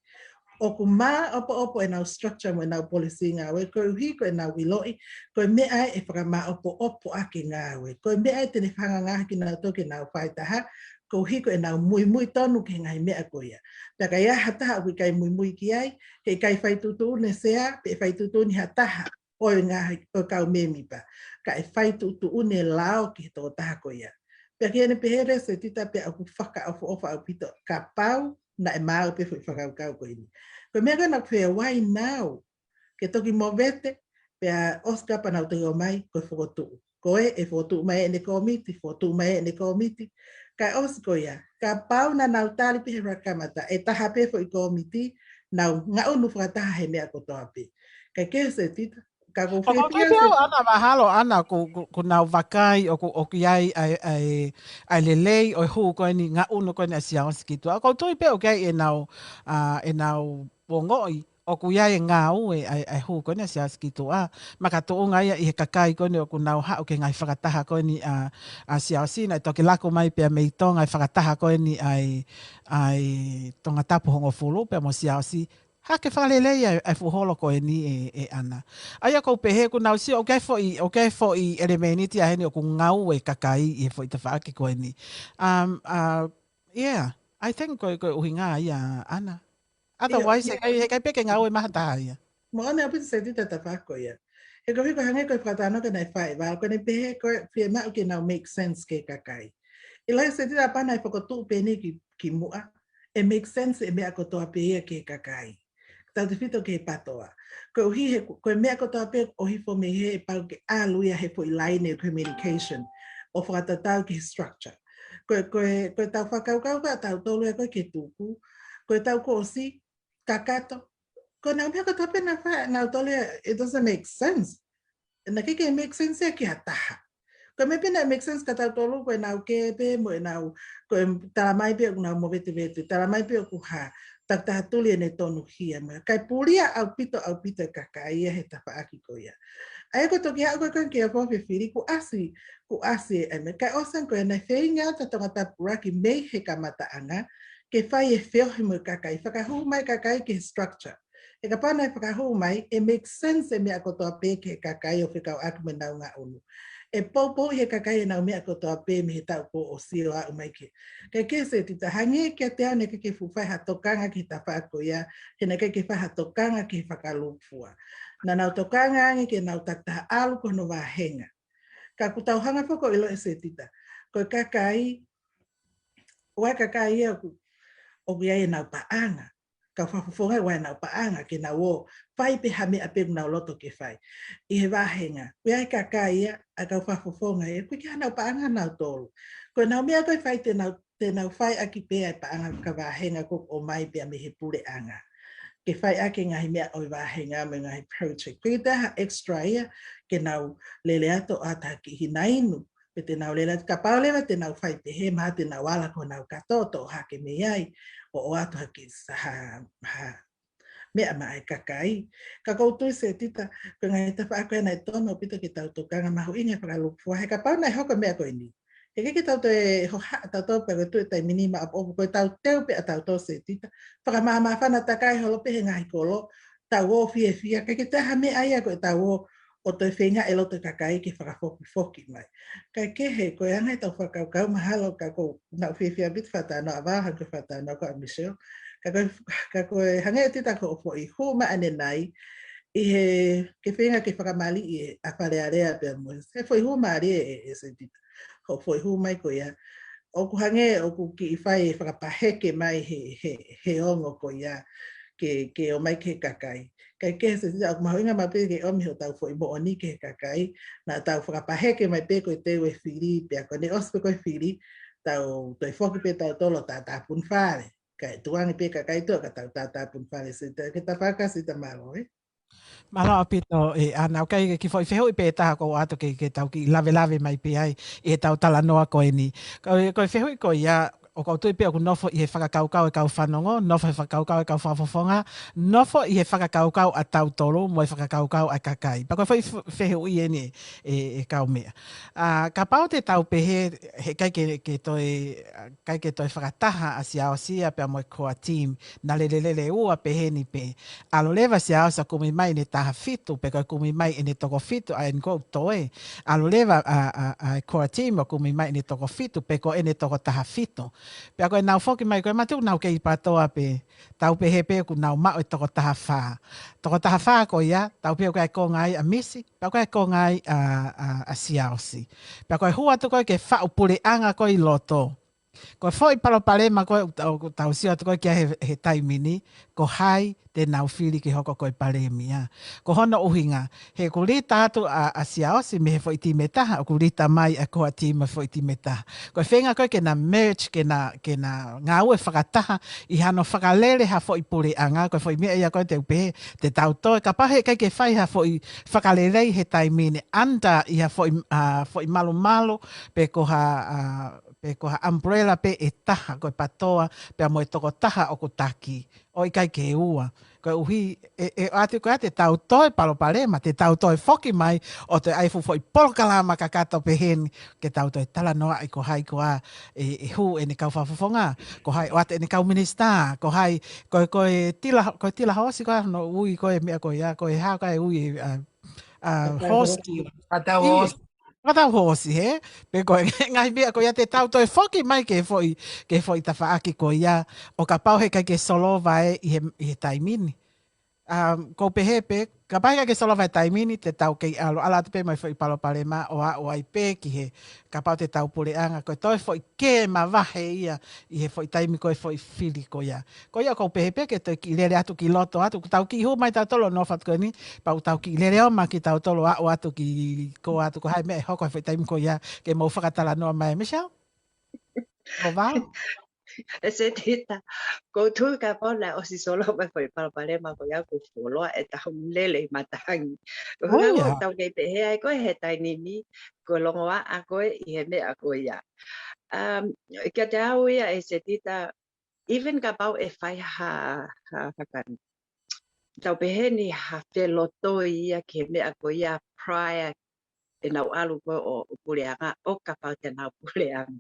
ʻOku māʻopoʻopo ʻenau structure mo ʻenau policy ngāue, koeʻuhi ko ʻenau ʻiloʻi, ko e meʻa ia ʻe fakamāʻopoʻopo ʻaki e ngāue. Ko e meʻa ia te ne fakangāueʻaki kinautolu ke nau fai taha, koeʻuhi ko ʻenau muimui tonu ki he ngaahi meʻa ko ia. Pea ka ʻi ai ha taha ʻoku ʻikai muimui ki ai, heʻikai fai tuʻutuʻuni e sea, pe fai tuʻutuʻuni ha taha ʻo e ngaahi, ʻo e kau mēmipa. Ka ʻe fai tuʻutuʻuni e lao ki he tokotaha ko ia. Pea ki heʻene pehē leva Setita pea ʻoku fakaʻofoʻofa ʻaupito kapau naʻe maau pē foʻi fakakaukau ko eni. Ko e meʻa ko ena ʻoku fie wai nau ke toki movete, pea ʻosi ka pea nau toki ʻomai, ko e fokotuʻu. Ko e, ʻe fokotuʻu mai ʻene kōmiti, fokotuʻu mai ʻene kōmiti. Kae ʻosi ko ia, kapau naʻa nau tali pē he fakakamata, ʻe taha pē foʻi kōmiti, nau ngaʻunu fakataha he meʻa kotoa pē. Kae kehe Setita, ka ʻoku ou ʻOku ou fiefia tui pē au, Setita. ʻAna, mahalo, ʻAna, ʻoku, ʻoku, ʻoku nau vakai, ʻoku, ʻoku ʻi ai, ʻa e, ʻa e, ʻa e lelei ʻo e hū ko eni, ngaʻunu ko eni ʻa Siaosi ki tuʻa. ʻOku ou tui pē ʻoku ʻi ai ʻenau, ʻa, ʻenau ongoʻi, ʻoku ʻi ai e ngāue ʻa e, ʻa e hū ko eni ʻa Siaosi ki tuʻa. Makatuʻunga ia ʻi he kakai ko eni ʻoku nau haʻu ki he ngaahi fakataha ko eni ʻa, ʻa Siaosi, naʻe toki laku mai pea mei Tonga e fakataha ko eni ʻa e, ʻa e Tongatapu hongofulu pea mo Siaosi. Hake fakalelei ʻa e, ʻa e fuʻu holo ko eni ē, ē ʻAna. ʻA ia ʻoku ou pehē ʻoku nau sio, ʻoku ʻi ai foʻi, ʻoku ʻi ai foʻi ʻelemēniti ʻa heni ʻoku ngāue kakai ʻi he foʻi tafaʻaki ko eni. Um, uh, yeah, I think ko e, ko e ʻuhinga ia ʻAna. ʻIo, Otherwise, ʻio. heʻikai, heʻikai pē ke ngāue maha taha ia. Moʻoni ʻaupito Setita e tafaʻaki ko ia. He koeʻuhi ko e hangē ko e fakatalanoa ko ē naʻe fai ʻe Val, ko ʻene pehē ko e fiemaʻu ke nau make sense ki he kakai. ʻIlo Setita kapau naʻe fokotuʻu pē eni ki, ki muʻa, ʻe make sense e meʻa kotoa pē ia ki he kakai. Tautefito ki he PTOA. Koeʻuhi he, ko e meʻa kotoa pē ʻoku hifo mei hē ʻe pau ke ʻalu ia he foʻi laine communication ʻo fakatatau ki he structure. Ko e, ko e, ko ʻetau fakakaukau ko ē ʻatautolu ia ko ē ki he tuku, ko ʻetau kuo ʻosi kakato. Ko ʻenau meʻa kotoa pē naʻa nau fai, nautolu ia, it doesn't make sense. Naʻe ʻikai ke make sense ia ki ha taha. Ko e meʻa pē naʻe make sense kia tautolu, ko ʻenau kē pē mo ʻenau, ko e talamai pē ʻoku nau movetevete, talamai pē ʻoku hā, takitaha tuli ʻene tonuhia mo ia. Kae pulia ʻaupito, ʻaupito e kakai ia he tafaʻaki ko ia. ʻA ia ko e toki aʻu ko ē ko ē ki he foʻi fefili, kuo ʻasi, kuo ʻasi e, ʻa e meʻa. Kae ʻosi ange ko ē naʻe feinga ʻa Tongatapu ʻuluaki mei he kamataʻanga ke fai e feohi mo e kakai, fakahū mai e kakai ki he structure. He kapau naʻe fakahū mai, ʻe make sense e meʻa kotoa pē ki he kakai ʻo fekauʻaki mo ʻenau ngaʻunu. ʻE poupouʻi he kakai ʻenau meʻa kotoa pē mei he taʻu kuo ʻosi ʻo aʻu mai ki ai. Kae kehe Setita, hangē kiate au naʻe ʻikai ke fuʻu fai ha tokanga ki he tafaʻaki ko ia, he naʻe ʻikai ke fai ha tokanga ki he fakalūkufua. Naʻa nau tokanga ange ke nau takitaha ʻalu ki hono vāhenga. Ka ʻoku tau hanga foki ʻo ʻiloʻi Setita, ko e kakai, ʻoku ʻi ai e kakai ia ʻoku, ʻoku ʻi ai ʻenau paʻanga. Kau fakafofonga ʻoku ʻi ai ʻenau paʻanga ke nau ō fai pē ha meʻa pē ʻoku nau loto ke fai ʻi he vāhenga. ʻOku ʻi ai e kakai ia ʻa e kau fakafofonga ia ʻoku ʻikai ke ʻi ai haʻanau paʻanga nautolu. Ko ʻenau meʻa ko ē ʻe fai te nau, te nau fai ʻaki pē ʻa e paʻanga fakavāhenga ʻoku ʻomai pē mei he puleʻanga ke fai ʻaki e ngaahi meʻa ʻo e vāhenga mo e ngaahi project. ʻOku ʻikai ke toe ʻi ai ha extra ia ke nau lele atu ʻo ʻoatu ha kiʻi hina inu. Pe te nau lele atu, kapau leva te nau fai pehē, mahalo te nau ala ki honau kato ʻo toʻo hake mei ai, ʻo ʻoatu ha kiʻi sa-, ha, ha meʻa maʻa e kakai. Ka ʻoku ou tui Setita, ko e ngaahi tafaʻaki ko ē naʻe tonu ʻaupito ke tau tokanga mahuʻinga e fakalūkufua, he kapau naʻe hoko e meʻa ko eni, he ʻikai ke tau toe hohaʻa tautolu pē ko e tuʻu he taimi ni, maʻopoʻopo ko ʻetau teu pē ʻatautolu Setita, fakamāmāfana takai holo pē he ngaahi kolo, tau ō fiefia, ʻikai ke toe ʻi ai ha meʻa ia ko ʻetau ō ʻo toe feinga e loto e kakai ke fakafokifoki mai. Kae kehe, ko e anga ʻetau fakakaukau mahalo ka ʻoku ou, naʻá ku fiefia ʻaupito fakatalanoa ʻa Val, hangē ko e fakatalanoa ko ē ʻa Michelle. Ka ko e, ka ko e hangē Setita ko hoʻo foʻi hū mai ʻanenai, ʻi he, ke feinga ke fakamaliʻi ʻa Fale Alea pea mo e, he foʻi hū mālie ē, ē Setita. Hoʻo foʻi hū mai ko ia. ʻOku hangē ʻoku kiʻi fai e fakapaheke mai he, he, he ongo ko ia ke, ke ō mai ki he kakai. Kae kehe Setita, ʻoku mahuʻinga maʻu pē ke ʻomi hotau foʻi moʻoni ki he kakai, naʻa tau fakapaheke mai pē ko e teu e fili, pea ko ʻene ʻosi pē ko e fili, tau toe foki pē tautolu ʻo tātāpuni fale. Kae tuku ange pē kakai tuʻa ka tau tātāpuni fale Setita, ke ta fakasi ta mālō, ē? Mālō ʻaupito, ē, ʻAna, ʻoku ʻi ai e kiʻi foʻi fehuʻi pē ʻe taha ʻoku ou ʻoatu ke, ke tau kiʻi lavelave mai pē ai ʻi heʻetau talanoa ko eni. Ko, ko e fehuʻi ko ia, ʻoku ou tui pē ʻoku nofo ʻi he fakakaukau ʻa e kau fanongo, nofo he fakakaukau ʻa e kau fakafofonga, nofo ʻi he fakakaukau ʻatautolu mo e fakakaukau ʻa e kakai. Pea ko e foʻi f-, fehuʻi eni ʻe, ʻe kau meʻa. ʻA, kapau te tau pehē, he ʻikai ke, ke toe, ʻikai ke toe fakataha ʻa Siaosi ia pea mo e core team, naʻa lele lele ua pehē ni pē. ʻAlu leva Siaosi ʻo kumi mai ʻene taha fitu, pe ko e kumi mai ʻene toko fitu, ʻa eni ʻoku toe. ʻAlu leva ʻa, ʻa, ʻa e core team ʻo kumi mai ʻene toko fitu, pe ko ʻene toko taha fitu. Pea ko ʻenau foki mai ko ē, mātuʻaki nau kei PATOA pē, tau pehē pē ʻoku nau maʻu e toko taha fā. Toko taha fā ko ia, tau pehē ʻoku ʻi ai e konga ai ʻa Misi, pea ʻoku ʻi ai e konga ai ʻa, ʻa, ʻa Siaosi. Pea ko e hū atu ko ē ki he faʻu puleʻanga ko ē ʻi loto. Ko e foʻi palopalema ko ē ʻoku tau, ʻoku tau sio atu ko ē ki ai he, he taimi ni, ko hai te nau fili ke hoko ko e palēmia. Ko hono ʻuhinga, he ʻoku lita atu ʻa, ʻa Siaosi mei he foʻi timi ʻe taha, ʻoku lita mai ʻa e core team mei he foʻi timi ʻe taha. Ko e feinga ko ē ke na merge, ke na, ke na ngāue fakataha ʻi hano fakalele ha foʻi puleʻanga, ko e foʻi meʻa ia ko ē te u pehē, te tau toe, kapau he ʻikai ke fai ha foʻi fakalelei he taimi ni, under ʻi ha foʻi, ʻa, foʻi malumalu, pe ko ha, ʻa, pe ko ha umbrella pē ʻe taha, ko e PATOA, pea mo e tokotaha ʻoku taki, ʻo ʻikai ke ua. Koeʻuhi, ʻe, ʻe ʻoatu ko ē te tau toe palopalema, te tau toe foki mai, ʻo toe ʻai e fuʻu foʻi polokalama kakato pehē ni, ke tau toe talanoaʻi ko hai koā ʻe, ʻe hū ʻene kau fakafofonga, ko hai ʻoatu ʻene kau minisitā, ko hai, ko, ko e Tila, ko e Tila Hoosi ko ē hono ui ko ē meʻa ko ia, ko e hā ko ē ʻe ui, ʻa, ʻa, Hoosi. Fakatau Hoosi. Fakatau Hoosi, hē? Pe ko e ngaahi meʻa ko ia te tau toe foki mai ki he foʻi, ki he foʻi tafaʻaki ko ia, ʻo kapau he ʻikai ke solova ē ʻi he, ʻi he taimi ni. Um, ʻoku ou pehē pē, kapau he ʻikai ke solova he taimi ni, te tau kei ʻalu, ʻalu atu pē mo e foʻi palopalema ʻo aʻu ai pē ki he, kapau te tau puleʻanga, ko e toe foʻi kē mavahe ia ʻi he foʻi taimi ko e foʻi fili ko ia. Ko ia ʻoku ou pehē pē ke toe kiʻi lele atu ki loto atu, ʻoku tau kiʻi hū mai tautolu ʻo nofo atu ko eni, pea ʻoku tau kiʻi lele ʻo ma kitautolu ʻo aʻu atu ki ko atu ko hai meʻa ʻe hoko he foʻi taimi ko ia ke mou fakatalanoa mai, Michelle? Ko vau? ʻE Setita, ʻoku ou tui kapau naʻe ʻosi solova e foʻi palopalema ko ia ʻoku fuoloa ʻetau lele ʻi matangi. Ko e ʻuhinga ia ʻoku tau kei pehē ai ko ē he taimi ni, ko e longoaʻa ko ē ʻi he meʻa ko ia. Um, kiate au ia ʻe Setita, even kapau ʻe fai ha, ha, ha kani. Tau pehē ni ha felotoi ia ki he meʻa ko ia prior ʻenau ʻalu ko ē ʻo, ʻo puleʻanga, ʻo kapau te nau puleʻanga.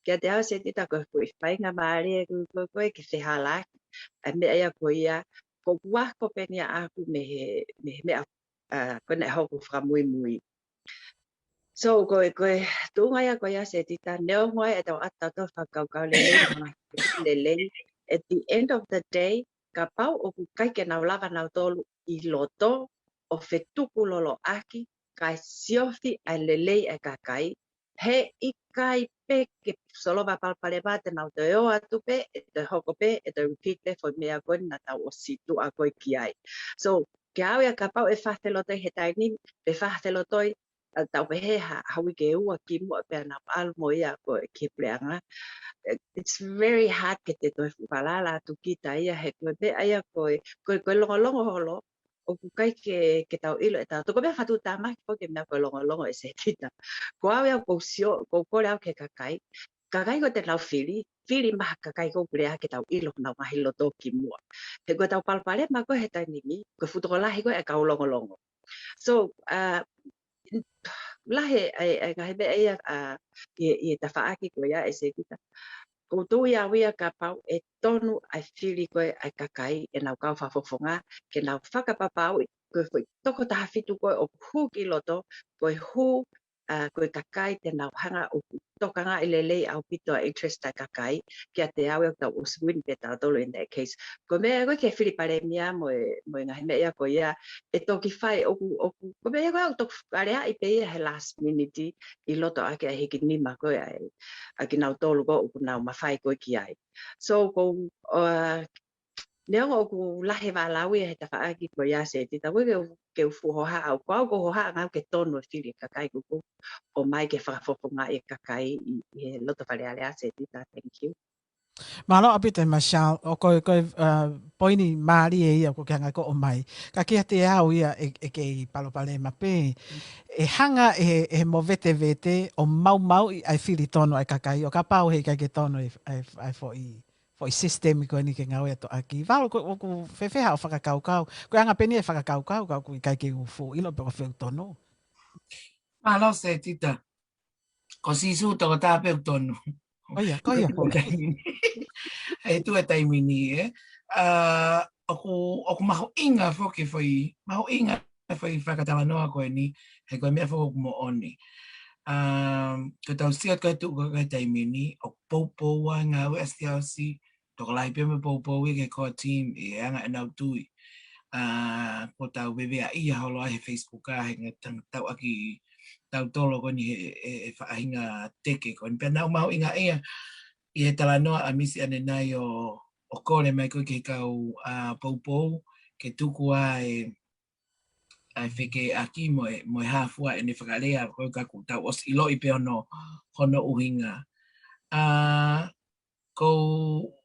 Kiate au Setita ko e foʻi faingamālie ko ē, ko ē, ko ē ke fehālaaki ʻa e meʻa ia ko ia, ko kuako pē nia ʻaku mei he, mei he meʻa, ʻa, ko ē naʻe hoko fakamuimui. So, ko e, ko e tuʻunga ia ko ia Setita, neongo ʻetau ʻatautolu fakakaukau lelei, mo e ngaahi lelei, at the end of the day, kapau ʻoku ʻikai ke nau lava nautolu ʻi loto ʻo fetukuloloʻaki, kae siofi ʻa e lelei ʻa e kakai, he ʻikai pē ke solova palopalema te nau toe ō atu pē, ʻe toe hoko pē, ʻe toe repeat pē foʻi meʻa ko ē naʻa tau ʻosi tuʻa ko ē ki ai. So, kiate au ia kapau ʻe fakafelotoi he taimi ni, pe fakafelotoi, ʻa, tau pehē ha, ha uike ʻe ua kimuʻa pea nau ʻalu mo ia ko ē ki he puleʻanga. It's very hard ke te toe fuʻu falala atu kita ia he ko e meʻa ia ko ē, ko e, ko e longolongo holo, ʻoku ʻikai ke, ke tau ʻilo ʻe tautolu. Ko e meʻa fakatuʻutāmaki foki e meʻa ko e longolongo ʻe Setita. Ko au ia ʻoku ou sio, ʻoku ou kole au ki he kakai. Kakai ko ē te nau fili, fili mai ha kakai ʻoku lea ke tau ʻilo honau ngaahi loto kimuʻa. He ko ʻetau palopalema ko ē he taimi ni, ko e fuʻu tokolahi ko ē ʻa e kau longolongo. So, uh, lahi e, e ngaahi meʻa ia, uh, ʻi, ʻi he tafaʻaki ko ia ʻe Setita. ʻOku ou tui au ia kapau ʻe tonu ʻa e fili ko ē ʻa e kakai ʻenau kau fakafofonga, ke nau fakapapauʻi, ko e foʻi toko taha fitu ko ē ʻoku hū ki loto, ko e hū, uh, ko e kakai te nau hanga ʻo tokangaʻi lelei ʻaupito ʻa e interest ʻa e kakai, kiate au ʻoku tau ʻosi win pē tautolu in that case. Ko e meʻa ko ē ki he fili palēmia mo e, mo e ngaahi meʻa ia ko ia, ʻe toki fai ʻoku, ʻoku, ko e meʻa ia ko ia ʻoku toki faleaʻi pē ia he last minute ʻi loto ʻaki ʻa e hiki nima ko ē ʻa e, ʻa kinautolu ko ē ʻoku nau mafai ko ē ki ai. So, ko, uh, neongo ʻoku lahi e vālau ia he tafaʻaki ko ia Setita, ko e ke, ke u fuʻu hohaʻa, ʻoku ou hohaʻa ngali ke tonu e fili e kakai ko ē ʻoku ʻomai ke fakafofongaʻi e kakai ʻi, ʻi he loto Fale Alea Setita, thank you. Mālō ʻaupito Michelle, ʻoku, ko e, uh, poini mālie ia ʻoku ke hanga ʻo ʻomai. Ka kiate au ia ʻe, ʻe kei palopalema pē. ʻE hanga ʻe, ʻe he movetevete ʻo maumauʻi ʻa e fili tonu ʻa e kakai, ʻo kapau he ʻikai ke tonu ʻa e, ʻa e, ʻa e foʻi, foʻi system ko eni ke ngāueʻaki. Valo, ko, ʻoku fēfē haʻo fakakaukau. Ko e anga pē eni e fakakaukau, ka ʻoku ʻikai ke u fuʻu ʻilo pe ko e fē ʻoku tonu. Mālō Setita. Ko Sīsū tokotaha pē ʻoku tonu. Ko ia, ko ia, ko ia. He tuʻu e taimi ni, ē. ʻA, ʻoku, ʻoku mahuʻinga foki foʻi, mahuʻinga foʻi fakatalanoa ko eni, he ko e meʻa foki ʻoku moʻoni. ʻA, ko ʻetau sio ko e tuʻu ko e taimi ni, ʻoku poupou ʻa e ngāue ʻa Siaosi, tokolahi pē mo e poupou ia ki he core team ʻi he anga ʻenau tui. ʻA, ko ʻetau veveaʻia holo ai he Facebook ʻa he ngaahi tang-, tauʻaki tautolo ko eni he, he, he faʻahinga teke ko eni. Pea naʻu mahuʻingaʻia ʻi he talanoa ʻa Misi ʻanenai ʻo, ʻo kole mai ko ē ki he kau, ʻa, poupou ke tuku ʻa e, ʻa e fekeʻaki mo e, mo e hā fua ʻene fakalea ko ē ka kuo tau ʻosi ʻiloʻi pē hono, hono ʻuhinga. ʻA, ʻoku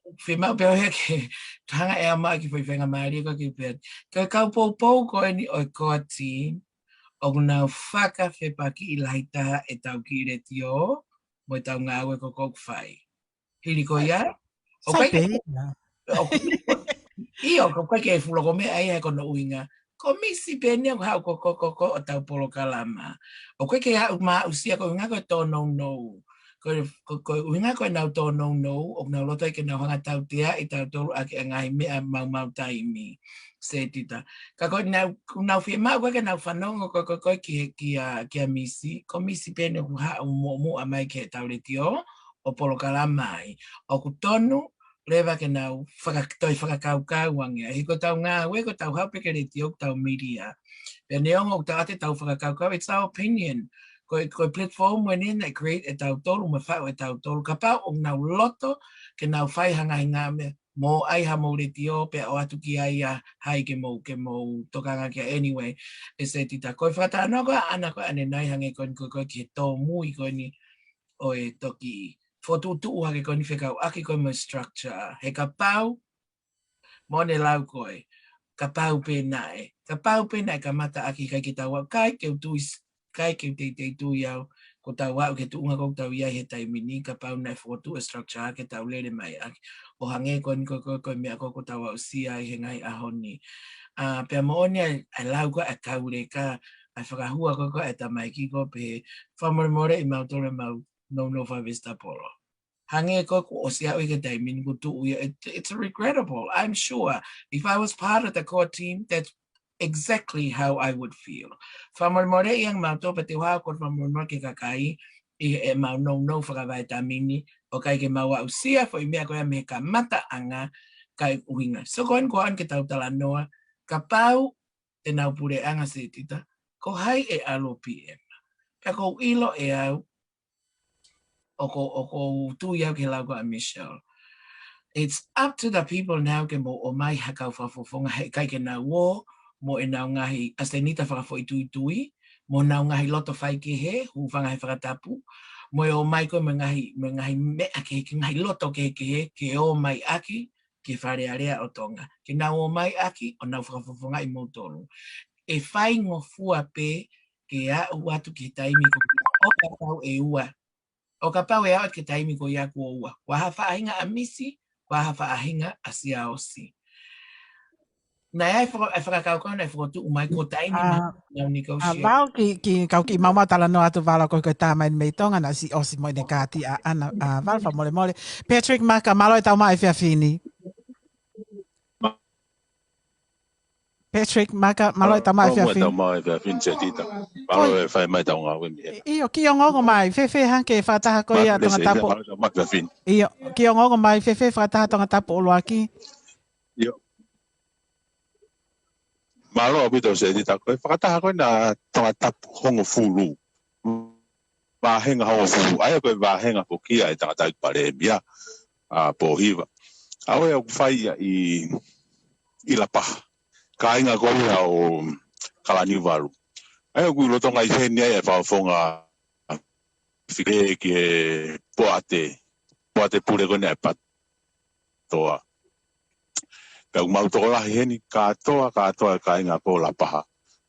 ou fiemaʻu pē au ia ke hanga ʻe au ʻo maʻu ha kiʻi faingamālie ko ē ke u pehē. Ko e kau poupou ko eni ʻo e core team, ʻoku nau fakafepakiʻi lahi taha ʻetau kiʻi letiō, mo ʻetau ngāue ko ē ʻoku fai. Hili ko ia, ʻoku ʻikai ke, ʻoku, ʻio, ʻoku ʻikai ke fuʻu loko meʻa ia he ko hono ʻuhinga. Ko Misi pē eni ʻoku haʻu ko, ko, ko, ko ʻetau polokalama. ʻOku ʻikai ke haʻu maʻu sia ko e ʻuhinga ko e tōnounou. Ko, ko, ko e ʻuhinga ko ʻenau tōnounou, ʻoku nau loto ai ke nau hanga ʻo tauteaʻi tautolu ʻaki ʻa e ngaahi meʻa maumau taimi. Setita. Ka ko ʻenau, ʻoku nau fiemaʻu ko ē ke nau fanongo ko, ko, ko ē ki he, kia, kia Misi. Ko Misi pē eni ʻoku haʻu muʻomuʻa mai ki heʻetau letiō, ʻo polokalama ai. ʻOku tonu leva ke nau faka-, toe fakakaukau ange. He ko ʻetau ngāue, ko ʻetau haʻu pē ki he letiō, ko ʻetau media. Pea neongo ʻoku tau ʻoatu ʻetau fakakaukau, it's our opinion. Ko e, ko e platform eni naʻe create ʻe tautolu, mo faʻu ʻe tautolu. Kapau ʻoku nau loto ke nau fai ha ngaahi ngāue, mou ʻai hamou letiō, pea ʻoatu ki ai ʻa hai ke mou, ke mou tokanga ki ai anyway. ʻE Setita, ko e fakatalanoa ko ē ʻaʻana ko ē ʻanenai hangē ko eni ko, ko ē ki he tōmui ko eni ʻo e toki fokotuʻutuʻu hake ko eni fekauʻaki ko ē mo e structure. He kapau, mo ʻene lau ko ē, kapau pē naʻe, kapau pē naʻe kamata ʻaki ʻikai ke tau aʻu, ʻikai ke u tui s-, ʻikai ke u teitei tui au, kuo tau aʻu ki he tuʻunga ko ē ʻoku tau ʻi ai he taimi ni, kapau naʻe fokotuʻu e structure ke tau lele mai ʻaki. ʻO hangē ko eni ko, ko, ko e meʻa ko ē ʻoku tau aʻusia ai he ngaahi ʻaho ni. ʻA, pea moʻoni ʻa e, ʻa e lau ko ē ʻa e kau leka, ʻa e fakahua ko ē ʻa e tamaiki ko ē pehē, fakamolemoleʻi mautolu ʻemau nounou fakavesitapolo. Hangē ko ē kuo ʻosi aʻu ia ki he taimi ni kuo tuʻu ia, it, it's regrettable, I'm sure. If I was part of the core team, that's exactly how I would feel. Fakamolemoleʻi ange mautolu pea te u hao ko e fakamolemole ki he kakai, ʻi heʻemau nounou fakavaitamini, ʻoku ʻikai ke mau aʻusia foʻi meʻa ko ia mei he kamataʻanga, kae ʻuhinga. So ko eni ko ʻeni ke tau talanoa, kapau te nau puleʻanga Setita, ko hai ʻe ʻalu ʻo P M. Pea ʻoku ou ʻilo ʻe au, ʻoku, ʻoku ou tui au ki he lau ko ē ʻa Michelle. It's up to the people now ke mou ʻomai ha kau fakafofonga he ʻikai ke nau ō, mo ʻenau ngaahi ʻasenita fakafoʻituitui, mo ʻenau ngaahi loto faikehe, hūfanga he fakatapu, mo e ō mai ko ē mo e ngaahi, mo e ngaahi meʻa kehekehe, ngaahi loto kehekehe, ke ō mai ʻaki, ki he Fale Alea ʻo Tonga. Ke nau ō mai ʻaki, ʻo nau fakafofongaʻi moutolu. ʻE faingofua pē, ke aʻu atu ki he taimi ko ia, ʻo kapau ʻe ua. ʻO kapau ʻe aʻu atu ki he taimi ko ia kuo ua. Ko e hā faʻahinga ʻa Misi, ko e hā faʻahinga ʻa Siaosi. Naʻe ʻi ai e faka-, e fakakaukau naʻe fokotuʻu mai ko e taimi ʻa, naʻa nau negotiate. Val, kiʻi, kiʻi, kau kiʻi maumau talanoa atu Val ko e, ko e tā mai mei Tonga naʻe siʻi ʻosi mo ʻene kāti ʻaʻana, ʻa, Val fakamolemole. Patrick Maka, mālō e tau maʻu he efiafi ni. Patrick Maka, mālō e tau maʻu he efiafi ni. Mālō e tau maʻu he efiafi ni Setita. Mālō e fai mai ʻetau ngāue mei heni. ʻIo, kiʻi ongoongo mai, fēfē hangē ke fakataha ko ia ʻa e tongatapu. Mālō e tau maʻu he efiafi ni. ʻIo, kiʻi ongoongo mai, fēfē fakataha tongatapu ʻuluaki. ʻIo. Mālō ʻaupito Setita, ko e fakataha ko ena tongatapu hongofulu. Vāhenga hongofulu, ʻa ia ko e vāhenga foki ia ʻa e tangataʻeiki palēmia, ʻa Pōhiva. ʻA ē ʻoku fai ia ʻi, ʻi Lapaha. Kāinga ko ia ʻo Kalaniuvalu. ʻA ia ʻoku ʻi lolotonga ʻi heni ai ʻa e fakafofonga file ki he poate, poate pule ko ena ʻa e Patu. kātoa. Pea ʻoku mau tokolahi heni kātoa, kātoa e kāinga ko Lapaha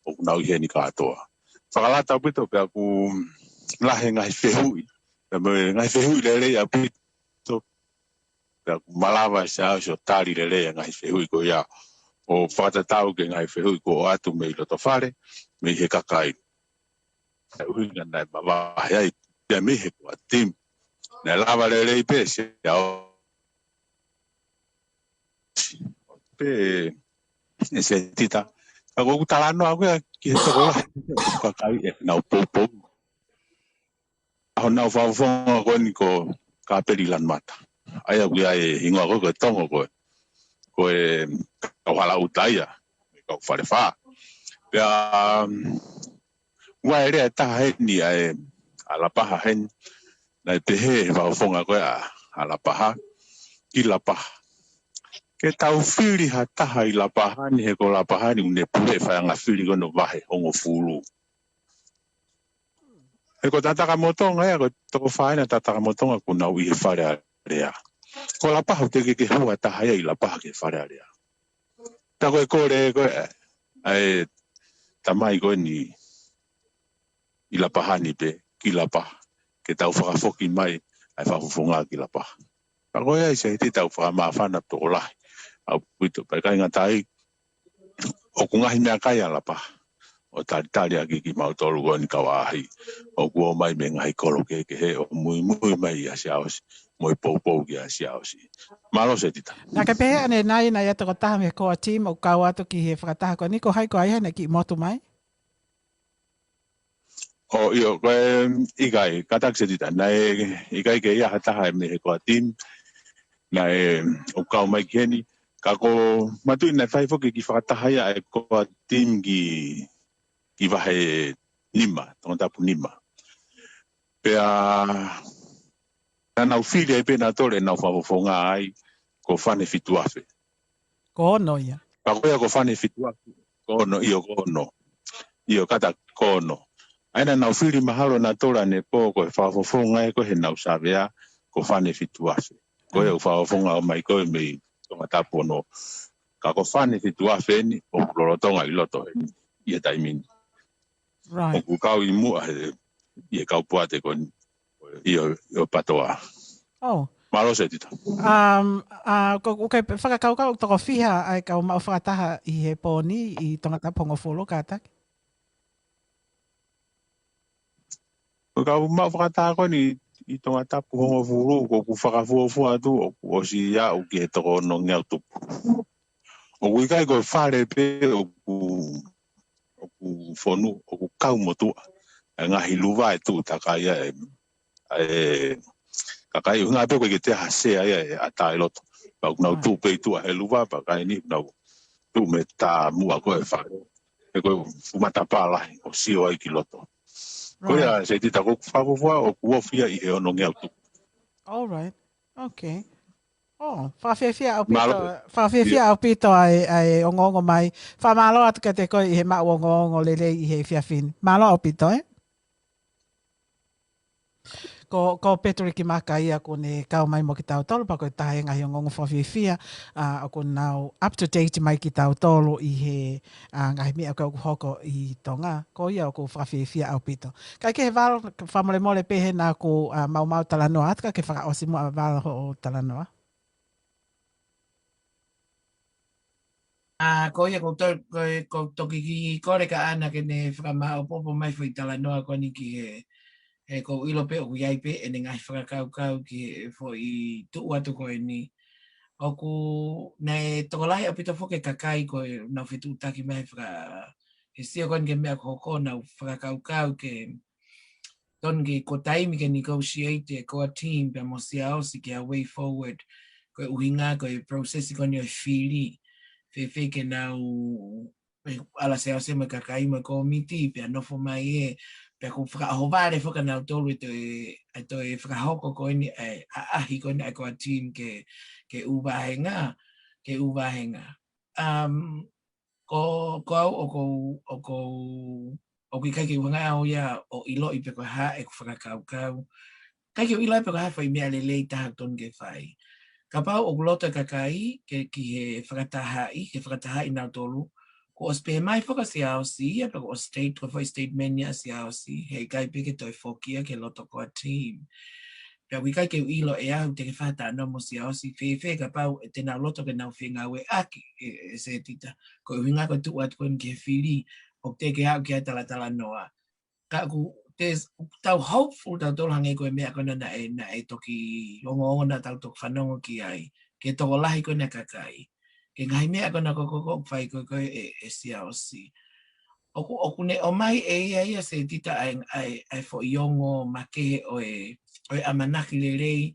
ʻoku nau ʻi heni kātoa. Fakalata ʻaupito pea ʻoku lahi e ngaahi fehuʻi. Pea mo e ngaahi fehuʻi lelei ʻaupito. Pea ʻoku malava e Siaosi ʻo tali lelei e ngaahi fehuʻi ko ia ʻo fakatatau ki he ngaahi fehuʻi kuo ʻoatu mei loto fale, mei he kakai. ʻUhinga naʻe mavahe ai, pea mei he core team. Naʻe lava lelei pē Siaosi pē ʻe Setita. Ka ko ʻeku talanoa ko ē ki he tokolahi ʻo e kakai ʻoku nau poupou. ʻA honau fakafofonga ko eni ko Kapeli Lanumata. ʻA ia ʻoku ʻi ai e hingoa ko ē ko e Tongo ko ē, ko e kau Halaʻuta ia, kau Falefā. Pea, um, ʻoku ʻi ai e lea ʻe taha heni ʻa e, ʻa Lapaha heni, naʻe pehē he fakafofonga ko ē ʻa, ʻa Lapaha, ki Lapaha. Ke tau fili ha taha ʻi Lapaha ni, he ko Lapaha ni ʻoku ne puleʻi e faiʻanga fili ko ē ʻo e vahe hongofulu. He ko Tatakamotonga ia, ko e toko fā ena Tatakamotonga ʻoku nau ʻi he Fale Alea. Ko Lapaha ʻoku teʻeki ke hū ha taha ia ʻi Lapaha ki he Fale Alea. Tā ko e kole ko ē ʻa e tamai ko eni ʻi Lapaha ni pē, ki Lapaha, ke tau fakafoki mai ʻa e fakafofonga ki Lapaha. Ka ko ia ʻi Setita ʻoku fakamāfana tokolahi ʻaupito, pea ʻikai ngata ai, ʻoku ngaahi meʻakai ʻa Lapaha ʻo talitali ʻaki kimautolu ko eni kau ʻaʻahi ʻoku ō mai mei he ngaahi kolo kehekehe ʻo muimui mai ʻia Siaosi, mo e poupou kia Siaosi. Mālō Setita. Naʻa ke pehē ʻanenai naʻe ʻi ai e tokotaha mei he core team ʻoku kau atu ki he fakataha ko eni, ko hai ko ia naʻe kiʻi motu mai? ʻO, ʻio, ko e ʻikai, kātaki Setita, naʻe ʻikai ke ʻi ai ha taha mei he core team, naʻe ʻoku kau mai ki heni, ka ʻoku ou manatuʻi naʻe fai foki e kiʻi fakataha ia ʻa e core team ki, ki vahe nima, Tongatapu nima. Pea naʻa nau fili ai pē nautolu ʻenau fakafofonga ai ko Fane Fituafe. Ko ono ia. Pea ko ia ko Fane Fituafe. Ko ono, ʻio ko ono. ʻIo kātaki ko ono. ʻA ia naʻa nau fili mahalo nautolu ʻanepō ko e fakafofonga ia ko ē heʻenau savea ko Fane Fituafe. Ko ia ʻoku fakafofonga ʻo mai ko ē mei Tongatapu ono. Ka ko Fane Fituafe eni ʻoku lolotonga ʻi loto heni ʻi he taimi ni. Right. ʻOku kau ʻi muʻa he, ʻi he kau poate ko eni, ʻio, ʻio PATOA. Oh. Mālō Setita. Um, uh, ko, ʻoku ke fakakaukau toko fiha ʻa e kau maʻu fakataha ʻi he pō ni ʻi Tongatapu hongofulu kātaki? Ko e kau maʻu fakataha ko eni ʻi Tongatapu hongofulu, ko ʻeku fakafuofua atu ʻoku ʻosi aʻu ki he toko onongeau tupu. ʻOku ʻikai ko e fale pē ʻoku, ʻoku fonu, ʻoku kau motuʻa e ngaahi luva ʻe tuʻu takai ai ʻe, ʻe kakai, ʻuhinga pē ko e ke te ha sea ia ʻe ʻatā ʻi loto. Pea ʻoku nau tuʻu pē ʻi tuʻa he luva, pea ka ʻi heni ʻoku nau tuʻu mei he tā muʻa ko ē fale. He ko e fuʻu matapā lahi ʻo sio ai ki loto. Ko ia Setita, ko ʻeku fakafuofua ʻoku ofi ia ʻi he onongeau tupu. All right. Okay. Oh, fakafiefia ʻaupito, fakafiefia ʻaupito ʻa e, ʻa e ongoongo mai. Fakamālō atu kiate koe ʻi he maʻu ongoongo lelei ʻi he efiafi ni. Mālō ʻaupito, ē? Ko, ko Peteliki Maka ia ʻoku ne kau mai mo kitautolu, pea ko e taha e ngaahi ongoongo fakafiefia, ʻa, ʻoku nau up to date mai kitautolu ʻi he, ʻa, ngaahi meʻa ʻoku hoko ʻi Tonga. Ko ia ʻoku fakafiefia ʻaupito. Kae kehe Valo, fakamolemole pē he naʻa ku, ʻa, maumau talanoa atu, ka ke fakaʻosi muʻa Valo hoʻo talanoa. ʻA, ko ia ʻoku ou to-, ko e, ʻoku ou toki kiʻi kole kia Ana ke ne fakamāʻopoʻopo mai foʻi talanoa ko eni ki he, he ʻoku ou ʻilo pē ʻoku ʻi ai pē ʻene ngaahi fakakaukau ki he foʻi tuʻu atu ko eni. ʻOku, naʻe tokolahi ʻaupito foki e kakai ko ē naʻa nau fetuʻutaki mai he faka-, he sio ko eni ki he meʻa ʻoku hoko, naʻa nau fakakaukau ke tonu ke ko e taimi ke negotiate e core team pea mo Siaosi ki ha way forward, ko e ʻuhinga ko e process ko eni ʻo e fili. Fēfē ke nau, ʻe ala Siaosi mo e kakai mo e kōmiti, pea nofo mai ē, pea ʻoku fakaʻohovale foki ʻa nautolu ʻe toe, ʻe toe fakahoko ko eni ʻa e ʻaʻahi ko eni ʻa e core team ke, ke ʻū vāhenga, ke ʻū vāhenga. Um, Ko, ko au ʻoku ou, ʻoku ou, ʻoku ʻikai ke u hanga au ia ʻo ʻiloʻi pe ko e hā ʻeku fakakaukau. ʻIkai ke u ʻilo pe ko e hā e foʻi meʻa lelei taha ʻoku tonu ke fai. Kapau ʻoku loto e kakai ke ki he fakatahaʻi, ke fakatahaʻi nautolu, kuo ʻosi pehē mai foki ʻa Siaosi ia, pe kuo ʻosi state, ko e foʻi statement ia ʻa Siaosi, he ʻikai pē ke toe foki ia ki he loto ʻo e team. Pea ʻoku ʻikai ke u ʻilo ʻe au, te ke fakataha mo Siaosi, fēfē kapau ʻe te nau loto ke nau fengāueʻaki, ʻe, ʻe Setita. Ko e ʻuhinga ko e tuʻu atu ko eni ki he fili, ʻoku teʻeki ke aʻu ki ai e talatalanoa. Ka ʻoku, there's, tau hopeful tautolu hangē ko e meʻa ko ena naʻe, naʻe toki ongoongo naʻa tau toki fanongo ki ai, ki he tokolahi ko ena e kakai. Ki he ngaahi meʻa ko ena ko ē ʻoku fai ko ē ʻe, ʻe Siaosi. ʻOku, ʻoku ne ʻomai ʻe ia ia Setita ʻa e, ʻa e, ʻa e foʻi ongo makehe ʻo e, ʻo e ʻamanaki lelei,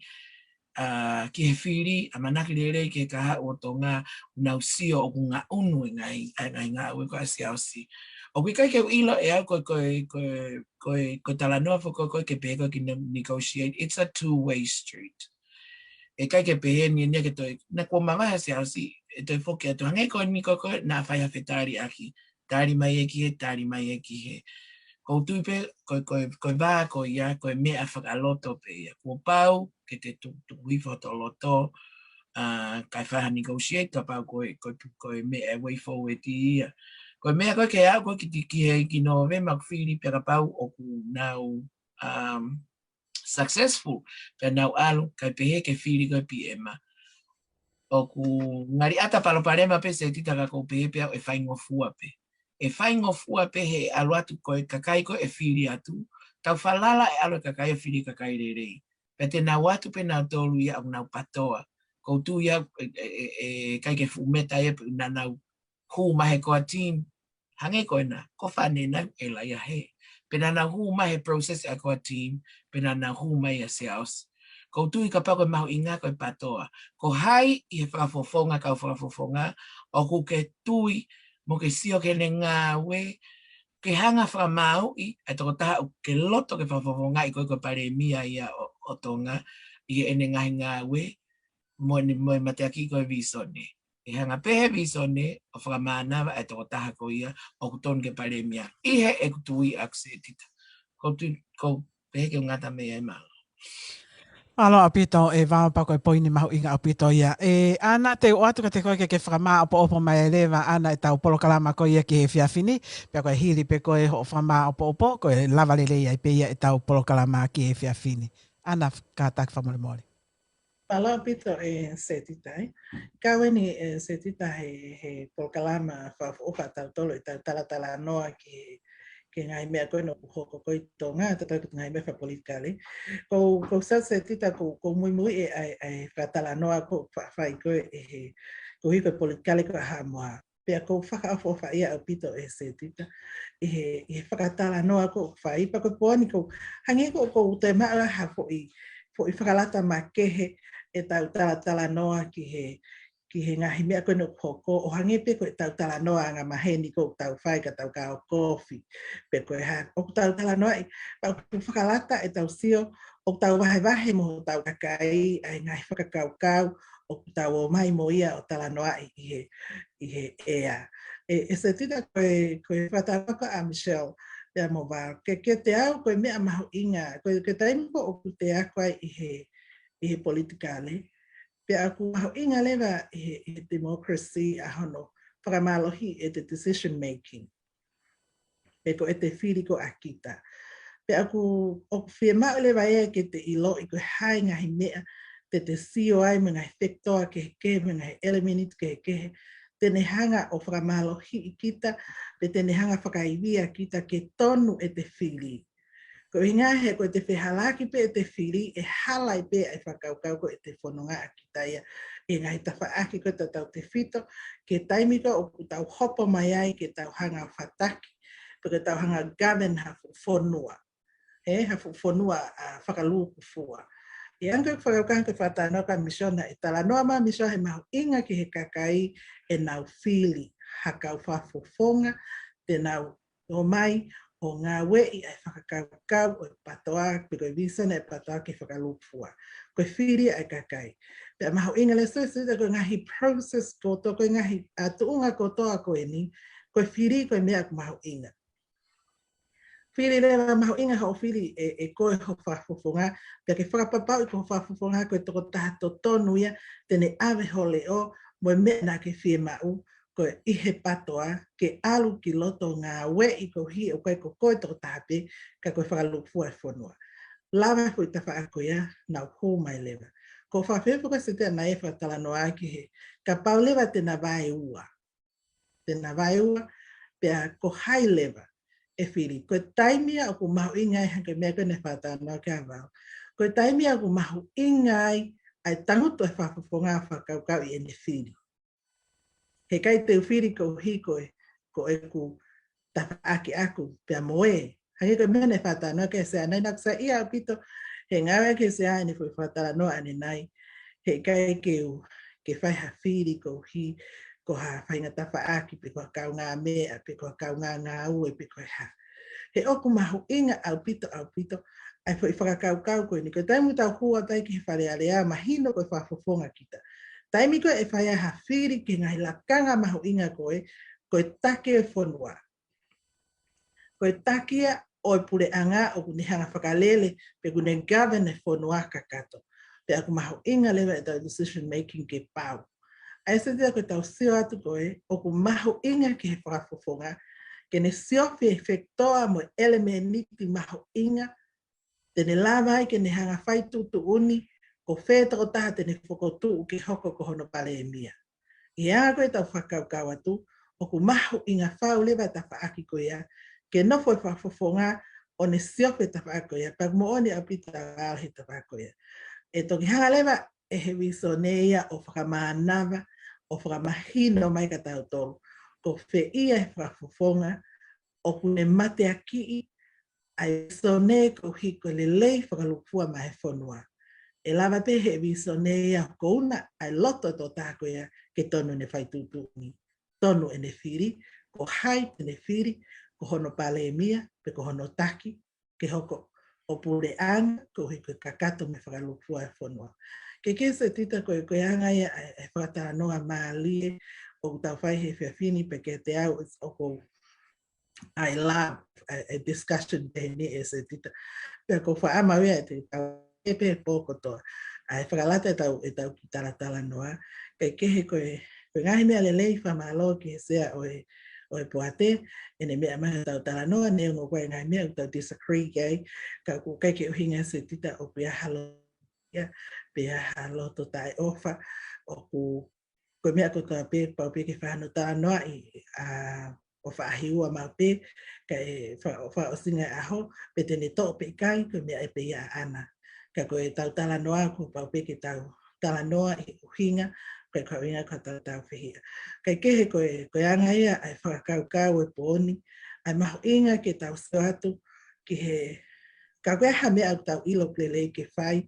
ʻa, ki he fili, ʻamanaki lelei ki he kahaʻu ʻo Tonga, ʻoku nau sio ʻoku ngaʻunu e ngaahi, ʻa e ngaahi ngāue ko ē ʻa Siaosi. ʻOku ʻikai ke u ʻilo ʻe au ko e, ko e, ko e, ko e, ko e talanoa foki ko ē ke pehē ko ē ke ne-, negotiate. It's a two-way street. ʻE ʻikai ke pehē ni, ni ke toe, naʻa kuo mavahe ʻa Siaosi, ʻe toe foki atu hangē ko eni ko ē, ko ē, naʻa faifai tali ʻaki, tali mai ē ki hē, tali mai ē ki hē. Ko u tui pē, ko, ko, ko e vā ko ia, ko e meʻa fakaloto pē ia. Kuo pau ke te tu-, tuku hifo hoto loto, ʻa, kae fai ha negotiate, kapau ko e, ko e, ko e meʻa e way forward ia. Ko e meʻa ko ē ke aʻu ko ē ki, ki hē ki Nōvema ʻoku fili pea kapau ʻoku nau, um, successful, pea nau ʻalu, kae pehē ke fili ko e P M. ʻOku ngali ʻata palopalema pē Setita ka ʻoku ou pehē pē au ʻe faingofua pē. ʻE faingofua pē he ʻalu atu ko e kakai ko ē ʻe fili atu, tau falala ʻe ʻalu e kakai ʻo fili kakai lelei. Pea te nau ō atu pē nautolu ia ʻoku nau patoa. Ko u tui au ʻe, ʻe, ʻe, ʻe ʻikai ke fuʻu meta ia pe naʻa nau hū mai he core team, hangē ko ena, ko Fane naʻa ku ʻelai ia hē. Pe naʻa nau hū mai he process ʻa e core team, pe naʻa nau hū mai ʻa Siaosi. Ko u tui kapau ko e mahuʻinga ko e patoa. Ko hai ʻi he fakafofonga, kau fakafofonga, ʻoku ke tui, mo ke sio ki heʻene ngāue, ke hanga fakamāuʻi ʻa e tokotaha ʻoku ke loto ke fakafofongaʻi ko ē ko e palēmia ia ʻo, ʻo Tonga, ʻi heʻene ngaahi ngāue, mo ʻene, mo e mateaki ko e visone. ʻE hanga pē he visone ʻo fakamānava ʻa e tokotaha ko ia ʻoku tonu ke palēmia. ʻI heʻeku tui ʻaʻaku Setita. Ko u tui, ko u pehē ke u ngata mei ai, mālō. Mālō ʻaupito ʻe Vao, pea ko e poini mahuʻinga ʻaupito ia. ʻE, Ana, te u ʻoatu kiate koe ke ke fakamāʻopoʻopo mai leva, Ana, ʻetau polokalama ko ia ki he efiafi ni, pea ko e hili pē ko ē hoʻo fakamāʻopoʻopo, ko e lava lelei ai pē ia ʻetau polokalama ki he efiafi ni. Ana, kātaki fakamolemole. Mālō ʻaupito ʻe Setita, ē. Kau eni ʻe Setita he, he polokalama fakaʻofoʻofa ʻa tautolu ʻetau talatalanoa ki he, ki he ngaahi meʻa ko ena ʻoku hoko ko ē ʻi Tonga, tatau ki he ngaahi meʻa fakapolitikale. Ko, ko Setita, ko, ko u muimui ʻe ʻa e, ʻa e fakatalanoa ko ē ʻoku fa-, fai ko ē ʻe he, koeʻuhi ko e politikale ko ē ʻa Haʻamoa. Pea ko u fakaʻofoʻofaʻia ʻaupito ʻe Setita ʻi he, ʻi he fakatalanoa ko ē ʻoku fai, pea ko e poini ko u, hangē ko, ko u toe maʻu ha foʻi, foʻi fakalata makehe ʻetau talatalanoa ki he, ki he ngaahi meʻa ko ena ʻoku hoko, ʻo hangē pē ko ʻetau talanoa angamaheni ko ē ʻoku tau fai ka tau kau kofi, pe ko e hā, ʻoku tau talanoaʻi, pea ʻoku fakalata ʻetau sio, ʻoku tau vahevahe mo hotau kakai ʻa e ngaahi fakakaukau ʻoku tau ō mai mo ia ʻo talanoaʻi ʻi he, ʻi he ʻea. ʻE, ʻe Setita, ko e, ko e fakatātā ko ē ʻa Michelle pea mo Vao, ke, kiate au ko e meʻa mahuʻinga, ko e, ko e taimi ko ē ʻoku te ako ai ʻi he, ʻi he politikale, pea ʻoku mahuʻinga leva ʻi he, ʻi he democracy ʻa hono fakamālohiʻi ʻete decision making. Pe ko ʻete fili ko ē ʻa kita. Pea ʻoku, ʻoku fiemaʻu leva ia ke te ʻiloʻi ko e hā e ngaahi meʻa te te sio ai mo e ngaahi factor kehekehe mo e ngaahi elemeni kehekehe te ne hanga ʻo fakamālohiʻi kita, pe te ne hanga fakaivia kita ke tonu ʻete fili. Ko e ʻuhinga he ko ʻete fehālaaki pē ʻete fili, ʻe hala ai pē ʻa e fakakaukau ko ē ʻete fononga ʻa kita ia ʻi he ngaahi tafaʻaki ko ē tatau tefito, ki he taimi ko ē ʻoku tau hopo mai ai ke tau hanga ʻo fataki, pe ke tau hanga ʻo govern ha fuʻu fonua. Ē, ha fuʻu fonua, ʻa, fakalūkufua. ʻI he anga ko ē ʻeku fakakaukau ko e fakatalanoa ko ē ʻa Misiona, ʻe talanoa mai ʻa Misiona he mahuʻinga ki he kakai ʻenau fili ha kau fakafofonga, te nau ō mai ʻo ngāueʻi ʻa e fakakaukau ʻo e patoa, pe ko e visone ʻa e patoa ke fakalūkufua. Ko e fili ʻa e kakai. Pea mahuʻinga leva Setita ko e ngaahi process kotoa, ko e ngaahi, ʻa, tuʻunga kotoa ko eni, ko e fili ko e meʻa ʻoku mahuʻinga. Fili leva, mahuʻinga hoʻo fili ʻe, ʻe koe ho fakafofonga, pea ke fakapapauʻi ko ho fakafofonga ko e tokotaha totonu ia te ne ʻave ho leʻo mo e meʻa naʻa ke fiemaʻu, ko e ʻi he PTOA, ke ʻalu ki loto ngāueʻi koeʻuhi ʻoku ʻikai ko koe tokotaha pē, ka ko e fakalūkufua e fonua. Lava e foʻi tafaʻaki ko ia, nau hū mai leva. Ko e fakafehuʻi foki ʻa Setia naʻe fakatalanoa ki he, kapau leva te na vaeua. Te na vaeua, pea ko hai leva ʻe fili. Ko e taimi ia ʻoku mahuʻinga ai, hangē ko e meʻa ko ē naʻe fakatalanoa ki ai ʻa Vao. Ko e taimi ia ʻoku mahuʻinga ai ʻa e tangutu e fakafofonga fakakaukauʻi ʻene fili. Heʻikai te u fili koeʻuhi ko e, ko ʻeku tafaʻaki ʻaʻaku pea mo ē. Hangē ko e meʻa naʻe fakatalanoa ki ai ʻe Sea, naʻe ʻikai ke saiʻia ʻaupito he ngāueʻaki ʻe Sea ʻene foʻi fakatalanoa ʻanenai. Heʻikai ke u, ke fai ha fili koeʻuhi ko ha faʻahinga tafaʻaki, pe ko ha kaungāmeʻa, pe ko ha kaungāngāue, pe ko e hā. He ʻoku mahuʻinga ʻaupito, ʻaupito ʻa e foʻi fakakaukau ko eni. Ko e taimi ʻoku tau hū atu ai ki he Fale Alea, mahino ko e fakafofonga kita. Taimi ko ē ʻe fai ai ha fili ki he ngaahi lakanga mahuʻinga ko ē, ko e taki e fonua. Ko e taki ia ʻo e puleʻanga ʻoku ne hanga fakalele, pe ʻoku ne govern e fonua kakato. Pea ʻoku mahuʻinga leva ʻetau decision making ke pau. ʻA ia Setia, ko ʻetau sio atu ko ē, ʻoku mahuʻinga ki he fakafofonga, ke ne siofi e fekitoa mo e ʻelemēniti mahuʻinga, te ne lava ai ke ne hanga fai tuʻutuʻuni ko fē tokotaha te ne fokotuʻu ke hoko ko hono palēmia. ʻI he anga ko ē ʻetau fakakaukau atu, ʻoku mahuʻinga fau leva e tafaʻaki ko ia, ke nofo e fakafofonga ʻo ne siofi e tafaʻaki ko ia, pea ʻoku moʻoni ʻaupito ʻa e ʻalu he tafaʻaki ko ia. ʻE toki hanga leva ʻe he vīsone ia ʻo fakamānava, ʻo fakamahino mai kia tautolu ko fē ia e fakafofonga ʻoku ne mateakiʻi ʻa e vīsone koeʻuhi ko e lelei fakalūkufua maʻa e fonua. ʻE lava pē he vīsone ia ʻo kouna ʻa e loto ʻo e tokotaha ko ia ke tonu ʻene fai tuʻutuʻuni, tonu ʻene fili, ko hai te ne fili ko hono palēmia, pe ko hono taki, ke hoko ʻo puleʻanga, koeʻuhi ko e kakato mo e fakalūkufua e fonua. Ke ke Setita, ko e, ko e anga ia ʻa e, ʻa e fakatalanoa mālie ʻoku tau fai he efiafi ni, pea kiate au, it's, ʻoku I love a, a discussion pehē ni ʻe Setita. Pea ʻoku ou faʻa maʻu ia ʻe te tau e pē pō kotoa. ʻA e fakalata ʻetau, ʻetau kiʻi talatalanoa. Kae kehe ko e, ko e ngaahi meʻa lelei, fakamālō ki he Sea ʻo e, ʻo e poate, ʻene meʻa mai ʻetau talanoa, neongo ko e ngaahi meʻa ʻoku tau disagree ki ai, ka ʻoku ʻikai ke ʻuhinga Setita ʻoku ʻi ai ha loto ia, pe ʻi ai ha loto taʻeʻofa, ʻoku ko e meʻa kotoa pē, pau pē ke fai hano talanoaʻi, ʻa, ʻo faʻahi ua maʻu pē, kae fa-, ʻo fakaʻosinga e ʻaho, pe te ne toʻo pe ʻikai, ko e meʻa ʻe pē ia ʻaʻana. Ka ko ʻetau talanoa, kuo pau pē ke tau talanoaʻi ʻuhinga, ko e ʻuhinga ko ʻetau tau fehiʻa. Kae kehe ko e, ko e anga ia ʻa e fakakaukau e pō ni, ʻa e mahuʻinga ke tau sio atu ki he, ka ko e hā e meʻa ʻoku tau ʻilo ʻoku lelei ke fai,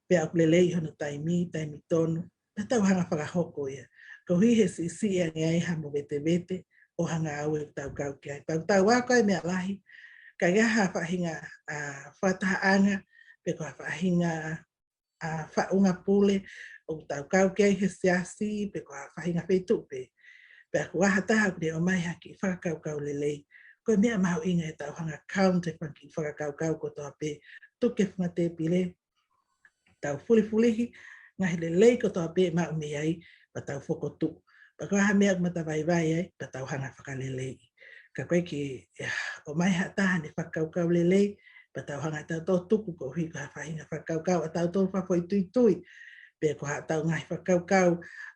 pea ʻoku lelei ʻi hono taimi, taimi tonu, pea tau hanga fakahoko ia. Koeʻuhi he siʻisiʻi ange ai ha movetevete ʻo ha ngāue ʻoku tau kau ki ai. Pea ʻoku tau ako ai e meʻa lahi, ka ʻi ai ha faʻahinga, ʻa, fakatahaʻanga, pe ko ha faʻahinga, ʻa, faʻunga pule ʻoku tau kau ki ai he siasi, pe ko ha faʻahinga feituʻu pē. Pea ko ha taha ʻoku ne ʻomai ha kiʻi fakakaukau lelei, ko e meʻa mahuʻinga ʻetau hanga count e fanga kiʻi fakakaukau kotoa pē, tuku ki he funga tēpile, tau fulifulihi, ngaahi lelei kotoa pē ʻe maʻu mei ai, pea tau fokotuʻu. Pea ko ha meʻa ʻoku matavaivai ai, pea tau hanga fakaleleiʻi. Ka ko e ke, ʻomai ha taha ʻene fakakaukau lelei, pea tau hanga ʻe tautolu ʻo tuku koeʻuhi ko ha faʻahinga fakakaukau ʻa tautolu fakafoʻituitui. Pe ko haʻatau ngaahi fakakaukau,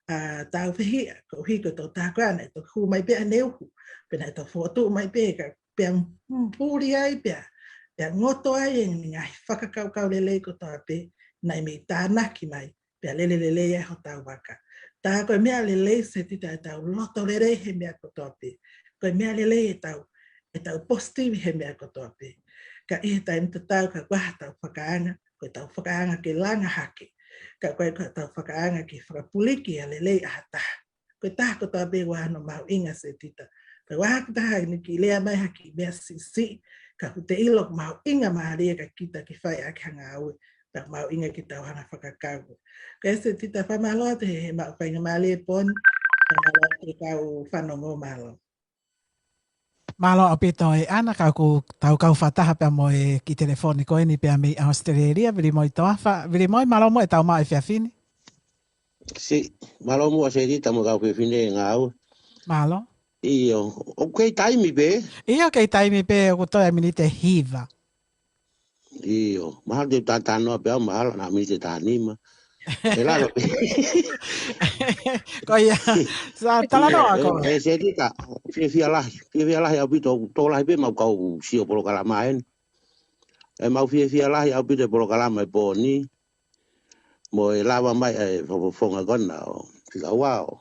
ʻa, tau fehiʻa, koeʻuhi ko e tokotaha ko ē naʻe toki hū mai pē ʻene uhu, pe naʻe toki fokotuʻu mai pē ka pea puli ai pea, pea ngoto ai e ngaahi fakakaukau lelei kotoa pē, naʻe mei tānaki mai, pea lele lelei ai hotau vaka. Tā ko e meʻa lelei Setita ʻetau loto lelei he meʻa kotoa pē. Ko e meʻa lelei ʻetau, ʻetau positive he meʻa kotoa pē. Ka ʻi he taimi tatau ka ko e hā hotau fakaanga, ko ʻetau fakaanga ke langa hake. Ka ko e hā hotau fakaanga ke fakapuliki ʻa e lelei ʻa ha taha. Ko e taha kotoa pē ʻoku ʻi ai hano mahuʻinga Setita. Pea ʻoku ʻi ai ha kiʻi taha ʻoku ne kiʻi lea mai ha kiʻi meʻa siʻisiʻi, ka ʻoku te ʻilo ʻoku mahuʻinga mālie kia kita ke fai ʻaki ha ngāue, pea ʻoku mahuʻinga ke tau hanga fakakau. Ko ia Setita, fakamālō atu he, he maʻu faingamālie e pō ni, fakamālō atu ki he kau fanongo, mālō. Mālō ʻaupito ē ʻAna, ka ʻoku tau kau fakataha pea mo e kiʻi telefoni ko eni pea mei ʻAositelēlia, Vilimoi Toafa. Vilimoi, mālō mo e tau maʻu efiafi ni. Si, mālō muʻa Setita mo e kau fefine ngāue. Mālō. ʻIo, ʻoku kei taimi pē? ʻIo, kei taimi pē, ʻoku toe miniti ʻe hiva. ʻIo, mahalo te u talanoa pē au, mahalo naʻa miniti ʻe taha nima. ʻE lava pē. Ko ia, sa talanoa ko. ʻE, ʻe Setita, fiefia lahi, fiefia lahi ʻaupito, tokolahi pē mau kau sio polokalama eni. ʻE mau fiefia lahi ʻaupito e polokalama e pō ni. Mo e lava mai e fakafofonga ko ena ʻo fika ua ʻo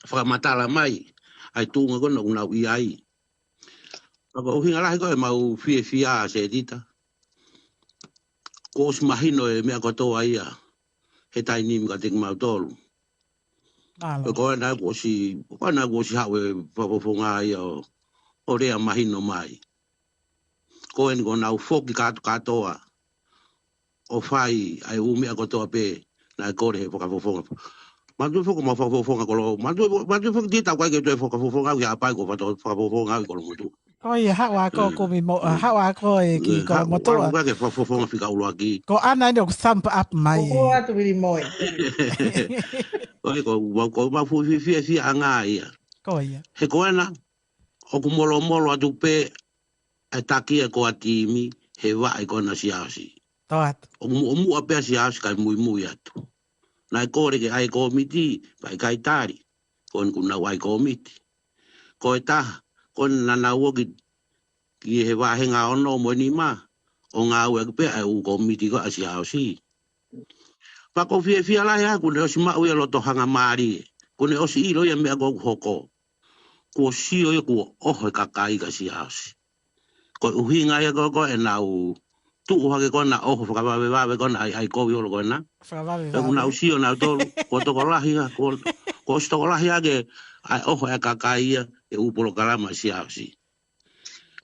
fakamatala mai ʻa e tuʻunga ko ena ʻoku nau ʻi ai. Ka ko e ʻuhinga lahi ko e mau fiefia Setita, kuo ʻosi mahino e meʻa kotoa ia he taimi ni kiate kimautolu. Mālō. Ko ena kuo ʻosi, ko ena kuo ʻosi haʻu e fakafofonga ia ʻo, ʻo lea mahino mai. Ko eni kuo nau foki kātoa kātoa ʻo fai ʻa e ʻū meʻa kotoa pē naʻe kole he fakafofonga. Manatuʻi foki mo e fakafofonga Kolo, manatuʻi, manatuʻi foki Tita, ʻoku ʻikai ke toe fakafofonga au ki Haʻapai, kuo fakato-, fakafofonga au ʻi Kolomotuʻa. Ko ia, haʻu ʻa koe ʻo kumi mo, haʻu ʻa koe ʻo ki Kolomotuʻa. Haʻu ʻa koe ʻo fakafofonga fika ʻuluaki. Ko ʻAna eni ʻoku stamp up mai. Ko atu Vilimoi. Ko ia, ko, ko, ko mau fuʻu fiefia, fiefia ʻanga ia. Ko ia. He ko ena, ʻoku molomolo atu pē ʻa e taki e ko ā timi he vaʻe ko ena Siaosi. Tō atu. ʻOku mu-, ʻoku muʻa pē ʻa Siaosi kae muimui atu. Naʻe kole ke ʻai e kōmiti, pea ʻikai tali. Ko eni kuo nau ʻai e kōmiti. Ko e taha, ko eni naʻa nau ō ki, ki he vāhenga ono mo e nima, ʻo ngāueʻaki pē ʻa e ʻū kōmiti ko ē ʻa Siaosi. Pea ʻoku ou fiefia lahi au kuo ne ʻosi maʻu ia loto hangamālie. Kuo ne ʻosi ʻilo ia e meʻa ko ē ʻoku hoko. Kuo sio ia kuo ʻoho e kakai kia Siaosi. Ko e ʻuhinga ia ko ē ʻoku nau tuʻu hake ko ena ʻo ʻoho fakavavevave ko ena ʻa e, ʻa e kovi holo ko ena. Fakavavevave. Pea kuo nau sio nautolu, kuo tokolahi ia, kuo, kuo ʻosi tokolahi ʻa e, ʻa e ʻoho e kakai ia he ʻū polokalama ʻa Siaosi.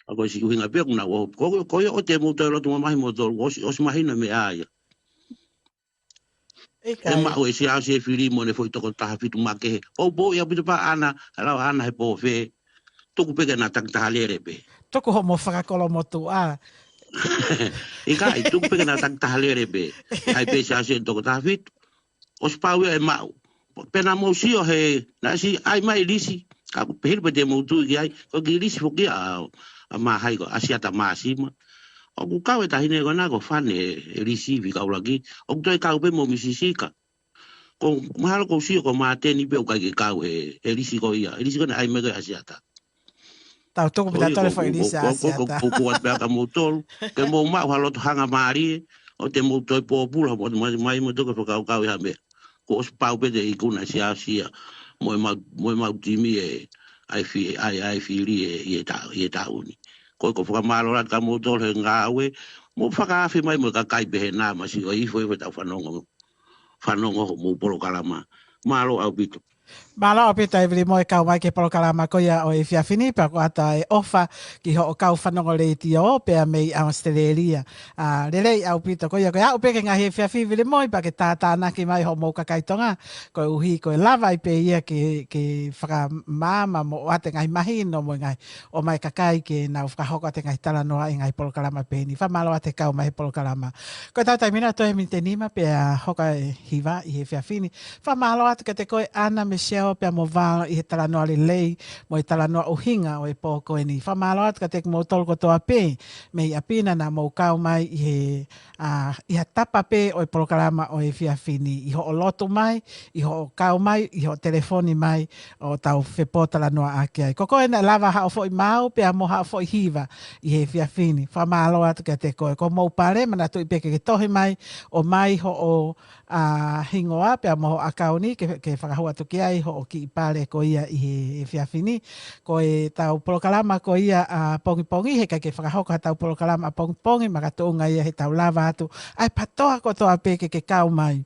ʻA ko e siʻi ʻuhinga pē ʻoku nau ō. Ko, ko ia ʻoua te mou toe loto mamahi moutolu, ʻosi, ʻosi mahino e meʻa ia. ʻIkai. ʻE maʻu ʻe Siaosi e fili mo ʻene foʻi toko taha fitu makehe. Poupou ia ʻaupito pē ʻAna, ʻa e lau ʻa ʻAna he pō fē. Tuku pē ke na taki taha lele pē. Tuku hoʻomo fakakolomotuʻa. ʻIkai, tuku pē ke na taki taha lele pē. ʻAi pē Siaosi e toko taha fitu. ʻOsi pau ia ʻe maʻu. Pea naʻa mou sio he, naʻe ʻosi ʻai mai e lisi. Ka ʻoku pehē pē te mou tui ki ai. Ko e kiʻi lisi foki ia ʻa, ʻa Māhai ko ʻAsiata Māsima. ʻOku kau e taʻahine ko ena ko Fane he, he lisi fika ʻuluaki. ʻOku toe kau pē mo Misi Sika. Ko mahalo ʻoku ou sio ko Māteni pē ʻoku ʻikai ke kau he, he lisi ko ia. He lisi ko ena ʻai mai ko ē ʻa ʻAsiata. Tau tuku pē ʻa e tole foʻi lisi ʻa ʻAsiata. Ko, ko, ko, ko, ko, ko, pea ka mou tolu. Ke mou maʻu ha loto hangamālie. ʻOua te mou toe pōpula, mo mai, mai, mo toka fakakaukau ʻi ha meʻa. Kuo ʻosi pau pē te ikuna Siaosi ia. Mo e mau, mo e mau timi e, ʻa e fi-, ʻa e, ʻa e fili e, ʻi he ta-, ʻi he taʻu ni. Ko e, ko e fakamālō lahi kia moutolu he ngāue, mo fakaafe mai mo e kakai pehē na, masiʻi ʻo ifo ifo ʻetau fanongo, fanongo hoʻomou polokalama. Mālō ʻaupito. Mālō ʻaupito ē Vilimoi kau mai ki he polokalama ko ia ʻo e efiafi ni, pea ʻoku ʻatā e ʻofa ki hoʻo kau fanongo letiō pea mei ʻAositelēlia. ʻA, lelei ʻaupito ko ia, ko e aʻu pē ki he ngaahi efiafi Vilimoi, pea ke tātānaki mai hoʻomou kakai Tonga, koeʻuhi ko e lava ai pē ia ke, ke fakamaama mo ʻoatu e ngaahi mahino mo e ngaahi ʻomai e kakai ke nau fakahoko atu e ngaahi talanoa ʻi he ngaahi polokalama pehē ni. Fakamālō atu e kau mai he polokalama. Ko ʻetau taimi na toe miniti ʻe nima pea hoko e hiva ʻi he efiafi ni. Fakamālō atu kiate koe ʻAna, Michelle pea mo Val ʻi he talanoa lelei mo e talanoa ʻuhinga ʻo e pō ko eni. Fakamālō atu kiate kimoutolu kotoa pē mei ʻapi na naʻa mou kau mai ʻi he, ʻa, ʻi ha tapa pē ʻo e polokalama ʻo e efiafi ni, ʻi hoʻo lotu mai, ʻi hoʻo kau mai, ʻi hoʻo telefoni mai, ʻo tau fepōtalanoaʻaki ai. Ko koe naʻe lava haʻo foʻi maau pea mo haʻo foʻi hiva ʻi he efiafi ni. Fakamālō atu kiate koe. Ko hoʻomou pale, manatuʻi pē ke ke tohi mai, ʻomai hoʻo, ʻa, hingoa pea mo hoʻo ʻakauni ke, ke fakahū atu ki ai hoʻo kiʻi pale ko ia ʻi he efiafi ni. Ko ʻetau polokalama ko ia ʻapongipongi, he ʻikai ke fakahoko haʻatau polokalama ʻapongipongi, makatuʻunga ia heʻetau lava atu ʻa e patoa kotoa pē ke ke kau mai.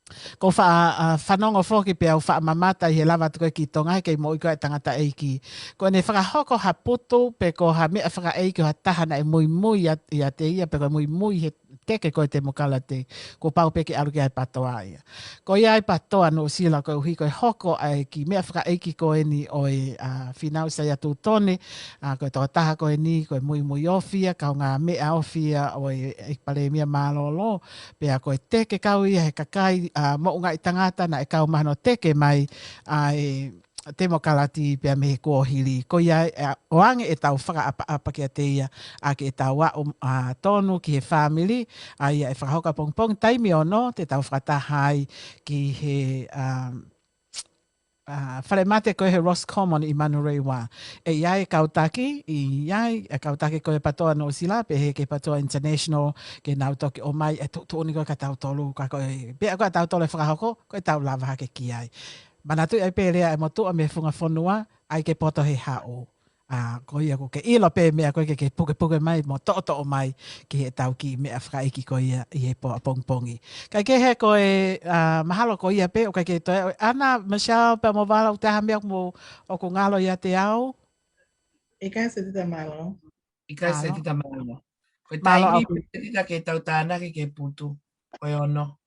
ʻOku ou faʻa, ʻa, fanongo foki pea u faʻa mamata ʻi he lava atu ko ē ki Tonga he kei moʻui ko ē ʻa e tangataʻeiki. Ko ʻene fakahoko ha putu pe ko ha meʻa fakaʻeiki ʻo ha taha naʻe muimui ʻia, ʻiate ia pe ko e muimui he teke ko e temokalati, kuo pau pē ke ʻalu ki ai e patoa ia. Ko ia ai patoa Nuʻusila koeʻuhi ko e hoko ʻa e kiʻi meʻa fakaʻeiki ko eni ʻo e, ʻa, Fīnau Saia Tutone, ʻa, ko e tokotaha ko eni, ko e muimui ofi ia, kaungāmeʻa ofi ia ʻo e, ʻEiki Palēmia mālōlō, pea ko e teke kau ia he kakai, ʻa, moʻungaʻi tangata naʻe kau mahino teke mai, ʻa, e, temokalati pea mei he kuohili. Ko ia, ʻa, ʻoange ʻetau fakaʻapaʻapa kiate ia, ʻa, ke tau aʻu, ʻa, tonu ki he fāmili, ʻa ia ʻe fakahoko ʻapongipongi taimi ono, te tau fakataha ai ki he, ʻa, ʻa, falemate ko ē he Roscommon ʻi Manurewa. ʻE ʻi ai e kau taki, ʻi ai e kau taki ko ē patoa Nuʻusila, pehē ki he patoa International, ke nau toki ʻomai e tuʻutuʻuni ko ē kia tautolu, ka ko e, pea ko ē ʻa tautolu ʻe fakahoko, ko ʻetau lava hake ki ai. Manatuʻi ai pē lea e motuʻa mei he funga fonua, ʻai ke poto he haʻu. ʻA, ko ia ʻoku ke ʻilo pē meʻa ko ē ke, ke pukepuke mai, mo toʻotoʻo mai, ki heʻetau kiʻi meʻa fakaʻeiki ko ia ʻi he pō ʻapongipongi. Kae kehe ko e, ʻa, mahalo ko ia pē, ʻoku ʻikai ke toe, ʻa, Michelle pea mo Vala, ʻoku ʻi ai ha meʻa ʻoku mo, ʻoku ngalo ʻiate au? ʻIkai Setita, mālō. ʻIkai Setita, mālō. Ko e taimi pē Setita ke tau tānaki ki he putu. Ko e ono.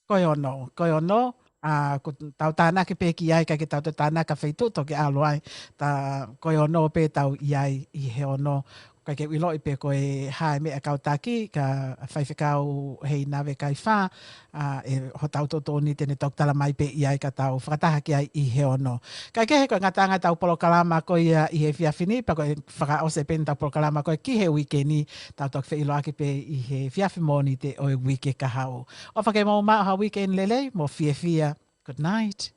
Ko e ono, ko e ono, ʻa, ko tau tānaki pē ki ai, ʻikai ke tau toe tānaki ki ha feituʻu toki ʻalu ai, tā ko e ono pē tau ʻi ai ʻi he ono, ʻikai ke u ʻiloʻi pe ko e hā e meʻa kau taki, ka Faifekau Heinave Kaifā, ʻa, ʻe hotau tuʻutuʻuni te ne toki tala mai pē ʻi ai ka tau fakataha ki ai ʻi he ono. Kae kehe ko e ngataʻanga ʻetau polokalama ko ia ʻi he efiafi ni, pea ko e fakaʻosi pē ʻetau polokalama ko ē ki he uike ni, tau toki feʻiloaki pē ʻi he efiafi Mōnite ʻo e uike kahaʻu. ʻOfa ke mou maʻu ha weekend lelei, mo fiefia. Good night.